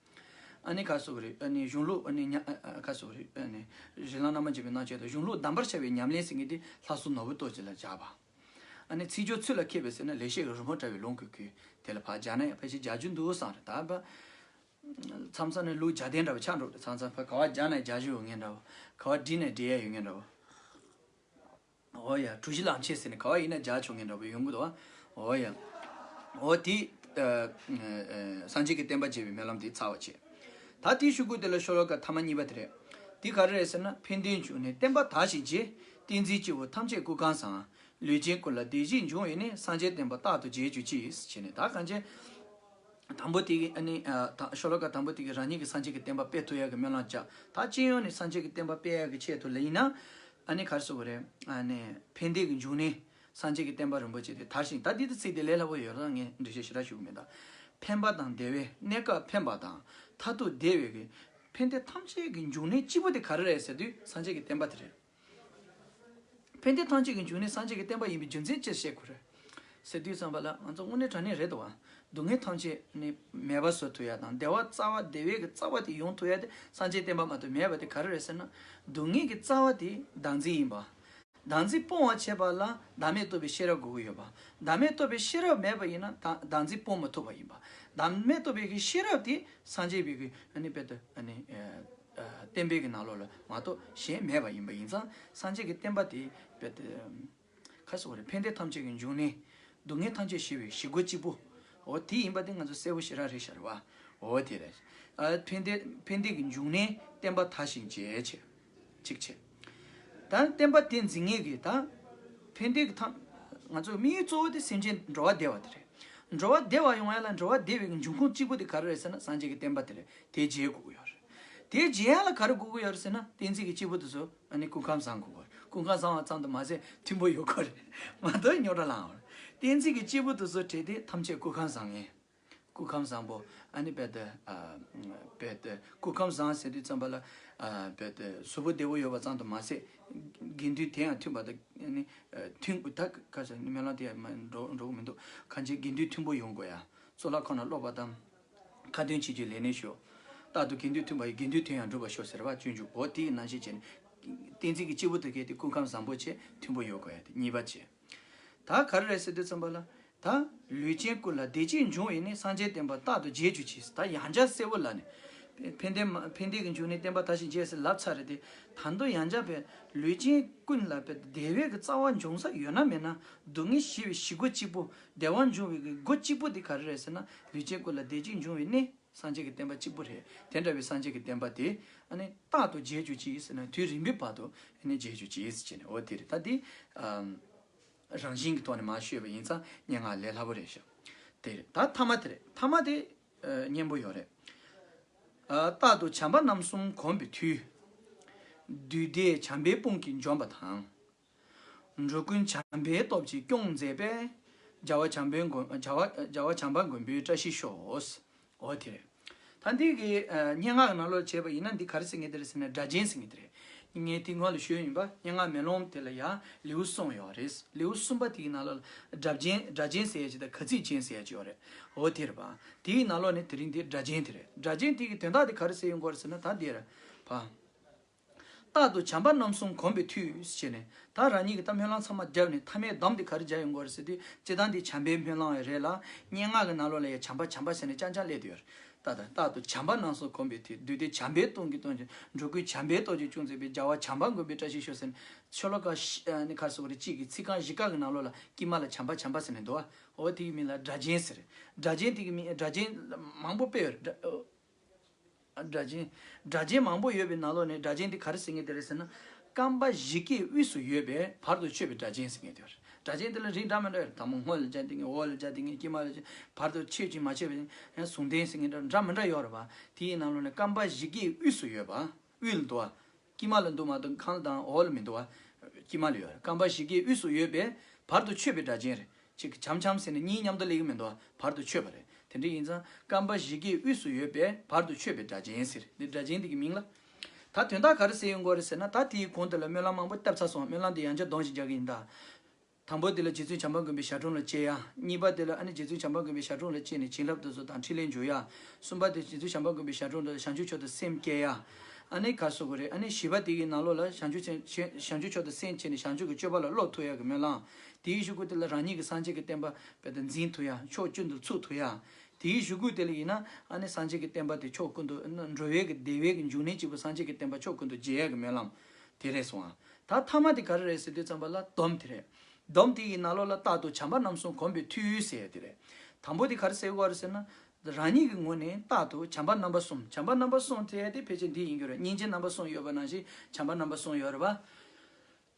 ཨ་ནི་ག་རེ་ཟེར་དགོས་རེད། ཨ་ནི་གཞུང་ལུགས། ཨ་ནི་ཉ་ཨ་ཨ་ག་རེ་ཟེར་དགོས་རེད། ཨ་ནི་རིགས་ལམ་རྣམ་པར་འབྱེད་པའི་རྣམ་དཔྱོད་དང་། གཞུང་ལུགས་གདམས་པར་བྱ་བའི་ཉམས་ལེན་ཟེར་མཁན་དེ་ལྷ་གསུམ་ནོར་བུའི་ཏོག་ཅིག་ལ་སྦྱར་བ། ཨ་ནི་ཚིག་སྦྱོར་ཚུལ་ལ་མཁས་པའི་ཟེར་ན་ལེགས་བཤད་ཀྱི་རི་མོ་བཀྲ་བའི་ལུང་གིས་ཁུག་དེ་ལ་ཕར་སྦྱར་ན་ཡང་ཕལ་ཆེར་སྦྱར་རྒྱུ་འདུག་བསམ་རེད། ད་ཕར་མཚམས་མཚམས་ནས་ལུགས་སྦྱར་དོན་འདྲ་བ་ཆགས་འགྲོ་རེད། མཚམས་མཚམས་ཕར་ག་པར་སྦྱར་ན་སྦྱར་རྒྱུ་ཡོད་མཁན་འདྲ་བ། ག་པར་བྲིས་ན་བྲིས་ཡ་ཡོད་མཁན་འདྲ་བ། འོ་ཡ། གྲུ་བཞི་ལམ་ཁྱེར་ཟེར་ནས་ག་པར་ཡིན་ན་སྦྱར་ཆོག་མཁན་འདྲ་བོ་ཡོང་གི་འདུག་བ། འོ་ཡ། འོ་དེ། ཨ། ཨ། སངས་རྒྱས་ཀྱི་བསྟན་པ་རྒྱས་པའི་སྨོན་ལམ་དེ་ཚར་བ་བྱས། ད་དེའི་གཞུག་གུ་དེ་ལ་ཤོ་ལོ་ཀ་ཐ་མ་གཉིས་པ་དེ་རེད། དེ་ག་རེ་རེད་ཟེར་ན། ཕན་བདེའི་འབྱུང་གནས་བསྟན་པ་དར་ཞིང་རྒྱས། བསྟན་འཛིན་སྐྱེ་བོ་ཐམས་ཅད་སྐུ་ཁམས་བཟང་། ལུས་ཅན་ཀུན་ལ་བདེ་སྐྱིད་འབྱུང་བའི་གནས། སངས་རྒྱས་བསྟན་པ་རྟག་ཏུ་རྒྱས་གྱུར་ཅིག་ཟེར་ནས། ད་གང་བྱས། དང་པོ་དེ་གི་ཨ་ནི། ཨ། ད་ཤོ་ལོ་ཀ་དང་པོ་དེ་གི་རང་ཉིད་ཀྱིས་སངས་རྒྱས་ཀྱི་བསྟན་པ་སྤེལ་ཐུབ་ཡག་གི་སྨོན་ལམ་བརྒྱབ། ད་སྤྱི་ཡོངས་ནས་སངས་རྒྱས་ཀྱི་བསྟན་པ་སྤེལ་ཡག་གི་ཆེད་དུ་ལ་ཡིན་ན། ཨ་ནི་ག་རེ་ཟེར་དགོས་རེད། ཨ་ནི་ཕན་བདེ་གི་འབྱུང་གནས་སངས་རྒྱས་ཀྱི་བསྟན་པ་རིན་པོ་ཆེ་དེ་དར་ཞིང་། ད་འདི་ཚིག་དེ་ལས་སླ་པོ་ཡོད་རེད། ངས་འགྲེལ་བཤད་ཞེ་དྲག་ཞུ་གི་མེད། ད་ཕན་པ་དང་བདེ་བའི་གནས་སྐབས་ཕན་པ་དང་། མཐར་ཐུག་བདེ་བའི་གི་ཕན་བདེ་ཐམས་ཅད་ཀྱི་འབྱུང་གནས་གཅིག་པུ་དེ་ག་རེ་རེད་ཟེར་དུས། སངས་རྒྱས་ཀྱི་བསྟན་པ་དེ་རེད། ཕན་བདེ་ཐམས་ཅད་ཀྱི་འབྱུང་གནས་སངས་རྒྱས་ཀྱི་བསྟན་པ་ཡིན་པའི་རྒྱུ་མཚན་ཅི་བཤད་དགོས་རེད་ཟེར་དུས་ཙམ་པ་ལ། ང་ཚོ་དངོས་གནས་དྲང་གནས་རེད་དོ། སྡུག་བསྔལ་ཐམས་ཅད་ནི་མེད་པ་བཟོ་ཐུབ་ཡ་དང་། བདེ་བ་རྩ་བ། བདེ་བའི་གི་རྩ་བ་དེ་ཡོང་ཐུབ་ཡ་དེ་སངས་རྒྱས་བསྟན་པ་མ་གཏོགས་མེད་པ་དེ་ག་རེ་རེད་ཟེར་ན། སྡུག་བསྔལ་གྱི་རྩ་བ་དེ་བདག་འཛིན་ཡིན་པ། བདག་འཛིན་སྤོང་བ་བྱེད་པ་ལ་བདག་མེད་རྟོགས་པའི་ཤེས་རབ་དགོས་ཀྱི་ཡོད་པ། བདག་མེད་རྟོགས་པའི་ཤེས་རབ་མེད་པ་ཡིན་ན་བདག་བདག་འཛིན་སྤོང་མི་ཐུབ་པ་ཡིན་པ། བདག་མེད་རྟོགས་པའི་གི་ཤེས་རབ་དེ་སངས་རྒྱས་པའི་གི་ཨ་ནི་དཔེ་དེ་ཨ་ནི། ཨ། བསྟན་པའི་གི་ནང་ལོགས་ལ་མ་གཏོགས་གཞན་མེད་པ་ཡིན་པ་ཡིན་ཙང་། སངས་རྒྱས་ཀྱི་བསྟན་པ་དེ་དཔེ་དེ། ག་རེ་ཟེར་དགོས་རེད། ཕན་བདེ་ཐམས་ཅད་ཀྱི་འབྱུང་གནས། སྡུག་བསྔལ་ཐམས་ཅད་ཞི་བའི་ཞི་སྒོ་གཅིག་པུ། འོ་དེ་ཡིན་པ་དེ་ང་ཚོ་གསལ་པོ་ཞེ་དྲག་རེད་ཤག་རེད་བ། འོ་དེ་རེད། ཨ། ཕན་བདེ། ཕན་བདེ་གི་འབྱུང་གནས་བསྟན་པ་དར་ཞིང་རྒྱས་བྱེད། གཅིག་བྱས། ད་བསྟན་པ་དེ་འཛིན་མཁན་གྱི་ད་ཕན་བདེ་གི་ཐམས། ང་ཚོའི་དམིགས་ཡུལ་གཙོ་བོ་དེ་སེམས་ཅན་འགྲོ་བ་བདེ་བ་དེ་རེད། འགྲོ་བ་བདེ་བ་ཡོང་ཡ་ལ་འགྲོ་བ་བདེ་བའི་གི་འབྱུང་ཁུངས་གཅིག་པུ་དེ་ག་རེ་རེད་ཟེར་ན། སངས་རྒྱས་ཀྱི་བསྟན་པ་དེ་རེད། དེ་རྒྱས་དགོས་ཀྱི་ཡོད་རེད། དེ་རྒྱས་ཡ་ལ་ག་རེ་དགོས་ཀྱི་ཡོད་རེད་ཟེར་ན། བསྟན་འཛིན་གྱི་སྐྱེས་བུ་དེ་ཚོ་ཨ་ནི་སྐུ་ཁམས་བཟང་དགོས་ཀྱི་ཡོད་རེད། སྐུ་ཁམས་བཟང་བ་ཙམ་དུ་མ་ཟད་མཐུན་པོ་ཡོད་དགོས་རེད། མ་གཏོགས་རྙོག་དྲ་ལངས་ཡོང་རེད། བསྟན་འཛིན་གྱི་སྐྱེས་བུ་དེ་ཚོ་གྲས་དེ་ཐམས་ཅད་སྐུ་ཁམས་བཟང་ངེས། སྐུ་ཁམས་བཟང་པོ། ཨ་ནི་དཔེ་དེ། ཨ། དཔེ་དེ་སྐུ་ཁམས་བཟང་ཟེར་དུས་ཙམ་པ་ལ། ཨ། དཔེ་དེ་གཟུགས་པོ་བདེ་པོ་ཡོད་པ་ཙམ་དུ་མ་ཟད། དགེ་འདུན་དེ་ཡང་མཐུན་པ་དང་། ཨ་ནི། ཨ། མཐུན། ད་ག་ཟེར། སྨོན་ལམ་དེ་ཡང་མ་འགྲོ་འགྲོ་གི་མི་འདུག་གང་ཅི་དགེ་འདུན་མཐུན་པོ་ཡོང་དགོས་ཡ། གཙུག་ལག་ཁང་ནང་ཀློག་པ་དང་། ཁ་ཏོན་བྱེད་རྒྱུའི་ལས་སྣེ་ཞུ། རྟག་ཏུ་དགེ་འདུན་མཐུན་པ་ཡིས། དགེ་འདུན་དོན་ཡང་འགྲུབ་པར་ཤོག་ཟེར་བ། སྤྱོད་འཇུག་འོ་དེའི་ནང་བཞིན་བྱས་ནས། བསྟན་འཛིན་གྱི་སྐྱེས་བུ་དེ་གས་དེ་སྐུ་ཁམས་བཟང་པོ་བྱས། མཐུན་པོ་ཡོད་དགོས་ཡ་དེ་གཉིས་པ་བྱས། ད་ག་རེ་རེད་ཟེར་དུས་ཙམ་པ་ལ། ད་ལུས་ཅན་ཀུན་ལ་བདེ་སྐྱིད་འབྱུང་བའི་གནས། སངས་རྒྱས་བསྟན་པ་རྟག་ཏུ་རྒྱས་གྱུར་ཅིག་ད་ཡང་བསྐྱར་གསལ་པོ་ལབ་ནས། ཕན་བདེ་མ། ཕན་བདེ་གི་འབྱུང་གནས་བསྟན་པ་དར་ཞིང་རྒྱས་ཟེར་ལབ་ཚར་རེད་དེ། ད་དུང་ཡང་བསྐྱར་བས་ལུས་ཅན་ཀུན་ལ་བདེ་བའི་གི་རྩ་བ་འབྱུང་ས་ཡོད་ན་མེད་ན། སྡུག་བསྔལ་ཞི་བའི་ཞི་སྒོ་གཅིག་པུ། བདེ་བ་འབྱུང་བའི་གི་སྒོ་གཅིག་པུ་དེ་ག་རེ་རེད་ཟེར་ན། ལུས་ཅན་ཀུན་ལ་བདེ་སྐྱིད་འབྱུང་བའི་གནས། སངས་རྒྱས་ཀྱི་བསྟན་པ་གཅིག་པུ་རེད། དེ་འདྲ་བའི་སངས་རྒྱས་ཀྱི་བསྟན་པ་དེ་ཨ་ནི་རྟག་ཏུ་རྒྱས་གྱུར་ཅིག་ཟེར་ན། དུས་རིང་པོའི་བར་དུ་ཨ་ནི་རྒྱས་གྱུར་ཅིག་ཟེར་ནས། འོ་དེ་རེད། ད་དེ། ཨམ། རང་བཞིན་གྱི་ཐོག་ནས་མར་ཤོད་པ་ཡིན་ཙང་སྙན་ངག་ལས་སླ་པོ་རེད་ཤག་དེ་རེད། ད་ཐ་མ་དེ་རེད། ཐ་མ་དེ། ཨ། སྙན་པོ་ཡོད་རེད། ཨ། རྟག་ཏུ་བྱམས་པ་རྣམ་གསུམ་གོམས་པའི་མཐུས། བདུད་སྡེ་བྱམས་པའི་དཔུང་གིས་འཇོམས་པ་དང་། འགྲོ་ཀུན་བྱམས་པའི་སྟོབས་ཀྱིས་སྐྱོང་མཛད་པའི། རྒྱལ་བ་བྱམས་པའི་མགོན། རྒྱལ་བ། རྒྱལ་བ་བྱམས་པ་མགོན་པོའི་བཀྲ་ཤིས་ཤོག་འོ་དེ་རེད། ད་འདི་གི། ཨ། སྙན་ངག་གི་ནང་ལོགས་བྱས་པ་ཡིན་ན། འདི་ག་རེ་ཟེར་མཁན་དེ་རེད་ཟེར་ན། སྒྲ་རྒྱན་ཟེར་མཁན་དེ་རེད། ངས་དེ་སྔོན་ལ་ཞུས་ཡིན་པ། སྙན་ངག་མེ་ལོང་དེ་ལ་ཡང་ལེའུ་གསུམ་ཡོད་རེད། ལེའུ་གསུམ་པ་དེ་གི་ནང་ལོགས་ལ་སྒྲ་རྒྱན། སྒྲ་རྒྱན་ཟེར་ཡ་ཅིག་དང་། ཁ་ཚིག་རྒྱན་ཟེར་ཡ་ཅིག་ཡོད་རེད། འོ་དེ་རེད་པ། དེའི་ནང་ལོགས་ནས་དེ་རིང་འདི་སྒྲ་གཅན་དེ་རེད། སྒྲ་གཅན་དེ་གི་དོན་དག་དེ་ག་རེ་ཟེར་ཡོང་གི་ཡོད་རེད་ཟེར་ན། ད་འདི་རེད་པ། རྟག་ཏུ་བྱམས་པ་རྣམ་གསུམ་གོམས་པའི་མཐུས་ཞེས་ནས། ད་རང་ཉིད་ཀྱིས་ད་སྨོན་ལམ་ཚང་མ་བརྒྱབ་ནས་མཐའ་མའི་སྡོམ་དེ་ག་རེ་བརྒྱབ་ཡོང་གི་ཡོད་རེད་ཟེར་དུས། སྤྱིར་བཏང་འདི་བྱམས་པའི་སྨོན་ལམ་རེད་ལ། སྙན་ངག་གི་ནང་ལོགས་ལ་ཡང་བྱམས་པ་བྱམས་པ་ཟེར་ནས་རྐྱང་རྐྱང་སླེབས་བསྡད་ཡོད་རེད། ད་ད་རྟག་ཏུ་བྱམས་པ་རྣམ་གསུམ་གོམས་པའི་མཐུས། འདུས་ཏེ་བྱམས་པའི་སྟོབས་ཀྱིས་སྟོང་ཞིང་། འགྲོ་ཀུན་བྱམས་པའི་སྟོབས་ཀྱིས་སྐྱོང་མཛད་པའི། རྒྱལ་བ་བྱམས་པ་མགོན་པོའི་བཀྲ་ཤིས་ཤོག་ཟེར་ནས། ཤོ་ལོ་ཀ་ཤ- ཨ་ནི་ག་རེ་ཟེར་དགོས་རེད། གཅིག་གི་ཚིག་རྐང་བཞི་ཀ་གི་ནང་ལོགས་ལ་དཀྱིལ་མ་ལ་བྱམས་པ་བྱམས་པ་ཟེར་ནས་འདུག་པ། འོ་དེ་གི་མིང་ལ་སྒྲ་གཅན་ཟེར། སྒྲ་གཅན་དེ་གི་མིང་། སྒྲ་གཅན་མང་པོ་དཔེ་ཡོད་རེད། སྒྲ- སྒྲ་གཅན། སྒྲ་གཅན་མང་པོ་ཡོད་པའི་ནང་ལོགས་ནས་སྒྲ་གཅན་དེ་ག་རེ་ཟེར་མཁན་དེ་རེད་ཟེར་ན། རྐང་པ་བཞི་གའི་དབུས་སུ་ཡོད་པའི་བར་དུ་ཆོད་པའི་སྒྲ་གཅན་ཟེར་མཁན་དེ་ཡོད་རེད། སྒྲ་གཅན་དེ་ལ་རིགས་འདྲ་མི་འདྲ་ཡོད་རེད། དང་པོ་སྔོ་ལ་སྦྱར་བསྡད་མཁན། འོག་ལ་སྦྱར་བསྡད་མཁན། དཀྱིལ་མ་ལ་སྦྱར། བར་དུ་ཆོད་ཅིང་མ་ཆོད་པའི། ཟུང་ལྡན་ཟེར་མཁན་འདྲ་འདྲ་མི་འདྲ་ཡོད་རེད་པ། དེའི་ནང་ལོགས་ནས་རྐང་པ་བཞི་གའི་དབུས་སུ་ཡོད་པ། དབུས་ལ་འདུག་པ། དཀྱིལ་མ་ལ་འདུག་མ་གཏོགས་ཁ་དང་འོག་ལ་མི་འདུག་པ། དཀྱིལ་མ་ལ་ཡོད་རེད། རྐང་པ་བཞི་གའི་དབུས་སུ་ཡོད་པའི་བར་དུ་ཆོད་པའི་སྒྲ་གཅན་རེད། གཅིག་གི་བྱམས་བྱམས་ཟེར་ནས་གཉིས་མཉམ་དུ་སླེབས་ཀྱི་མི་འདུག་པ། བར་དུ་ཆོད་པ་རེད། དེ་འདྲ་ཡིན་ཙང་རྐང་པ་བཞི་གའི་དབུས་སུ་ཡོད་པའི་བར་དུ་ཆོད་པའི་སྒྲ་གཅན་ཟེར། འདི་སྒྲ་གཅན་འདི་གི་མིང་ལ། ད་དོན་དག་ག་རེ་ཟེར་ཡོང་གི་ཡོད་རེད་ཟེར་ན། ད་དེའི་གོང་དེ་ལ་སྨོན་ལམ་མང་པོ་བཏབ་ཚར་སོང་། སྨོན་ལམ་འདི་ཡང་བསྐྱར་སྡོམ་ཞིག་རྒྱག་གི་ཡིན་ད། དང་པོ་དེ་ལ་རྗེ་བཙུན་བྱམས་པ་མགོན་པོའི་ཞལ་དྲུང་ལ་སྐྱེ་ཡ། གཉིས་པ་དེ་ལ་ཨ་ནི་རྗེ་བཙུན་བྱམས་པ་མགོན་པོའི་ཞལ་དྲུང་ལ་སྐྱེས་ནས་བྱིན་རླབས་དེ་ཚོ་དང་ཕྲིན་ལས་འཇུག་ཡ། གསུམ་པ་དེ་རྗེ་བཙུན་བྱམས་པ་མགོན་པོའི་ཞལ་དྲུང་དུ་བྱང་ཆུབ་མཆོག་ཏུ་སེམས་བསྐྱེད་ཡ། ཨ་ནི་ག་རེ་ཟེར་དགོས་རེད། ཨ་ནི་བཞི་པ་དེ་གི་ནང་ལོགས་ལ་བྱང་ཆུབ་ཆེན- བྱང་ཆུབ་མཆོག་ཏུ་སེམས་བསྐྱེད་ནས་བྱང་ཆུབ་ཀྱི་སྤྱོད་པ་ལ་བློ་ཐུག་ཡ་གི་སྨོན་ལམ། དེའི་གཞུག་གུ་དེ་ལ་རང་ཉིད་ཀྱི་སངས་རྒྱས་ཀྱི་བསྟན་པ་དཔེ་དེ་འཛིན་ཐུབ་ཡ། ཕྱོགས་ཀུན་ཏུ་ཚུགས་ཐུབ་ཡ། དེའི་གཞུག་གུ་དེ་ལ་ཡིན་ན་ཨ་ནི་སངས་རྒྱས་ཀྱི་བསྟན་པ་དེ་ཕྱོགས་ཀུན་ཏུ། འགྲོ་བའི་གི་བདེ་བའི་གི་འབྱུང་གནས་གཅིག་པུ་སངས་རྒྱས་ཀྱི་བསྟན་པ་ཕྱོགས་ཀུན་ཏུ་རྒྱས་ཡ་གི་སྨོན་ལམ་དེ་རེད་སོང་ཨ། ད་མཐའ་མ་དེ་ག་རེ་རེད་ཟེར་དུས་ཙམ་པ་ལ་སྡོམ་དེ་རེད། སྡོམ་དེ་ཡི་ནང་ལོགས་ལ་རྟག་ཏུ་བྱམས་པ་རྣམ་གསུམ་གོམས་པའི་མཐུས་ཟེར་ཡ་དེ་རེད། དང་པོ་དེ་ག་རེ་ཟེར་དགོས་རེད་ཟེར་ན། རང་ཉིད་ཀྱི་ངོས་ནས་རྟག་ཏུ་བྱམས་པ་རྣམ་པ་གསུམ། བྱམས་པ་རྣམ་པ་གསུམ་དེ་ཡ་དེ་ཕལ་ཆེར་འདི་ཡིན་རྒྱུ་རེད། སྙིང་རྗེ་རྣམ་པ་གསུམ་ཡོད་པ་ནང་བཞིན་བྱམས་པ་རྣམ་པ་གསུམ་ཡོད་རེད་པ།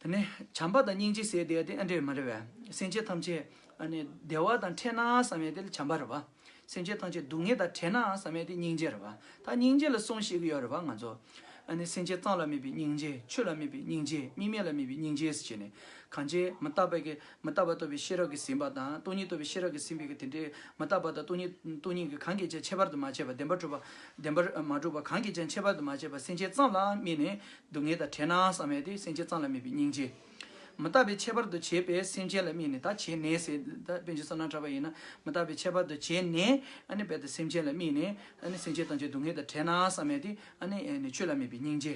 དེ་ནས་བྱམས་པ་དང་སྙིང་རྗེ་ཟེར་དེ་དེ་ཨ་འདྲས་མ་རེད་པས། སེམས་ཅན་ཐམས་ཅད་ཨ་ནི་བདེ་བ་དང་འཕྲད་ན་བསམ་ཡས་དེ་ལ་བྱམས་པ་རེད་པ། སེམས་ཅན་ཐམས་ཅད་སྡུག་བསྔལ་དང་བྲལ་ན་བསམ་ཡས་དེ་སྙིང་རྗེ་རེད་པ། ད་སྙིང་རྗེ་ལ་གསུམ་བཤད་ཀྱི་ཡོད་རེད་པ་ང་ཚོ། ཨ་ནི་སེམས་ཅན་ཙམ་ལ་དམིགས་པའི་སྙིང་རྗེ། ཆོས་ལ་དམིགས་པའི་སྙིང་རྗེ། དམིགས་མེད་ལ་དམིགས་པའི་སྙིང་རྗེ་ཟེར་བྱས་ནས། གང་ཅི་མི་རྟག་པའི་གི- མི་རྟག་པ་རྟོགས་པའི་ཤེས་རབ་ཀྱིས་ཟིན་པ་དང་། སྟོང་ཉིད་རྟོགས་པའི་ཤེས་རབ་ཀྱིས་ཟིན་པའི་གི་དེ་འདྲའི་མི་རྟག་པ་དང་སྟོང་ཉིད- སྟོང་ཉིད་ཀྱི་གང་གིས་ཀྱང་ཁྱད་པར་དུ་མ་བྱས་པ། བདེན་པར་གྲུབ་པ། བདེན་པར་མ་གྲུབ་པ་གང་གིས་ཀྱང་ཁྱད་པར་དུ་མ་བྱས་པ་སེམས་ཅན་ཙམ་ལ་དམིགས་ནས། སྡུག་བསྔལ་དང་བྲལ་ན་བསམ་ཡས་དེ་སེམས་ཅན་ཙམ་ལ་དམིགས་པའི་སྙིང་རྗེ། མི་རྟག་པའི་ཁྱད་པར་དུ་བྱས་པའི་སེམས་ཅན་ལ་དམིགས་ནས། ད་བྱས་ནས་ཟེར། ད་པཎ་ཆེན་བསོད་ནམས་གྲགས་པ་ཡིན་ན། མི་རྟག་པའི་ཁྱད་པར་དུ་བྱས་ནས་ཨ་ནི་རྦད་དེ་སེམས་ཅན་ལ་དམིགས་ནས། ཨ་ནི་སེམས་ཅན་ཐམས་ཅད་སྡུག་བསྔལ་དང་བྲལ་ན་བསམ་ཡས་དེ་ཨ་ནི་ཨ་ནི་ཆོས་ལ་དམིགས་པའི་སྙིང་རྗེ།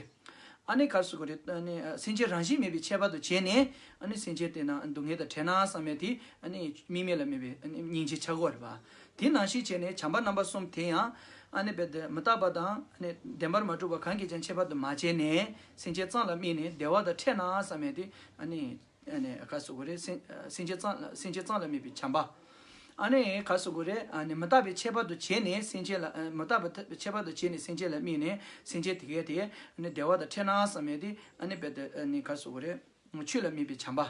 ཨ་ནི་ག་རེ་ཟེར་དགོས་རེད། ཨ་ནི་སེམས་ཅན་རང་བཞིན་མེད་པའི་ཁྱད་པར་དུ་བྱས་ནས། ཨ་ནི་སེམས་ཅན་དེ་ན་སྡུག་བསྔལ་དང་བྲལ་ན་བསམ་ཡས་དེ་ཨ་ནི་དམིགས་མེད་ལ་དམིགས་པའི་ཨ་ནི་སྙིང་རྗེ་ཆགས་ཀྱི་ཡོད་རེད་པ། དེ་ནང་བཞིན་བྱས་ནས་བྱམས་པ་རྣམ་པ་གསུམ་དེ་ཡང་ཨ་ནི་རྦད་དེ་མི་རྟག་པ་དང་ཨ་ནི་བདེན་པར་མ་གྲུབ་པ་གང་གིས་ཀྱང་ཁྱད་པར་དུ་མ་བྱས་ནས། སེམས་ཅན་ཙམ་ལ་དམིགས་ནས་བདེ་བ་དང་འཕྲད་ན་བསམ་ཡས་དེ་ཨ་ནི། ཨ་ནི་ག་རེ་ཟེར་དགོས་རེད། སེམས- སེམས་ཅན་ཙམ་ལ- སེམས་ཅན་ཙམ་ལ་དམིགས་པའི་བྱམས་པ། ཨ་ནི་ག་རེ་ཟེར་དགོས་རེད། ཨ་ནི་མི་རྟག་པའི་ཁྱད་པར་དུ་བྱས་ནས་སེམས་ཅན་ལ- ཨ། མི་རྟག་པའི་ཁྱད་པར་དུ་བྱས་ནས་སེམས་ཅན་ལ་དམིགས་ནས་སེམས་ཅན་དེ་གའི་དེ་ཨ་ནི་བདེ་བ་དང་འཕྲད་ན་བསམ་ཡས་དེ་ཨ་ནི་རྦད་དེ་ཨ་ནི་ག་རེ་ཟེར་དགོས་རེད། ཆོས་ལ་དམིགས་པའི་བྱམས་པ།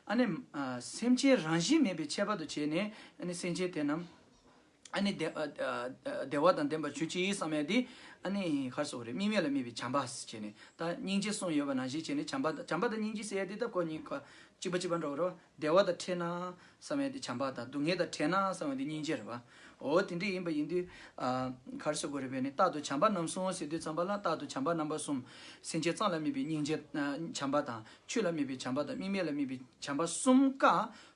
ཨ་ནི་ཨ། སེམས་ཅན་རང་བཞིན་མེད་པའི་ཁྱད་པར་དུ་བྱས་ནས་ཨ་ནི་སེམས་ཅན་དེ་རྣམས་ཨ་ནི་བདེ- ཨ། ཨ། བདེ་བ་དང་ལྡན་པར་གྱུར་ཅིག་བསམ་ཡས་དེ་ཨ་ནི་ག་རེ་ཟེར་དགོས་རེད། དམིགས་མེད་ལ་དམིགས་པའི་བྱམས་པ་ཟེར་བྱས་ནས། ད་སྙིང་རྗེ་གསུམ་ཡོད་པ་ནང་བཞིན་བྱས་ནས་བྱམས་པ་དང་། བྱམས་པ་དང་སྙིང་རྗེ་ཟེར་ཡས་དེ་ད་ཁོ་གཉིས་ཁོ་གཅིག་པ་གཅིག་པ་འདྲ་བོ་རེད་པ། བདེ་བ་དང་འཕྲད་ན་བསམ་ཡས་དེ་བྱམས་པ་དང་། སྡུག་བསྔལ་དང་བྲལ་ན་བསམ་ཡས་དེ་སྙིང་རྗེ་རེད་པ། འོ་དེ་འདྲ་ཡིན་པ་ཡིན་དུས། ཨ། ག་རེ་ཟེར་དགོས་རེད་པས་ནི། རྟག་ཏུ་བྱམས་པ་རྣམ་གསུམ་ཟེར་དུས་ཙམ་པ་ལ་རྟག་ཏུ་བྱམས་པ་རྣམ་པ་གསུམ། སེམས་ཅན་ཙམ་ལ་དམིགས་པའི་སྙིང་རྗེ། ཨ། བྱམས་པ་དང་། ཆོས་ལ་དམིགས་པའི་བྱམས་པ་དང་། དམིགས་མེད་ལ་དམིགས་པའི་བྱམས་པ་གསུམ་ཀ་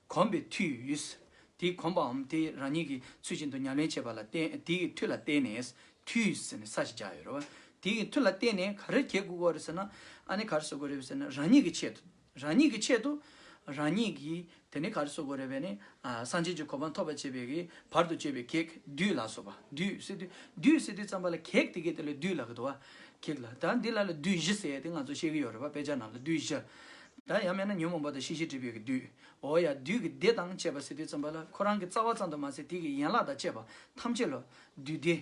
གོམས་པའི་མཐུས། དེ་གོམས་པའམ་དེ་རང་ཉིད་ཀྱིས་ཚུལ་བཞིན་དུ་ཉམས་ལེན་བྱེད་པ་ལ་བརྟེན། དེ་ཡི་མཐུ་ལ་བརྟེན་ནས། མཐུས་ཟེར་ནས་ས་ཞིག་བརྒྱབ་ཡོད་རེད་པ། དེ་ཡི་མཐུ་ལ་བརྟེན་ནས་ག་རེ་གེགས་དགོས་ཀྱི་ཡོད་རེད་ཟེར་ན། ཨ་ནི་ག་རེ་ཟེར་དགོས་རེད་ཟེར་ན། རང་ཉིད་ཀྱི་ཆེད་དུ། རང་ཉིད་ཀྱི་ཆེད་དུ། རང་ཉིད་ཀྱིས་དེ་ནི་ག་རེ་ཟེར་དགོས་རེད་པས་ནི། ཨ། སངས་རྒྱས་ཀྱི་གོ་འཕང་ཐོབ་པར་བྱེད་པའི་གི་བར་དུ་གཅོད་པའི་གེགས་བདུད་ལ་སོགས་པ། བདུད་ཟེར་དུས། བདུད་ཟེར་དུས་ཙམ་པ་ལ་གེགས་དེ་གའི་དེ་ལ་བདུད་ལབ་ཀྱི་འདུག་པ། གེགས་ལ། ད་འདི་ལ་ལ་བདུད་བཞི་ཟེར་ཡས་དེ་ང་ཚོ་ཤེས་ཀྱི་ཡོད་རེད་པ། དཔེ་ཆ་ནང་ལ་བདུད་བཞི། ད་ཡང་མིན་ན་ཉོན་མོངས་པ་དང་ཤེས་བྱའི་སྒྲིབ་པའི་གི་བདུད། འོ་ཡ། བདུད་ཀྱི་སྡེ་དང་བཅས་པ་ཟེར་དུས་ཙམ་པ་ལ་ཁོ་རང་གི་རྩ་བ་ཙམ་དུ་མ་ཟད་དེ་གི་ཡན་ལག་དང་བཅས་པ་ཐམས་ཅད་ལ་བདུད་སྡེ།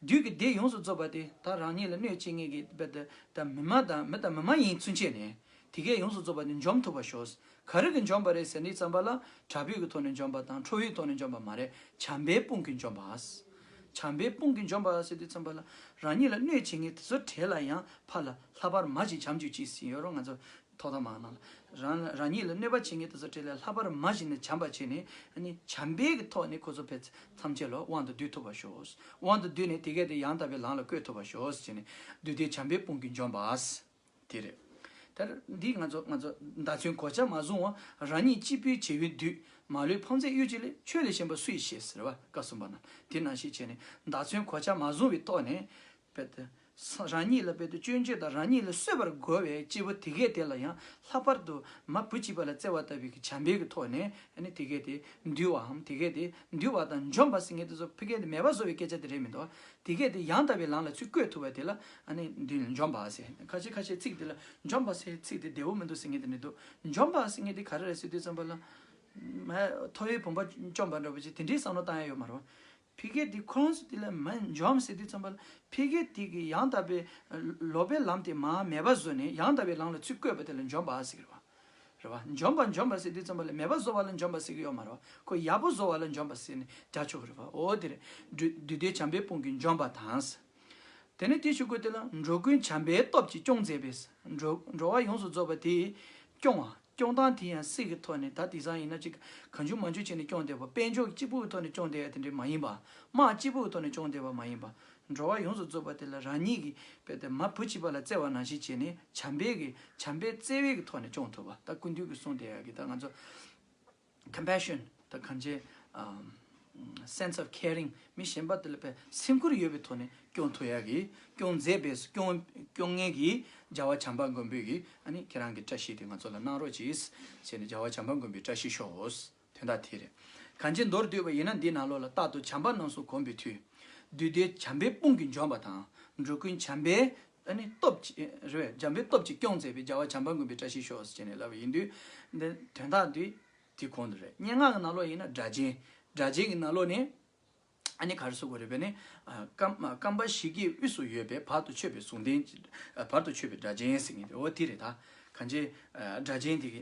བདུད་ཀྱི་སྡེ་ཡོངས་སུ་རྫོགས་པ་དེ་ད་རང་ཉིད་ལ་གནོད་བྱེད་མཁན་གྱི་རྦད་དེ་ད་མི་མ་དང་མི་དང་མི་མ་ཡིན་ཚུན་ཆད་ནས་དེ་གས་ཡོངས་སུ་རྫོགས་པ་དེ་འཇོམས་ཐུབ་པར་ཤོག། ག་རེ་གིས་འཇོམས་པ་རེད་ཟེར་དུས་ཙམ་པ་ལ། དྲག་པོའི་གི་ཐོག་ནས་འཇོམས་པ་དང་ཁྲོ་བོའི་ཐོག་ནས་འཇོམས་པ་མ་རེད། བྱམས་པའི་དཔུང་གིས་འཇོམས་པ། བྱམས་པའི་དཔུང་གིས་འཇོམས་པ་ཟེར་དུས་ཙམ་པ་ལ། རང་ཉིད་ལ་གནོད་བྱེད་མཁན་དེ་ཚོའི་གྲས་ལ་ཡང་ཕར་ལ་ལྷག་པར་མ་ཞིག་བྱམས་གྱུར་ཅིག་ཟེར་ཡོད་རེད། ང་ཚོ་ཐོག་མཐའ་མ་ནང་ལ། རང་རང་ཉིད་ལ་གནོད་པ་བྱེད་མཁན་དེ་ཚོའི་གྲས་ལ་ལྷག་པར་མ་ཞིག་ནས་བྱམས་པ་བྱས་ནས། ཨ་ནི་བྱམས་པའི་གི་ཐོག་ནས་ཁོ་ཚོ་ཕན་ཐམས་ཅད་ལ་དབང་དུ་བསྡུ་ཐུབ་པར་ཤོག། དབང་དུ་བསྡུས་ནས་དེ་གས་དེ་ཡང་དག་པའི་ལམ་ལ་བཀོད་ཐུབ་པར་ཤོག་ཟེར་ནས། བདུད་སྡེ་བྱམས་པའི་དཔུང་གིས་འཇོམས་པ། དེ་རེད། ཡར་འདི་ང་ཚོ་ང་ཚོ་མདའ་མཚོན་གོ་ཆ་མ་བཟུང་བ། རང་ཉིད་གཅིག་པུའི་བྱེད་པའི་དུས། མ་ལུས་ཕོངས་ཚད་གཡུལ་བྱེད་ལས། ཆོས་ལས་གཞན་པ་སུ་ཡིས་ཤེས་ཟེར་བ་བཀའ་གསུངས་པ་ན། དེ་ནང་བཞིན་བྱས་ནས་མདའ་མཚོན་གོ་ཆ་མ་བཟུང་བའི་ཐོག་ནས་དཔེ་དེ་ས་རང་ཉིད་ལ་དཔེ་དེ་སྐྱོན་བརྗོད་དང་རང་ཉིད་ལ་གསོད་པར་དགོས་པའི་སྐྱེས་བུ་དེ་གས་དེ་ལ་ཡང་ལྷག་པར་དུ་མ་བུ་གཅིག་པ་ལ་བརྩེ་བ་ལྟ་བུའི་གི་བྱམས་པའི་གི་ཐོག་ནས་ཨ་ནི་དེ་གས་དེ་འདུལ་བའམ་དེ་གས་དེ་འདུལ་བ་དང་འཇོམས་པ་ཟེར་མཁན་དེ་ཚོ་ཕ་གི་དེ་མེད་པ་བཟོ་བའི་སྐད་ཆ་དེ་རེད་མི་འདུག་དེ་གས་དེ་ཡང་དག་པའི་ལམ་ལ་ཚུར་བཀོད་ཐུབ་པ་དེ་ལ་ཨ་ནི་འདི་ནི་འཇོམས་པ་ཟེར། ཁ་ཤས་ཁ་ཤས་ཚིག་དེ་ལ་འཇོམས་པ་ཟེར་ཚིག་དེ་བདེ་བོ་མི་འདུག་ཟེར་མཁན་དེ་འདྲ་འདུག་འཇོམས་པ་ཟེར་མཁན་དེ་ག་རེ་རེད་ཟེར་དུས་ཙམ་པ་ལ། མ་ཐོ་བའི་བུམ་པ་བཅོམ་པ་འདྲ་པོ་ཅིག་དེ་འདྲའི་བསམ་བློ་བཏང་ཡ་ཡོད་མ་རེད་བ། ཕ་གི་དེ་ཁོ་རང་ཚོ་དེ་ལ་མ་འཇོམས་ཟེར་དུས་ཙམ་པ་ལ་ཕ་གི་དེ་གི་ཡང་དག་པའི་ལོག་པའི་ལམ་དེ་མ་མེད་པ་བཟོས་ནས་ཡང་དག་པའི་ལམ་ལ་ཚུར་བཀོད་པ་དེ་ལ་འཇོམས་པ་ཟེར་གི་རེད་བ། རེད་བ། འཇོམས་པ་འཇོམས་པ་ཟེར་དུས་ཙམ་པ་ལ་མེད་པ་བཟོ་བ་ལ་འཇོམས་པ་ཟེར་གི་ཡོད་མ་རེད་བ། ཁོ་ཡག་པོ་བཟོ་བ་ལ་འཇོམས་པ་ཟེར་ནས་རྒྱག་ཆོག་གི་རེད་བ། འོ་དེ་རེད། བདུད་བདུད་སྡེ་བྱམས་པའི་དཔུང་གིས་འཇོམས་པ་དང་། དེ་ནས་དེའི་གཞུག་གུ་དེ་ལ་འགྲོ་ཀུན་བྱམས་པའི་སྟོབས་ཀྱིས་སྐྱོང་མཛད་པས། འགྲོ་འགྲོ་བ་ཡོངས་སུ་རྫོགས་པ་དེས་སྐྱོང་བ། སྐྱོང་སྟངས་དེ་ཡང་སྲིད་ཀྱི་ཐོག་ནས་ད་དེང་སང་ཡིན་ན་ཅིག་གང་བྱུང་མང་བྱུང་བྱས་ནས་སྐྱོང་བསྡད་པ། དཔལ་འབྱོར་གཅིག་པུའི་ཐོག་ནས་སྐྱོང་བསྡད་ཡ་དེ་འདྲ་མ་ཡིན་པ། དམག་གཅིག་པུའི་ཐོག་ནས་སྐྱོང་བསྡད་པ་མ་ཡིན་པ། འགྲོ་བ་ཡོངས་སུ་རྫོགས་པ་དེ་ལ་རང་ཉིད་ཀྱི་དཔེ་དེ་མ་བུ་གཅིག་པ་ལ་བརྩེ་བ་ནང་བཞིན་བྱས་ནས་བྱམས་པའི་གི་བྱམས་པའི་བརྩེ་བའི་གི་ཐོག་ནས་སྐྱོང་ཐུབ་པ། ད་སྐུ་མདུན་གྱིས་གསུངས་བསྡད་ཡ་གི་ད་ང་ཚོ་compassion ད་གང་ཅི། ཨམ། sense of caring མི་གཞན་པ་དེ་ལ་དཔེ་སེམས་ཁུར་ཡོད་པའི་ཐོག་ནས་སྐྱོང་ཐུབ་ཡ་གི་སྐྱོང་མཛད་པའི་སྐྱོང་སྐྱོང་མཁན་གྱི་རྒྱལ་བ་བྱམས་པ་མགོན་པོ་གི་ཨ་ནི་ཁྱེད་རང་གི་བཀྲ་ཤིས་དེ་ང་ཚོ་ལ་གནང་རོགས་གྱིས་ཟེར་ནས་རྒྱལ་བ་བྱམས་པ་མགོན་པོའི་བཀྲ་ཤིས་ཤོག་དོན་དག་དེ་རེད། གང་ཅི་མདོར་བསྡུས་པ་ཡིན་ན་འདི་ནང་ལོགས་ལ་རྟག་ཏུ་བྱམས་པ་རྣམ་གསུམ་གོམས་པའི་མཐུས། བདུད་སྡེ་བྱམས་པའི་དཔུང་གིས་འཇོམས་པ་དང་། འགྲོ་ཀུན་བྱམས་པའི་ཨ་ནི་སྟོབས་ཀྱིས་རེད་བ། བྱམས་པའི་སྟོབས་ཀྱིས་སྐྱོང་མཛད་པའི་རྒྱལ་བ་བྱམས་པ་མགོན་པོའི་བཀྲ་ཤིས་ཤོག་ཟེར་ནས་ལབ་པ་ཡིན་དུས། འདི་དོན་དག་འདི་དེ་གོང་དུ་རེད། སྙན་ངག་གི་ནང་ལོགས་ཡིན་ན་སྒྲ་གཅན། སྒྲ་གཅན་གྱི་ནང་ལོགས་ནས་ཨ་ནི་ག་རེ་ཟེར་དགོས་རེད་པས་ནི། ཨ། རྐང་རྐང་པ་བཞི་གི་དབུས་སུ་ཡོད་པའི་བར་དུ་ཆོད་པའི་ཟུང་ལྡན། ཨ། བར་དུ་ཆོད་པའི་སྒྲ་གཅན་ཟེར་མཁན་དེ་འོ་དེ་རེད་ད། གང་ཅི། ཨ། སྒྲ་གཅན་དེ་གི་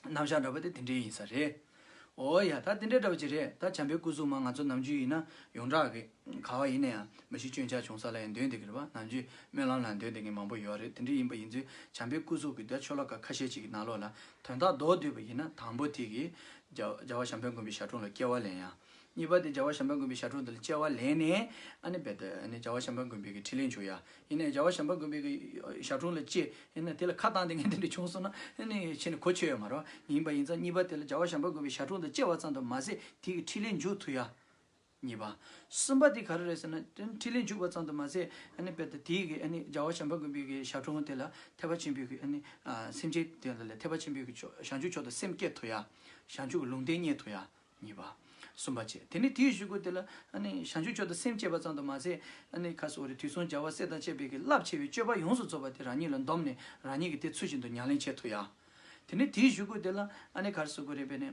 རྣམ་གཞག་འདྲ་པོ་དེ་དེ་འདྲའི་ཡིན་ས་རེད། འོ་ཡ། ད་དེ་འདྲའི་འདྲ་པོ་ཅིག་རེད། ད་བྱམས་པའི་སྐུ་གཟུགས་མ་ང་ཚོ་ནམ་རྒྱུན་ཡིན་ན་ཡོངས་གྲགས་ཀྱི་ག་བ་ཡིན་ན་ཡང་མ་གཞི་སྤྱོད་འཇགས་བྱུང་ས་ལ་ཡང་འདོན་བསྡད་ཀྱི་རེད་པ། ནམ་རྒྱུན་སྨོན་ལམ་ལ་འདོན་བསྡད་མཁན་མང་པོ་ཡོད་རེད། དེ་འདྲ་ཡིན་པ་ཡིན་ཚུལ་བྱམས་པའི་སྐུ་གཟུགས་ཀྱི་ད་ཤོ་ལོ་ཀ་ཁ་ཤས་ཅིག་གི་ནང་ལོགས་ལ་དོན་དག་མདོར་བསྡུས་པ་ཡིན་ན་དང་པོ་དེ་གི་རྒྱལ་རྒྱལ་བ་བྱམས་པ་མགོན་པོའི་ཞབས་དྲུང་ལ་སྐྱེ་བ་ལེན་ཡ། གཉིས་པ་དེ་རྒྱལ་བ་བྱམས་པ་མགོན་པོའི་ཞབས་དྲུང་དེ་ལ་སྐྱེ་བ་ལེན་ནས་ཨ་ནི་རྦད་དེ་ཨ་ནི་རྒྱལ་བ་བྱམས་པ་མགོན་པོའི་གི་ཕྲིན་ལས་འཇུག་ཡ། ཡིན་ནའི་རྒྱལ་བ་བྱམས་པ་མགོན་པོའི་གི་ཞབས་དྲུང་ལ་སྐྱེས་ཡིན་ན་དེ་ལ་ཁ་བཏང་བསྡད་མཁན་དེ་འདྲ་བྱུང་སོང་ན་ཨ་ནི་ཕྱིན་ནས་གོ་ཆོད་ཡོད་མ་རེད། ཡིན་པ་ཡིན་ཙང་གཉིས་པ་དེ་ལ་རྒྱལ་བ་བྱམས་པ་མགོན་པོའི་ཞབས་དྲུང་དུ་སྐྱེ་བ་ཙམ་དུ་མ་ཟད་དེ་གི་ཕྲིན་ལས་འཇུག་ཐུབ་ཡ། གཉིས་པ། གསུམ་པ་དེ་ག་རེ་རེད་ཟེར་ན་དེ་ཕྲིན་ལས་འཇུག་པ་ཙམ་དུ་མ་ཟད་ཨ་ནི་རྦད་དེ་དེ་གི་ཨ་ནི་རྒྱལ་བ་བྱམས་པ་མགོན་པོའི་གི་ཞབས་དྲུང་དེ་ལ་ཐེག་པ་ཆེན་པོའི་གི་ཨ་ནི་ཨ་སེམས་ཅན་དེ་ལ་ཐེག་པ་ཆེན་པོའི་གི་ཆོས་བྱང་ཆུབ་མཆོག་ཏུ་སེམས་བསྐྱེད་ཐུབ་ཡ། བྱང་ཆུབ་ཀྱི་ལུང་བསྟན་རྙེད་ཐུབ་ཡ། གཉིས་པ། གསུམ་པ་བྱས། དེ་ནས་དེའི་གཞུག་གུ་དེ་ལ་ཨ་ནི་བྱང་ཆུབ་མཆོག་ཏུ་སེམས་བསྐྱེད་པ་ཙམ་དུ་མ་ཟད་ཨ་ནི་ཁ་སོ་རེ་དུས་གསུམ་རྒྱལ་བ་སྲས་དང་བཅས་པའི་གི་རླབས་ཆེ་བའི་སྤྱོད་པ་ཡོངས་སུ་རྫོགས་པ་དེ་རང་ཉིད་ལ་འདོམས་ནས་རང་ཉིད་ཀྱིས་དེ་ཚུལ་བཞིན་དུ་ཉམས་ལེན་བྱེད་ཐུབ་ཡ། དེ་ནས་དེའི་གཞུག་གུ་དེ་ལ་ཨ་ནི་ག་རེ་ཟེར་དགོས་རེད་པས་ནི།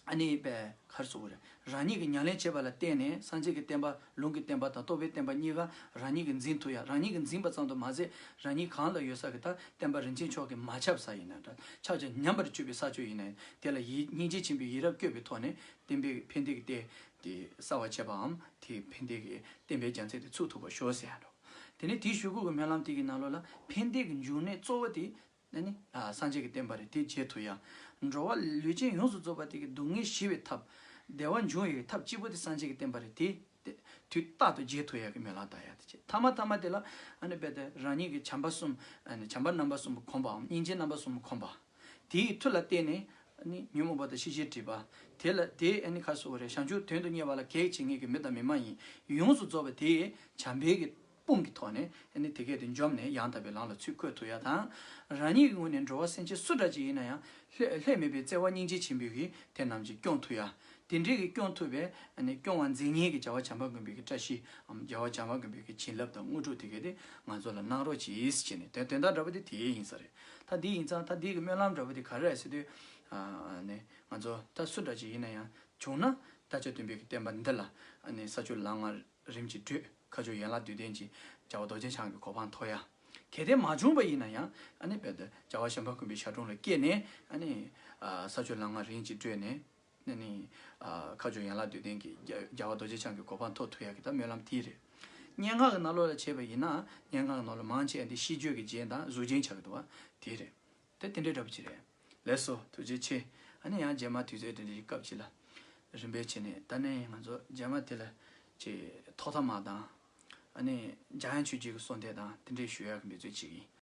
ཨ་ནི་པས་ག་རེ་ཟེར་དགོས་རེད། རང་ཉིད་ཀྱིས་ཉམས་ལེན་བྱེད་པ་ལ་བརྟེན་ནས་སངས་རྒྱས་ཀྱི་བསྟན་པ་ལུང་གི་བསྟན་པ་དང་རྟོགས་པའི་བསྟན་པ་གཉིས་ཀ་རང་ཉིད་ཀྱིས་འཛིན་ཐུབ་ཡ། རང་ཉིད་ཀྱིས་འཛིན་པ་ཙམ་དུ་མ་ཟད་རང་ཉིད་གང་ལ་ཡོད་ས་གི་ད་བསྟན་པ་རིན་ཆེན་མཆོག་གིས་མ་ཁྱབ་ས་ཡིན་ན་འདྲ། ཁྱབ་ཀྱང་ཉམས་པར་གྱུར་པའི་ས་ཕྱོགས་ཡིན་ན་དེ་ལ་ཡིད་སྙིང་རྗེ་ཆེན་པོའི་ཡིད་རབ་བསྐྱོད་པའི་ཐོག་ནས་བསྟན་པའི་ཕན་བདེ་གི་ལྟེ་དེ་གསལ་བར་བྱེད་པའམ་དེ་ཕན་བདེ་གི་བསྟན་པའི་རྒྱལ་མཚན་དེ་ཚུགས་ཐུབ་པར་ཤོག་ཟེར་ཡ་འགྲོ། དེ་ནས་དེའི་གཞུག་གུ་གི་སྨོན་ལམ་དེ་གི་ནང་ལོགས་ལ་ཕན་བདེ་གི་འབྱུང་གནས་གཙོ་བོ་དེ་ཨ་ནི་ཨ་སངས་རྒྱས་ཀྱི་བསྟན་པ་རེད། དེ་བྱེད་ཐུབ་ཡ། འགྲོ་བ་ལུས་ཅན་ཡོངས་སུ་རྫོགས་པ་དེ་གི་སྡུག་བསྔལ་ཞི་བའི་ཐབས། བདེ་བ་འབྱུང་བའི་ཐབས་གཅིག་པུ་དེ་སངས་རྒྱས་ཀྱི་བསྟན་པ་རེད། དེ་དེ་དུས་རྟག་ཏུ་བྱེད་ཐུབ་ཡ་གི་སྨོན་ལམ་བཏབ་ཡ་དེ་བྱེད། ཐ་མ་ཐ་མ་དེ་ལ་ཨ་ནི་རྦད་དེ་རང་ཉིད་ཀྱི་བྱམས་པ་གསུམ་ཨ་ནི་བྱམས་པ་རྣམ་པ་གསུམ་གོམས་པའམ་སྙིང་རྗེ་རྣམ་པ་གསུམ་གོམས་པ། དེའི་མཐུ་ལ་བརྟེན་ནས་ཨ་ནི་ཉོན་མོངས་པ་དང་ཤེས་བྱའི་སྒྲིབ་པ། དེ་ལ་དེ་ཨ་ནི་ཁ་སོ་རེ་བྱང་ཆུབ་དོན་དུ་གཉེར་བ་ལ་གེགས་བྱེད་མཁན་གྱི་མི་དང་མི་མ་ཡིན་ཡོངས་སུ་རྫོགས་པ་དེ་བྱམས་པའི་གི་དཔུང་གི་ཐོག་ནས་ཨ་ནི་དེ་གས་དེ་འཇོམས་ནས་ཡང་དག་པའི་ལམ་ལ་ཚུར་བཀོད་ཐུབ་ཡ་དང་། རང་ཉིད་ཀྱི་ངོས་ནས་འགྲོ་བ་སེམས་ཅན་སུ་འདྲ་ཅིག་ཡིན་ན་ཡང་ལྷད་ལྷད་མེད་པའི་བརྩེ་བ་སྙིང་རྗེ་ཆེན་པོས་ཀྱིས་དེ་རྣམས་ཀྱིས་སྐྱོང་ཐུབ་ཡ། དེ་འདྲའི་གི་སྐྱོང་ཐུབ་པའི་ཨ་ནི་སྐྱོང་བ་མཛད་མཁན་གྱི་རྒྱལ་བ་བྱམས་པ་མགོན་པོའི་གི་བཀྲ་ཤིས་འམ་རྒྱལ་བ་བྱམས་པ་མགོན་པོའི་གི་བྱིན་རླབས་དང་དངོས་གྲུབ་དེ་གས་དེ་ང་ཚོ་ལ་གནང་རོགས་གྱིས་ཟེར་ནས་དོན་དོན་དག་འདྲ་པོ་དེ་དེ་ཡིན་ས་རེད། ད་འདི་ཡིན་ཙང་ད་འདི་གི་སྨོན་ལམ་འདྲ་པོ་དེ་ག་རེ་རེད་ཟེར་དུས་ཨ་ནི་ང་ཚོ་ད་སུ་འདྲ་ཅིག་ཡིན་ན་ཡང་བྱུང་ན་བདག་ཅག་སྟོན་པའི་གི་བསྟན་པ་འདི་ལ་ཨ་ནི་ས་བཅུ་ལམ་ལྔ་རིམ་གྱིས་བགྲོད། མཁའ་སྤྱོད་ཡན་ལག་བདུན་ལྡན་གྱི་རྒྱལ་བ་རྡོ་རྗེ་འཆང་གི་གོ་འཕང་ཐོབ་ཡ། གལ་ཏེ་མ་བྱུང་བ་ཡིན་ན་ཡང་ཨ་ནི་རྦད་དེ་རྒྱལ་བ་བྱམས་པ་མགོན་པོའི་ཞབས་དྲུང་ལ་སྐྱེས་ནས་ཨ་ནི་ཨ་ས་བཅུ་ལམ་ལྔ་རིམ་གྱིས་བགྲོད་ནས་ཨ་ནི་ཨ་མཁའ་སྤྱོད་ཡན་ལག་བདུན་ལྡན་གྱི་རྒྱལ་རྒྱལ་བ་རྡོ་རྗེ་འཆང་གི་གོ་འཕང་ཐོབ་ཐུབ་ཡ་གི་ད་སྨོན་ལམ་དེ་རེད། སྙན་ངག་གི་ནང་ལོགས་ལ་བྱས་པ་ཡིན་ན་སྙན་ངག་གི་ནང་ལ་མང་ཆེ་བ་འདི་ཤིས་བརྗོད་ཀྱི་རྒྱན་དང་གཟུགས་ཅན་ཆགས་ཀྱི་འདུག་བ། དེ་རེད། དེ་དེ་འདྲའི་འདྲ་པོ་ཅིག་རེད། ལགས་སོ། ཐུགས་རྗེ་ཆེ། ཨ་ནི་ཡང་རྗེས་མ་དུས་ཚོད་དེ་འདྲའི་སྐབས་ཅིག་ལ་རིམ་པས་བྱས་ནས་ད་ནི་ང་ཚོ་རྗེས་མ་དེ་ལ་ཅིག་ཐོག་མཐའ་མ་དང་ཨ་ནི་འཇམ་དབྱངས་ཆོས་རྗེ་གི་གསུང་དེ་དང་དེ་འདྲའི་ཞུ་ཡག་གི་འབད་རྩོལ་བྱེད་ཀྱི་ཡིན།